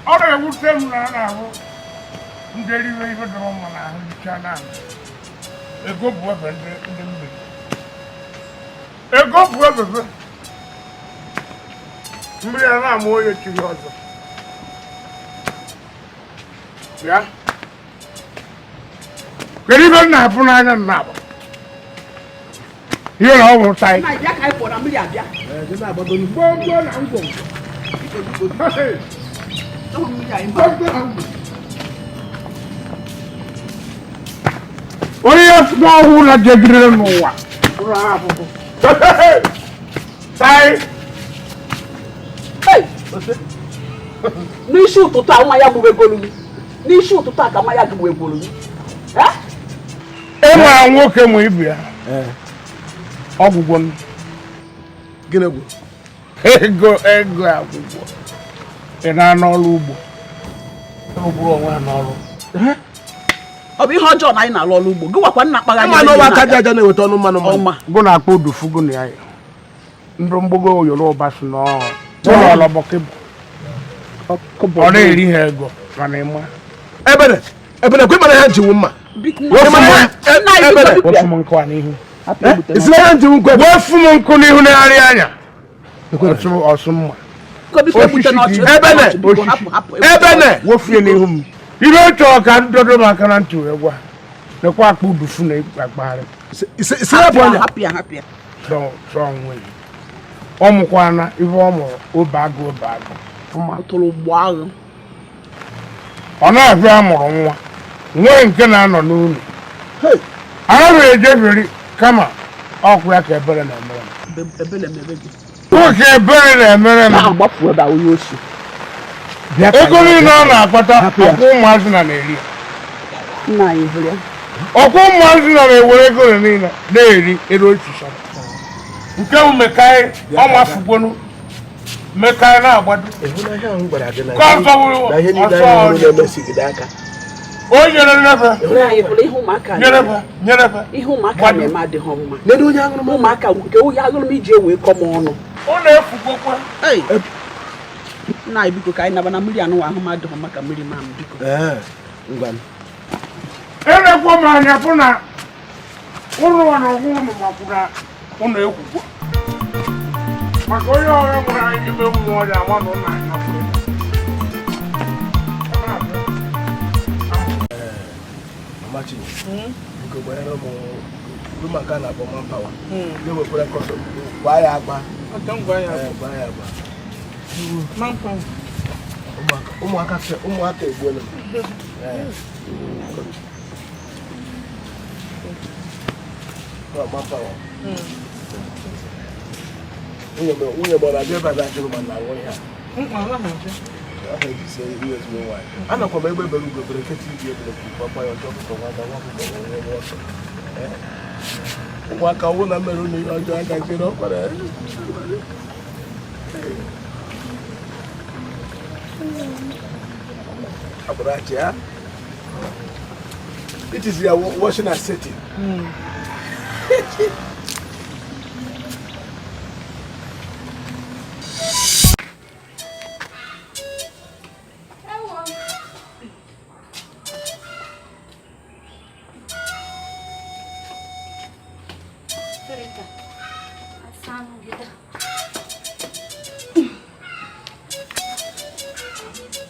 Ọ na-ewute m na a na-ahụ ndị eriwe ife dọrọ mma n'ahụ jicha naanị. Ego bụ ebe ndị mmiri. Ego bụ ebe mmiri a na-ama onye chiri ọzọ. Bịa. Kedu ife m na-afụ n'anya m na-agba? Ihe na ọ bụ taị. Ngwongwo na ngwongwo. Onye ọhụụ na jegidere n'ụwa. Taị. N'isi ụtụtụ a nwa ya gbuwegolu m. N'isi ụtụtụ a ka nwa ya gbuwegolu m. Ịma nwoke ma ibu ya. Ọgwụgwọ m. Gịnị bụ? Ego ego agwụgwọ. Ị na-anọ ọrụ ugbo. Rụgburu onwe ha n'ọrụ. Ọ bụ ihe ọjọọ na anyị na-alụ ọrụ ugbo. Gị wakwa nna akpagharị. Ịma na ọwa aka aja aja na-eweta ọnụ mmanụ mmanụ. Gụ na-akpọ udufugo na ya. Ndụ mgbogo Yoruba si na ụlọ ọlọbọkịbụ. Ọ na-eri ha ego mana ịma. Ebere, ebere kwe mana ha jiwu mma. Wefu m nkụ a n'ihu. Isi ha jiwu nkụ. Wefu m nkụ n'ihu na-arị anya. Ọsụ mma. Ebene, ebene. Wefu ya n'ihu m. Ihe chọrọ ka ndọdọ m aka na ntị wee gwa. Nekwa akpa udufu na akpagharị. Ọ mụkwana ife ọ mụrụ obe agụ obe agụ. Ọ na-abịa amụrụ nwa nwee nke na-anọ n'ụlọ. Anaghị ejebiri kama ọkwụ ya ka ebere na-emere m. Nwoke ebere na-emere m. Ego niile ọ na-akpata ọkwụ ụmụazị na na-eri. Ọkwụ ụmụazị na na-ewere ego niile na-eri ero ochicha. Nke bụ mekaị ọ mafugbonu mekaị na-agbado. O nyere nnefe. Nyere ihe ụmụaka na-eme adịghị mma. Ụmụaka nke onye aṅụrụ m iji wee kọ m ọnụ. Ọ na-efugokwa. Nna anyị biko ka anyị naba na mmiri anụ ahụ m adịghị mma ka mmiri maa m biko. Elekwa m anya fụ na ụlọ na ọgwụ ụnụ makwụna ụnụ ekwukwa. Maka onye ọrịa nwere anyị n'ime mmụọ ya ama na ụlọ anya fụ. Mama Chinwe, biko gbanyere m maka na akpọ manpower. Ga-ewekwara kọsọ gbaa ya agba. Gbaa ya agba. Ụmụaka ụmụaka egbuola m. Manpower. Nwunye gbara abịa ebe a bịa jụrụ ma na ahụ ihe a. Anakwa m egbe bere ugo bere nkịtị ibi ebere ka ikpe akwa ya ọjọọ ọkụkọ nwata nwa ọkụkọ nwere nwa ọsọ. Ụmụaka ọnwụ na mere unu ihe ọjọọ aka jiri ọkwara ya. Agbụrụ ya. It is your washing and setting.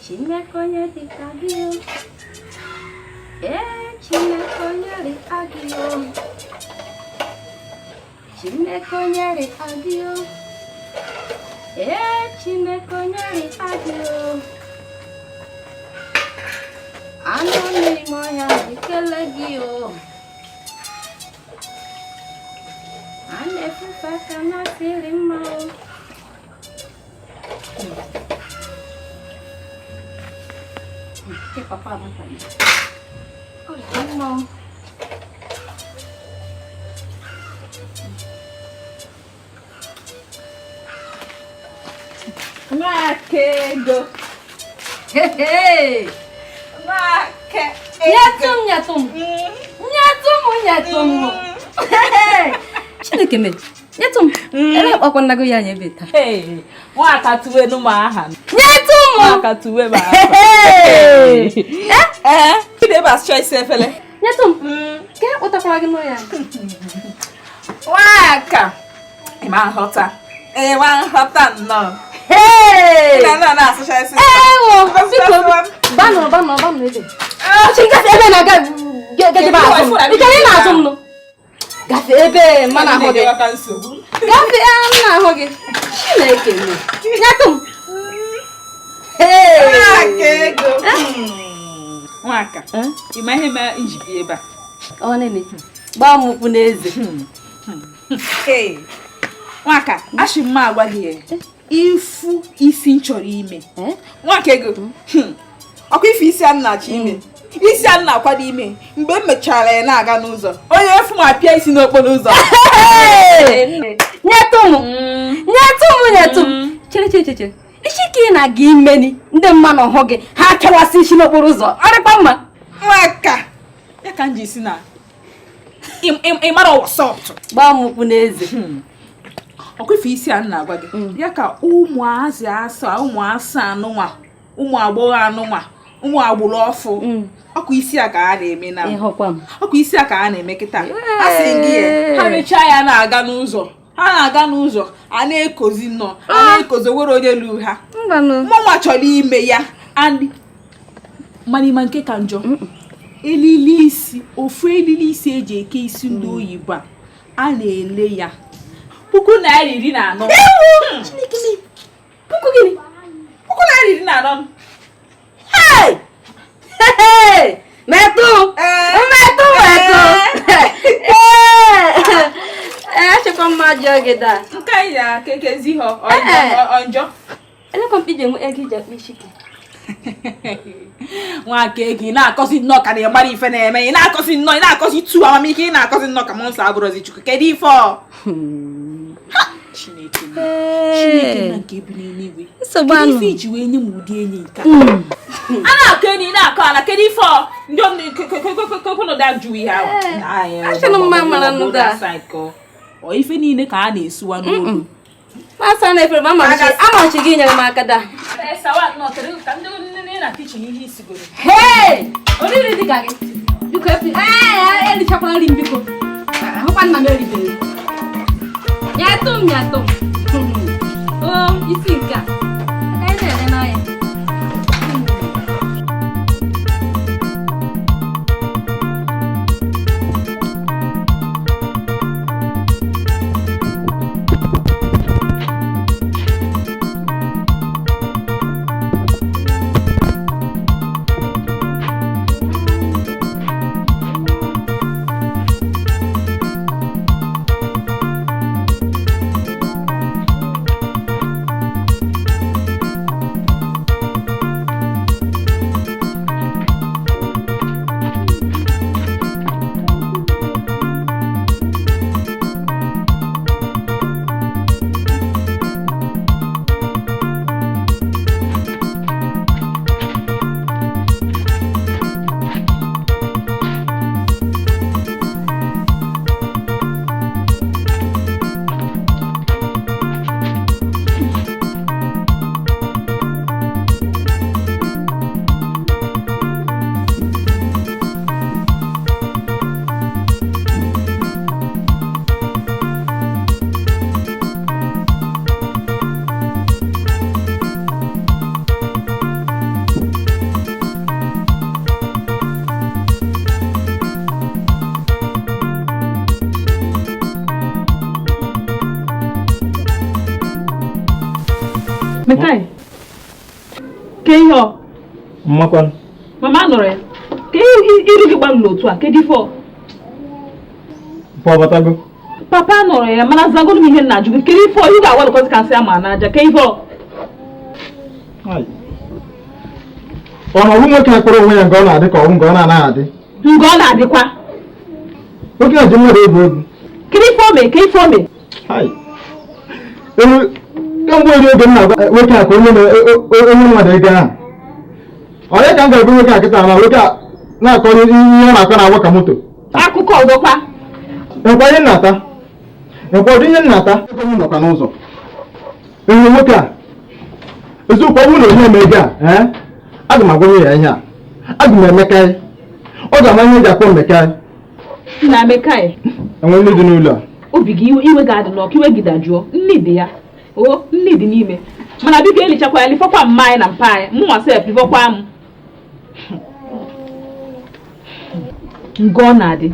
Chineke onye dịka gị o. Ee, Chineke onye dịka gị o. Chineke onye dịka gị o. Ee, Chineke onye dịka gị o. Anụ n'ime ọhịa na-ekele gị o. A na-efufe aka na-asịrị mma o. Che papa abatanye. Ọ dị mma o. Nwakaego. Nwakaego. Nyetụ m nyetụ m. Nyetụ m nyetụ m. Chineke me. Nyetụ m. Ele kpọkwa nnago ya anya ebe taa. Nwaka tuwe nu m aha. Nyetụ m. Nwaka tuwe m aha. Eh? Ị ebe asụcha isi efele. Nyetụ m. Ka e kpọtakwara gị n'ụlọ ya. Nwaka. Ị ma nghọta. Ị ma nghọta nnọọ. Hey! Na na asụcha isi. Ewo, biko. Banụ banụ banụ ebe. Ọchị gafe ebe na-aga gajebe azụ m. Ị chọrọ ị na-azụ m nụ? Gafe ebe mma na-ahụ gị. Gafe m na-ahụ gị. Chineke m. Nyetụ m. Nwakaego. Nwaka. Ị ma ihe mere iji bịa ebe a? Ọ nene. Gbaa m ụkwụ n'eze. Nwaka, achị m agwa gị ya. Ifu isi m chọrọ ime. Nwakaego. Ọkwa ife isi a na-achọ ime. Isi a na-akwado ime. Mgbe m mechara ya na-aga n'ụzọ. Onye efu m apịa isi n'okporo ụzọ. Nyetụ m. Nyetụ m nyetụ m. Chere chere chere. Isi ka ị na-aga imeni ndị mmadụ hụ gị ha kewasị isi n'okporo ụzọ. Ọ dịkwa mma. Nwaka. Ya ka m ji si na ị mara wọsọpụ. Gbaa m ụkwụ n'eze. Ọkwa ife isi a na-agwa gị. Ya ka ụmụazị asaa, ụmụ asaa anụnwa, ụmụ agbọghọ anụnwa, ụmụ agbụrụ ọfụ. Ọkwa isi a ka a na-eme na. Ọkwa isi a ka a na-eme kịta. A sị gị ya, ha mechaa ya na-aga n'ụzọ. Ha na-aga n'ụzọ, a na-ekozi nnọọ, a na-ekozi onwere onye lu ha. Mụnwa chọrọ ime ya. And mana ịma nke ka njọ. Elili isi, ofu elili isi eji eke isi ndị oyibo a, a na-ele ya ₦14,000. Puku gịnị? ₦14,000. Hey! Hey! Metụ! Metụ metụ! Ee, achọkwa mma jụọ gị daa. Nke anyị na-akekezi ha ọ njọ. Elekwa mkpi ji enwe ego iji akpa isi gị. Nwakaego, ị na-akọzi nnọọ ka na ị mara ife na-eme. Ị na-akọzi nnọọ, ị na-akọzi tu amamihe, ị na-akọzi nnọọ ka mmụọ nsọ abụrụzi Chukwu. Kedu ife ọ? Chineke na nke bi n'eluigwe. Kedu ife iji wee nye m ụdị enyi nke a? A na-akọ enyi na-akọ ala. Kedu ife ọ? Ndị ọnọdụ ajụ ihe ahụ. Achọrọ m mma mara nụ daa. Ọ ife niile ka a na-esuwa n'olu. Masa na efere ma amachi gị nyere m aka daa. Hey! Oriri dị ka gị. Biko erichakwala nri m biko. Ahụkwa nna m eribere. Nyetụ m nyetụ m. O isi nke a. Aka ị na-ele n'anya. Mekai. Ke ihe ọ? Mmakwanụ. Mama nụrụ ya. Ke ihe iru gị gbalụrụ otu a, kedu ife ọ? Papa batago. Papa nụrụ ya, mana zagoro m ihe m na-ajụ gị. Kedu ife ọ? Ị ga-agbalụkọzi ka nsị ama n'aja. Ke ife ọ? Ọ na ọbụ nwoke akpọrọ onwe ya nke ọ na-adị ka ọbụ nke ọ na-anaghị adị. Nke ọ na-adịkwa. Nwoke a ji mmadụ egwu egwu. Kedu ife o mee? Ke ife o mee? Kemgbe eri oge m na-agwa nwoke a ka onye onye mmadụ ego ahụ. Onye ka m ga-ebu nwoke a kịta na nwoke a na-akọ ihe ọ na-akọ na-agba ka moto. Akụkọ ọzọkwa. Ekwa ihe nnata. Ekwa ọdụ ihe nnata. Ego m nọkwa n'ụzọ. Enwe nwoke a. Eziokwu ọ bụrụ na onye eme ego a, aga m agwa ya ihe a. Aga m emekarị. Ọ ga-ama ihe eji akpọ mmekarị. Nna Mekai. Enwe nri dị n'ụlọ a. Obi gị iwe ga-adị n'ọkụ, iwe gị dajụọ. Nni dị ya. O, nni dị n'ime. Mana biko elichakwa ya, lifọkwa mma anyị na mpa anyị. Mụnwa sef lifọkwa m. Nke ọ na-adị.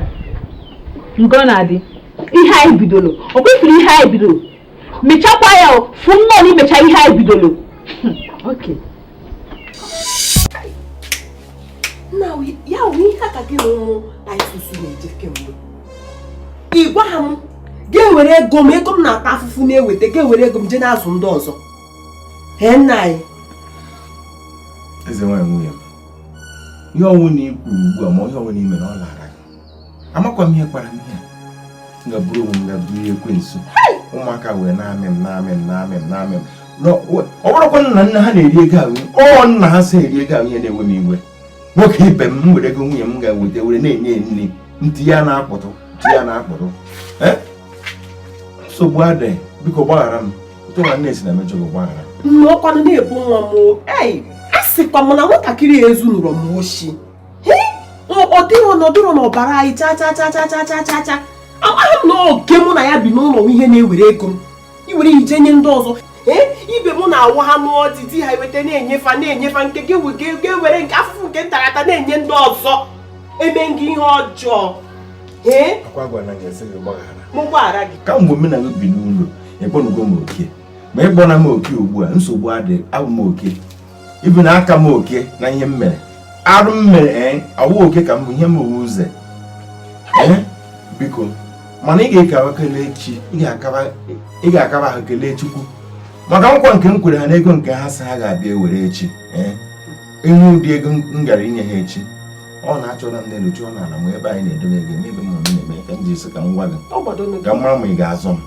Nke ọ na-adị. Ihe anyị bidoro. Ọ kwefuru ihe anyị bidoro. Mechakwa ya o, fụ nnọọ na imecha ihe anyị bidoro. Okay. Nna ya wụ ihe aka gị na ụmụ Titus na-eje kemgbe. Ị gwa ha m ga-ewere ego m ego m na-ata afụfụ na-eweta ga-ewere ego m jee na-azụ ndị ọzọ. Ee nna anyị. Eze nwaanyị nwunye m, ihe ọnwụ na i kwuru ugbu a ma ihe ọnwụ na ime na ọ lara gị. Amakwa m ihe kpara m ihe a. M ga-buru onwe m ga buru ekwensu. Ụmụaka wee na-amị m na-amị m na-amị m na-amị m. Ọ bụrụkwa nna nna ha na-eri ego ahụ, ọ nna ha sị eri ego ahụ ihe na-ewe m iwe. Nwoke ibe m were ego nwunye m ga-eweta were na-enye nri, ntị ya na-akpụtụ, ntị ya na-akpụtụ. Nsogbu adịghị, biko gbaghara m. Otu nwa nne si na mejọ gị gbaghara. Nna ọkwanụ na-ebu nwa m ei, a sịkwa m na nwatakịrị a ezunụrụ m oshi. Ọ dịrọ nọdụrọ n'ọbara anyị cha cha cha cha cha cha cha cha. Amaghị m na oke mụ na ya bi n'ụlọ ihe na-ewere ego m. Iwere ije nye ndị ọzọ. Ibe mụ na-awụ ha n'ọdị di ha eweta na-enyefa na-enyefa nke gị ga-ewere nke afụfụ nke ntarata na-enye ndị ọzọ. Eme gị ihe ọjọọ. Akwa gwa na ga-esi gị gbaghara. Mụ gbaghara gị. Kamgbe m na gị bi n'ụlọ, ịkpọnugo m oke. Ma ịkpọna m oke ugbu a, nsogbu adịghị, abụ m oke. Ibi na aka m oke na ihe m mere. Arụ m mere awụ oke ka m bụ ihe m owu ụzọ. Biko, mana ị ga-ekaba kelee chi, ị ga-akaba ha kelee Chukwu. Maka nkwa nke m kwere ha n'ego nke ha sị ha ga-abịa ewere echi. Ihe ụdị ego m gara inye ha echi. Ọ na-achọrọ m n'elu chọọ n'ala ma ebe anyị na-edobe ego ebe m na-eme ka m ji sị ka m gwa gị. Ka m mara ma ị ga-azọ m.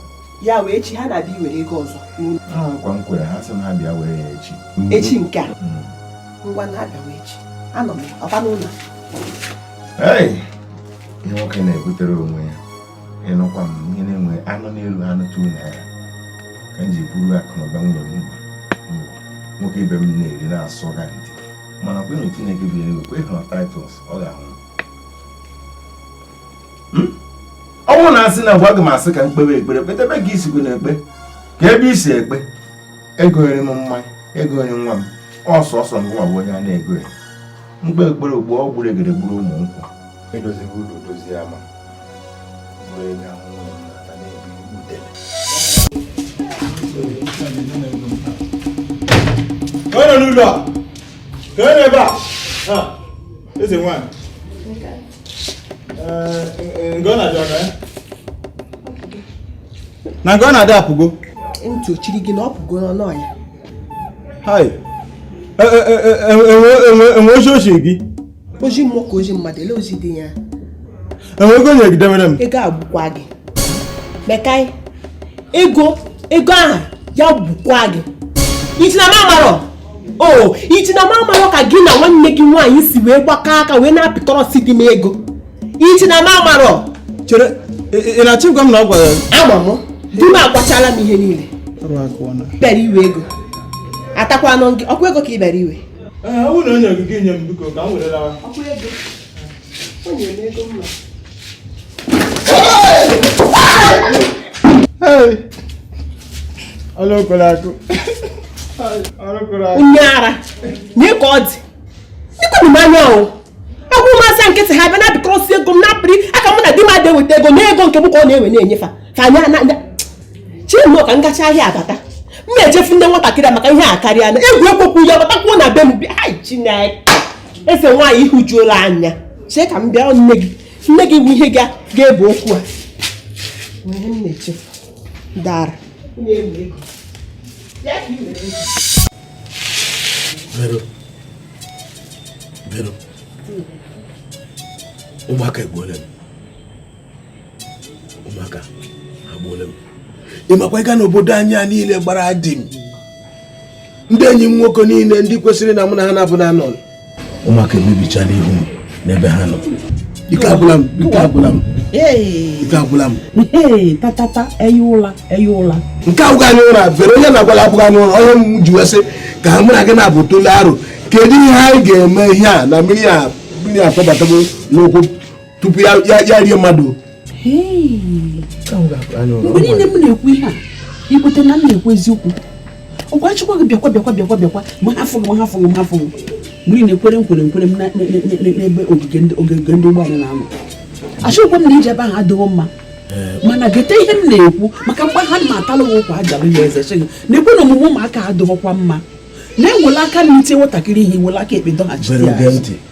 Ya wee echi ha na-abịa iwere ego ọzọ. Nkwa m kwere ha sị m ha bịa were ya echi. Echi nke a. Ngwa na-abịawa echi. Anọ m ọkwa n'ụlọ. Ei! Ihe nwoke na-ebutere onwe ya. Ịnụkwa m ihe na-enwe anụ n'elu anụ tu naira. Ka m ji buru akụ na ụba nwunye m nwoke ibe m na-eri na-asọ ga ntị. Mana kwenụ Chineke bi n'elu kwe hụrụ Titus ọ ga-ahụ. Ọ bụrụ na asị na gwa gị m asị ka m kpewe ekpere kpetebe ka isikwe na-ekpe ka ebe isi ekpe egogheri m mmanya egogheri nwa m ọsọsọ ngwa bụ onye a na-egogheri mkpe ekpere ugbu ọ gburu egede gburu ụmụ nkwụ edozighị ụlọ dozie ama bụrụ ego ahụ nwunye m na-ata na-ebi udele. Ka onye nọ n'ụlọ a? Ka onye nọ ebe a? Eze nwaanyị. Nke ọ na-adị ọka ya? Na nke ọ na-adị apụgo? Ntị ochiri gị na ọ pụgo n'ọnụ ya. Hai. Enwe ozi ochi gị? Ozi mmụọ ka ozi mmadụ, ele ozi dị ya. Enwe ego nyere gị debere m? Ego agbukwa gị. Mekai, ego ahụ ya gbukwa gị. Iti na mamarọ. O, iti na mamarọ ka gị na nwanne gị nwaanyị si wee gbakọ aka wee na-apịkọrọ si dị m ego. Iti na mamarọ. Chere, ị na-achọ ịgwa m na ọ gwara ya? Ama m, di m agwachala m ihe niile. Bịara iwe ego. Atakwanụ gị, ọkwa ego ka ị bịara iwe. Ee, ọ bụrụ na o nyere gị gị nye m biko ka m were lawa. Ọkwa ego. O nyere m ego mma. Hey! Ọlụ okoro akụ. Onye ara, nye ka ọ dị. Dịkwanụ m anya o. Agwụ m asa nkịtị ha bịa na-apịkọrọsị ego m na-apịrị aka mụ na di m adị eweta ego na ego nke m ka ọ na-ewe na-enyefa. Fa anya na Chineke ka m gacha ahịa abata. M na-ejefu nne nwatakịrị a maka ihe a karịa na egwu ekwekwu ya batakwuo na be m bịa. Ai, Chineke, eze nwaanyị, ịhụjuola anya. Chee ka m bịa, nne gị, nne gị bụ ihe ga-ebu okwu a. Ihe m na-echefu dara. Vero, Vero, ụmụaka egbuola m, ụmụaka agbuola m. Ị makwa ịga n'obodo anyị a niile gbara di m, ndị enyi m nwoke niile, ndị kwesịrị na mụ na ha na-abụ na anọ, ụmụaka emebichala ihu m n'ebe ha nọ. Ike agwụla m, ike agwụla m, ike agwụla m. Tatata, eyi ụla, eyi ụla. Nke abụghị anyị ụra, Vero. Onye na-agwala abụghị anyị ụra. Onye m ji wee sị ka mụ na gị na-abụ tụlee aro, kedu ihe anyị ga-eme ihe a na mmiri a, mmiri a fọbatago n'ụkwụ tupu ya ya rie mmadụ? Mgbe niile m na-ekwu ihe a, ikwete na m na-ekwu eziokwu. Ọkwa chukwa gị, bịakwa, bịakwa, bịakwa, bịakwa, ma ha fụghị, ma ha fụghị, ma ha fụghị. Mgbe niile kwere nkwere nkwere m n'ebe ogige ndị ụgbọala na-anọ, achọghịkwa m na ije ebe ahụ adịghị mma, mana gete ihe m na-ekwu, maka mgbe ha ma atalụ gị ụkwa ajalụ ya eze, sị gị na-ekwe na omume ụmụaka adịghịkwa mma, na-ewele aka na itie nwatakịrị ihe, iwele aka ekpe dọghachite ya.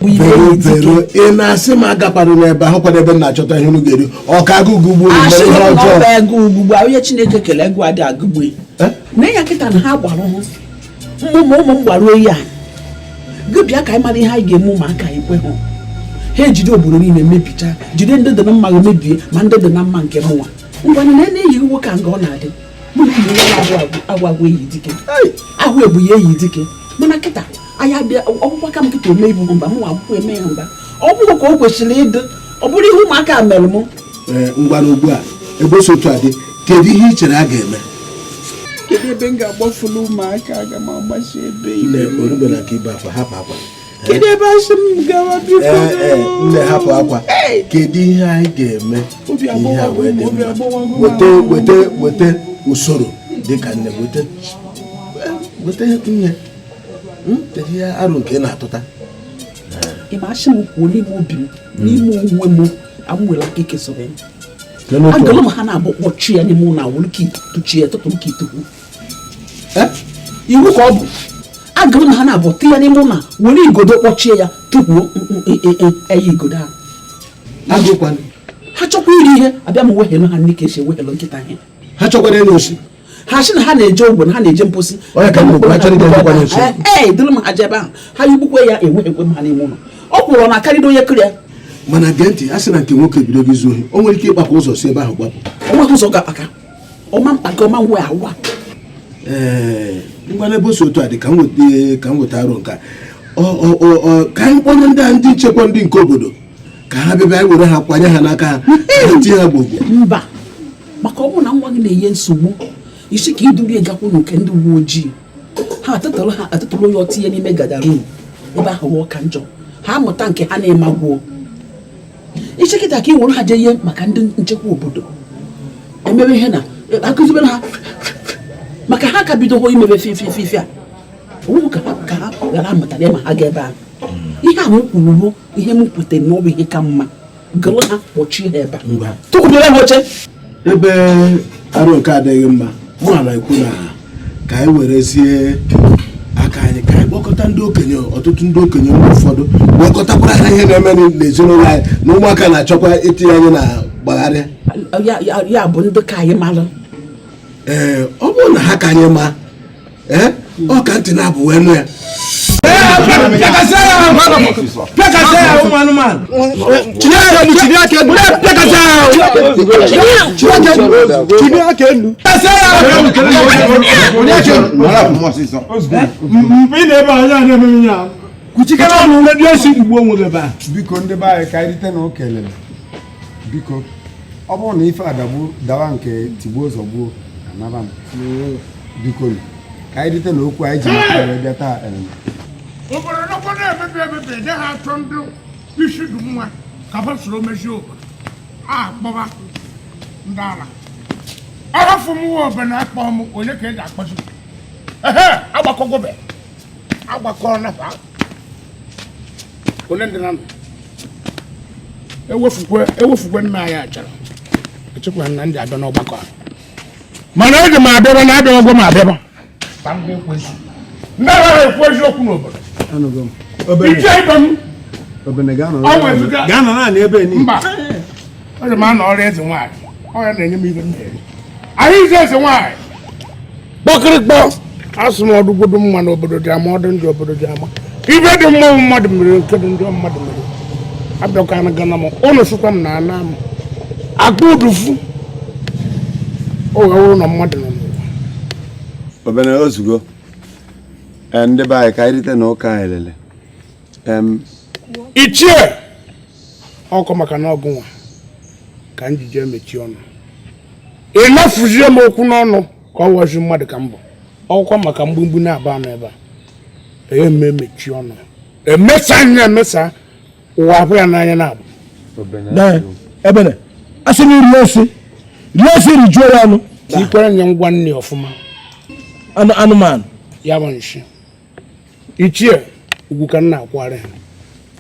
Vero, Vero, ị na-asị m agakwana n'ebe ahụ, kwana ebe m na-achọta ihe unu ga-eri, ọ ka agụụ gbugburu mere ihe ọjọọ? Ego ugbugbu onye Chineke kele ego adị agụgbu na ya kịta na ha gbara hụ ụmụ ụmụ m gbara oyi a gị bịa ka anyị mara ihe anyị ga-eme. Ụmụaka ekwe hụ ha ejide obodo niile mebicha, jide ndị dị na mma gị mebie, ma ndị dị na mma nke mụnwa. Ngwanụ, na na-eyi nwoke a nga ọ na-adị mụ na ụmụ ya agwụ agwụ eyi dike ahụ ebu ya eyi dike, mana kịta anyị adị ọgwụkwọ ka m kịta ome ibu mba mụ akwụkwọ eme ya mba. Ọ bụrụ ka o kwesịrị ịdị, ọ bụrụ ihe ụmụaka mere mụ. Ngwa, ugbu a ebe o si otu a dị, kedu ihe ị chere a ga-eme? Kedu ebe m ga-agbafulu ụmụaka? Aga m agbasi ebe. Nne, orubela ka ibe akwa, hapụ akwa. Kedu ebe asị m gawa, biko? Ee, nne, hapụ akwa. Kedu ihe anyị ga-eme Obi ka ihe a wee dị agbawago m, obi mma? agbawago m. Weta, weta, weta usoro dịka nne, weta, weta ihe. Kedu ihe arụ nke ị na-atụta? Ị ma asị m kwuo n'ime obi m, n'ime onwe m, amụwere aka ekesoro ya. Agụlụ m ha na-abụ kpọchie ya n'ime ụlọ, awụrụ ka tụchie ya, tụtụrụ ka ituku iwu ka ọ bụ. Agụlụ m ha na-abụ tụ ya n'ime ụlọ, were igodo kpọchie ya, tupuo eya igodo ahụ. Agụkwanụ. Ha chọkwa iri ihe, abịa m weghelu ha nri ka esi eweghelu nkịta ihe. Ha chọkwara ịnụ osi. Ha sị na ha na-eje ogwe, na ha na-eje mposi. Onye ka m na-ekwu, ha chọrọ ije njikwa n'osi. Ee, dịrị m ha jee ebe ahụ, ha yigbukwe ya, eweghekwe m ha n'ime ụlọ. Ọ kwụrụ na akarịrị onye kụrụ ya. Mana gee ntị, a sị na nke nwoke bido gị zuo ohi, o nwere ike ịkpakọ ụzọ si ebe ahụ gbapụ. O nweghị ụzọ ga-akpaka ọma mkpaka ọma nwe awa. Ee, ngwa, n'ebe o si otu a dị, ka m weta arụ nke a. Ọ ka anyị kpọnye ndị a, ndị nchekwa, ndị nke obodo, ka ha bịa bịa were ha, kwanye ha n'aka ha, ka ha tinye ha gbogbo. Mba, maka ọ bụrụ na nwa gị na-enye nsogbu isi ka iduru ya gakwu n'oke ndị uwe ojii, ha atụtụrụ, ha atụtụrụ ya, ọtinye n'ime gadarum ebe ahụ, wụọ ka njọ ha amụta nke ha na-emagwuo isi kịta ka ị were ha jee ihe maka ndị nchekwa obodo emebe ihe na akụzibere ha, maka ha ka bidogo imebe fifififi a onweghị ka ha ghara amụtara ya ma ha ga ebe ahụ. Ihe a m kwuru bụ ihe m kwetere na ọ bụ ihe ka mma. Gụrụ ha kpọchie ha ebe a. Ngwa. Tụkwudere ha oche. Ebe arụ nke adịghị mma, mụ na na-ekwu na ka anyị werezie aka anyị, ka anyị kpọkọta ndị okenye, ọtụtụ ndị okenye mgbe ụfọdụ, wekọtakwara ha ihe na-eme n'ezinụlọ anyị na ụmụaka na-achọkwa itinye anyị na gbagharịa. Ya bụ ndị ka anyị mara. Ee, ọ bụrụ na ha ka anyị ma, ee, ọ ka ntị na-abụ wee nụ ya. Pịakasịa ya ahụ! Pịakasịa ya, ụmụ anụmanụ! Chinye aka elu, chinye aka elu! Pịakasịa ya ahụ! Chinye aka elu! Chinye aka elu! Pịakasịa ya ahụ! Mgbe ị na-ebe anya na-eme ya, kwuchikere ọnụ ndị esi igbuo onwe gị ebe a. Biko, ndị be anyị, ka anyị rite na ụka elele. Biko, ọ bụrụ na ife adagbu dawa nke tigbuo zọgbuo, anaba m. Biko, ka anyị rite na okwu anyị ji maka wee bịa taa elele. Obodo nọkwa na-emebi emebi, ị gaghị achọ ndị isi dị mma ka fa soro mezie obodo a. Akpọba ndị ala ọrọfụ m nwa obodo na-akpọ m onye ka eji akpọzi ehe agbakọgwobe agbakọ nafa onye ndị na ndụ ewefukwe ewefukwe nna anyị achara echekwa na ndị abịa n'ọgbakọ a, mana eji m abịaba na abịa ọgwọ m abịaba. Asa ndị ekwensu ndị anaghị ekwu eziokwu n'obodo. Ichie ibe m. Gaa nọ naanị ebe niile. Mba, ọ dị m anọ ọrụ eze nwaanyị, ọ ya na-enye m ibe m na-eri. Anyị ize eze nwaanyị kpọkịrịkpọ asụ m ọdụgodo mma n'obodo dị ama, ọdụ ndị obodo dị ama. Ibe dị mma mmadụ mere, nke dị njọ mmadụ mere. Abịakwana gana m ụnụ sịkwa m na ana m akpa udufu o wee wụrụ na mmadụ nọ n'ụwa. Obere ozugbo ndị be anyị ka anyị rite na ụka anyị lele. Ichie ọkọ maka na ọgụ nwa ka m ji jee mechie ọnụ, ị nafuzie m okwu n'ọnụ ka ọ wọzi mmadụ ka m bụ ọkwa maka mgbumgbu na-aba anụ ebe a eme mechie ọnụ emesa anya emesa ụwa ahụ ya n'anya na-abụ. Ebene asị m rie nsị rie nsị rijuo ya ọnụ. Tikwere nye ngwa nne ọfụma. Anụmanụ ya bụ nshi. Ichie ugwu ka m na-akwara ha.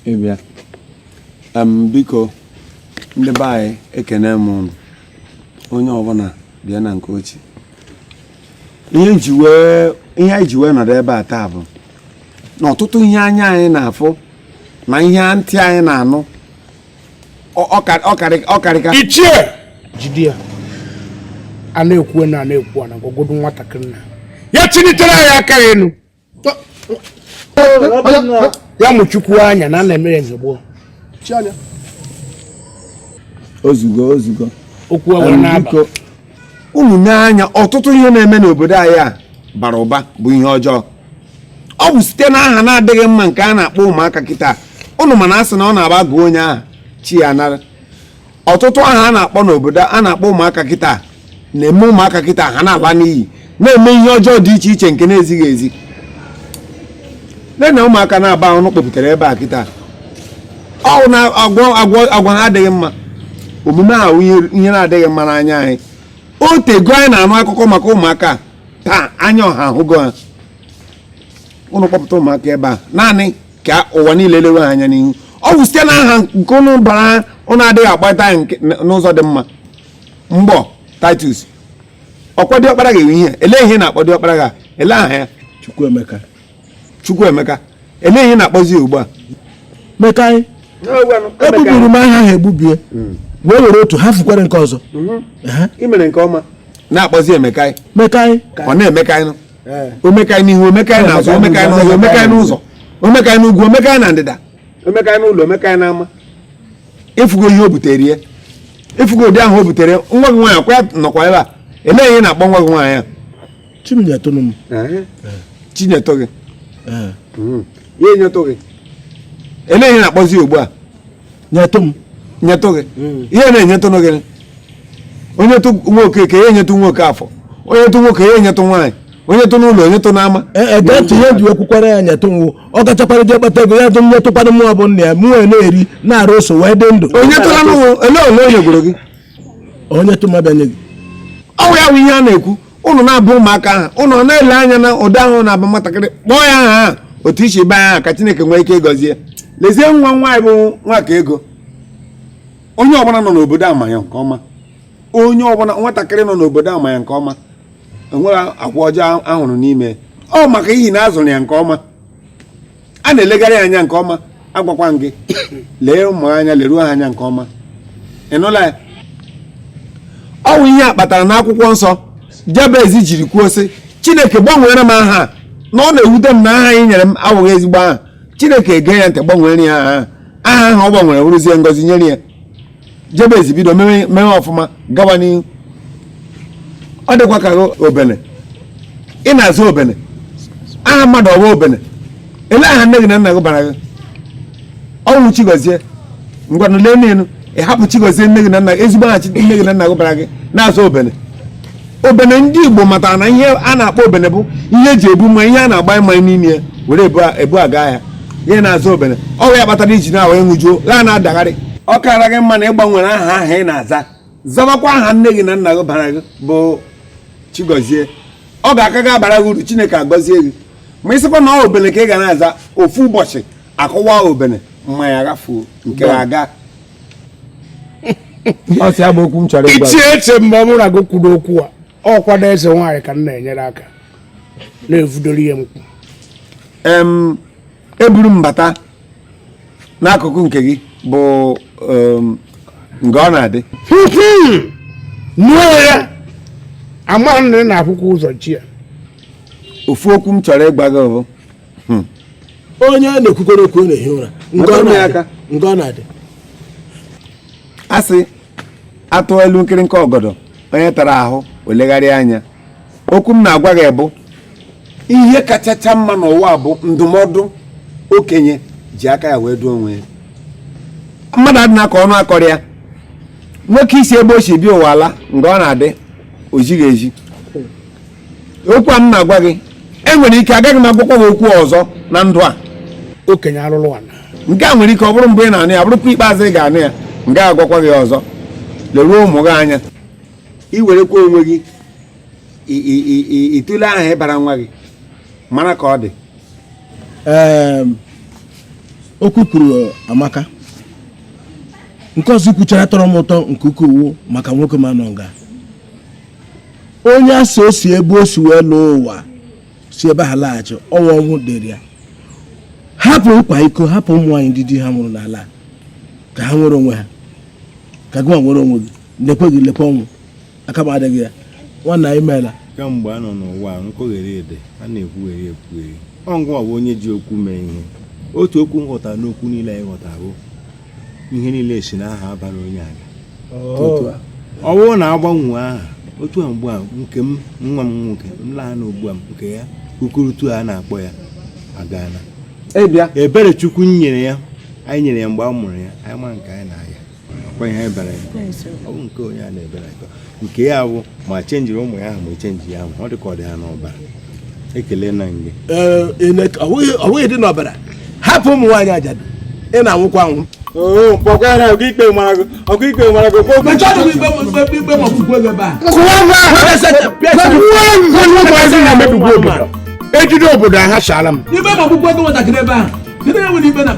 Ịbịa biko ndị be anyị ekene m ụnụ, onye ọbụla bịa na nke ochie. Ihe anyị ji wee nọdụ ebe a taa bụ na ọtụtụ ihe anya anyị na-afụ na ihe ntị anyị na-anụ ọkarịka. Ichie jide ya a na-ekwu na a na-ekwu na gwagodo nwatakịrị na ya tinitere anyị aka ya elu ya mụchukwu anya na a na-eme ya nzogbo. Ozugbo ozugbo okwu ewere n'aba. Unu n'anya ọtụtụ ihe na-eme n'obodo anyị a bara ụba bụ ihe ọjọọ. Ọ bụ site n'aha na-adịghị mma nke a na-akpọ ụmụaka kịta. Unu mana asị na ọ na-agba gụọ onye aha chi ya nara. Ọtụtụ aha a na-akpọ n'obodo a na-akpọ ụmụaka kịta na-eme ụmụaka kịta ha na-ala n'iyi, na-eme ihe ọjọọ dị iche iche nke na-ezighị ezi. Lee na ụmụaka na-aba ọnụ kpọpụtara ebe a kịta, ọ na agwa ha adịghị mma, omume ahụ ihe na-adịghị mma n'anya anyị. O tego anyị na-anụ akụkọ maka ụmụaka taa, anya ọha ahụgo ha. Ụnụ kpọpụta ụmụaka ebe a naanị ka ụwa niile lewe ha anya n'ihu. Ọ bụ site n'aha nke ụnụ bara ha, ụnụ adịghị akpata n'ụzọ dị mma. Mgbọ Titus ọkwa diọkpara ga-enwe ihe, elee ihe na-akpọ diọkpara ga, elee aha ya? Chukwuemeka. Chukwuemeka, elee ihe na-akpọzi ya ugbu a? Mekai, egbubiri m aha ahụ egbubie wee were otu ha fukwere nke ọzọ. Ị mere nke ọma na-akpọzi Emekai. Mekai ọ na-emekai nụ, omekai n'ihu, omekai n'azụ, omekai n'ọzọ, omekai n'ụzọ, omekai n'ugwu, omekai na ndịda, omekai n'ụlọ, omekai n'ama. Ịfụgo ihe o butere ya, ịfụgo ụdị ahụ o butere nwa gị nwaanyị kwa nọkwa ebe a. Elee ihe na-akpọ nwa gị nwaanyị a? Chinyetụnụ m. Chinyetụ gị. Ya enyetụ gị. Elee ihe na-akpọzi ugbu a? Nyetụ m. Nyetụ gị. Ihe na-enyetụnụ gị. Onye tụ nwoke ka ya enyetụ nwoke afọ, onye tụ nwoke ya enyetụ nwaanyị, onye tụ n'ụlọ, onye tụ n'ama. Ege ntị, ihe ji ekwukwara ya nyetụ nwụ, ọ gachakwara je kpata ego ya dụ nyetụkwana mụ bụ nna ya, mụ wee na-eri na-arụ ose wee dị ndụ. Onye tụla n'ụlọ, elee ole onye gwụrụ gị? Onye tụ mabịa nye gị. Ọ bụ ya bụ ihe a na-ekwu. Ụnụ na-abụ ụmụaka aha, ụnụ na-ele anya na ụdị ahụ na-abụ nwatakịrị kpọọ ya aha ahụ otu isi baa ya ka Chineke nwee ike ịgọzie. Lezie nwa nwaanyị bụ nwaka ego. Onye ọbụla nọ n'obodo ama ya nke ọma, onye ọbụla nwatakịrị nọ n'obodo ama ya nke ọma, enwere agwa ọjọọ ahụrụ n'ime ọ maka ihi na azụrụ ya nke ọma, a na-elegara ya anya nke ọma. Agwakwa m gị lee ụmụ anya, leruo ha anya nke ọma. Ị nụla ya? Ọ bụ ihe a kpatara n'akwụkwọ nsọ Jabez jiri kwuo sị, Chineke gbanwere m aha na ọ na-ewute m na aha ị nyere m awụghị ezigbo aha. Chineke ege ya ntị gbanwere ya aha aha ahụ ọ gbanwere wụrụzie ngọzi nyere ya. Jabez bido mewe ọfụma gawa n'ihu. Ọ dịkwa ka obene, ị na-azụ obene, aha mmadụ ọwa obene. Elee aha nne gị na nna gị bara gị? Ọnwụ Chigozie. Ngwanụ lee n'elu, ị hapụ Chigozie nne gị na nna gị, ezigbo aha nne gị na nna gị bara gị, na-azụ obene. Obene ndị Igbo matara na ihe a na-akpọ obene bụ ihe eji ebu mmanya, ihe a na-agba mmanya n'ime ya were ebu aga ahịa. Ihe na-azụ obene ọ ya kpatara iji na-awa ịṅụjuo laa na-adagharị. Ọ kara gị mma na ịgbanwere aha ahụ ị na-aza, zabakwa aha nne gị na nna gị bara gị bụ Chigozie. Ọ ga-aka gị abara gị uru, Chineke agọzie gị. Ma ị sịkwa na ọ obene ka ị ga na-aza, ofu ụbọchị akụwa obene mmanya ghafuo nke aga. Ọ sị ya bụ okwu m chọrọ ịgwa. Ichie eche mgbe ọ bụrụ na gị kwuru okwu a, ọ kwado eze nwaanyị ka m na-enyere aka. Na-evudoro ya nkwụ. Eburu m bata n'akụkụ nke gị bụ nga ọ na-adị. Nụọ ya, amaghị na ị na-akwụkwọ ụzọ chi ya. Ofu okwu m chọrọ ịgwa gị bụ onye a na-ekwukwara okwu na-ehi ụra nga ọ na-adị. A sị atụ elu nkịrịnka ọgọdọ, onye tara ahụ o legharịa anya. Okwu m na-agwa gị bụ ihe kachacha mma n'ụwa bụ ndụmọdụ okenye ji aka ya wee duo onwe ya. Mmadụ adịna ka ọnụ akọrọ ya. Nwoke isi ebe o si bịa ụwa ala nga ọ na-adị, o jighị eji. Okwu a m na-agwa gị, enwere ike agaghị m agwakwa gị okwu ọzọ na ndụ a. Okenye arụrụ ala. Nke a nwere ike ọ bụrụ mgbe ị na-anụ ya, bụrụkwa ikpeazụ ị ga-anụ ya, m gaghị agwakwa gị ọzọ. Leruo ụmụ gị anya. I werekwa onwe gị ịtụle aha ịbara nwa gị, mara ka ọ dị. Okwu kwuru amaka. Nke ọzọ kwuchara tọrọ m ụtọ nke ukwuu maka nwoke ma nọ nga. Onye asị o si ebe o si wee lụọ ụwa si ebe ha laghachi, ọnwụ ọnwụ dịrị ya. Hapụ ịkwa iko, hapụ ụmụ nwaanyị ndị di ha nwụrụ n'ala ka ha nwere onwe ha, ka gị nwa nwere onwe gị. Lekwe gị lekwe ọnwụ, aka m adịghị ya. Nwanna anyị meela. Kemgbe a nọ n'ụwa nkoghere ede a na-ekwughere ekwughere, ọ ngwa bụ onye ji okwu mee ihe. Otu okwu m ghọtara n'okwu niile anyị ghọtara bụ ihe niile si n'aha abara onye aga. Ọ bụrụ na agbanwe aha otu a mgbe a nke m nwa m nwoke m laa na ugbu a nke ya kukurutu a na-akpọ ya agaana. Ebere Chukwu nyere ya, anyị nyere ya mgbe a mụrụ ya, anyị ma nke anyị na-aya ọkwa ihe anyị bara ya. Ọ bụ nke onye a na-ebere aka nke ya bụ ma chenjiri ụmụ ya ahụ ma echenji ya ahụ, ọ dị ka ọ dị ha n'ọbara. Ekele na gị. Ọ bụghị dị n'ọbara. Hapụ ụmụ nwaanyị ajadu, ị na-anwụkwa anwụ. Ejide obodo aghasala m. Ikpe ma ọgbụgbọ ego nwatakịrị ebe ahụ. Kedu ihe nwere ikpe na?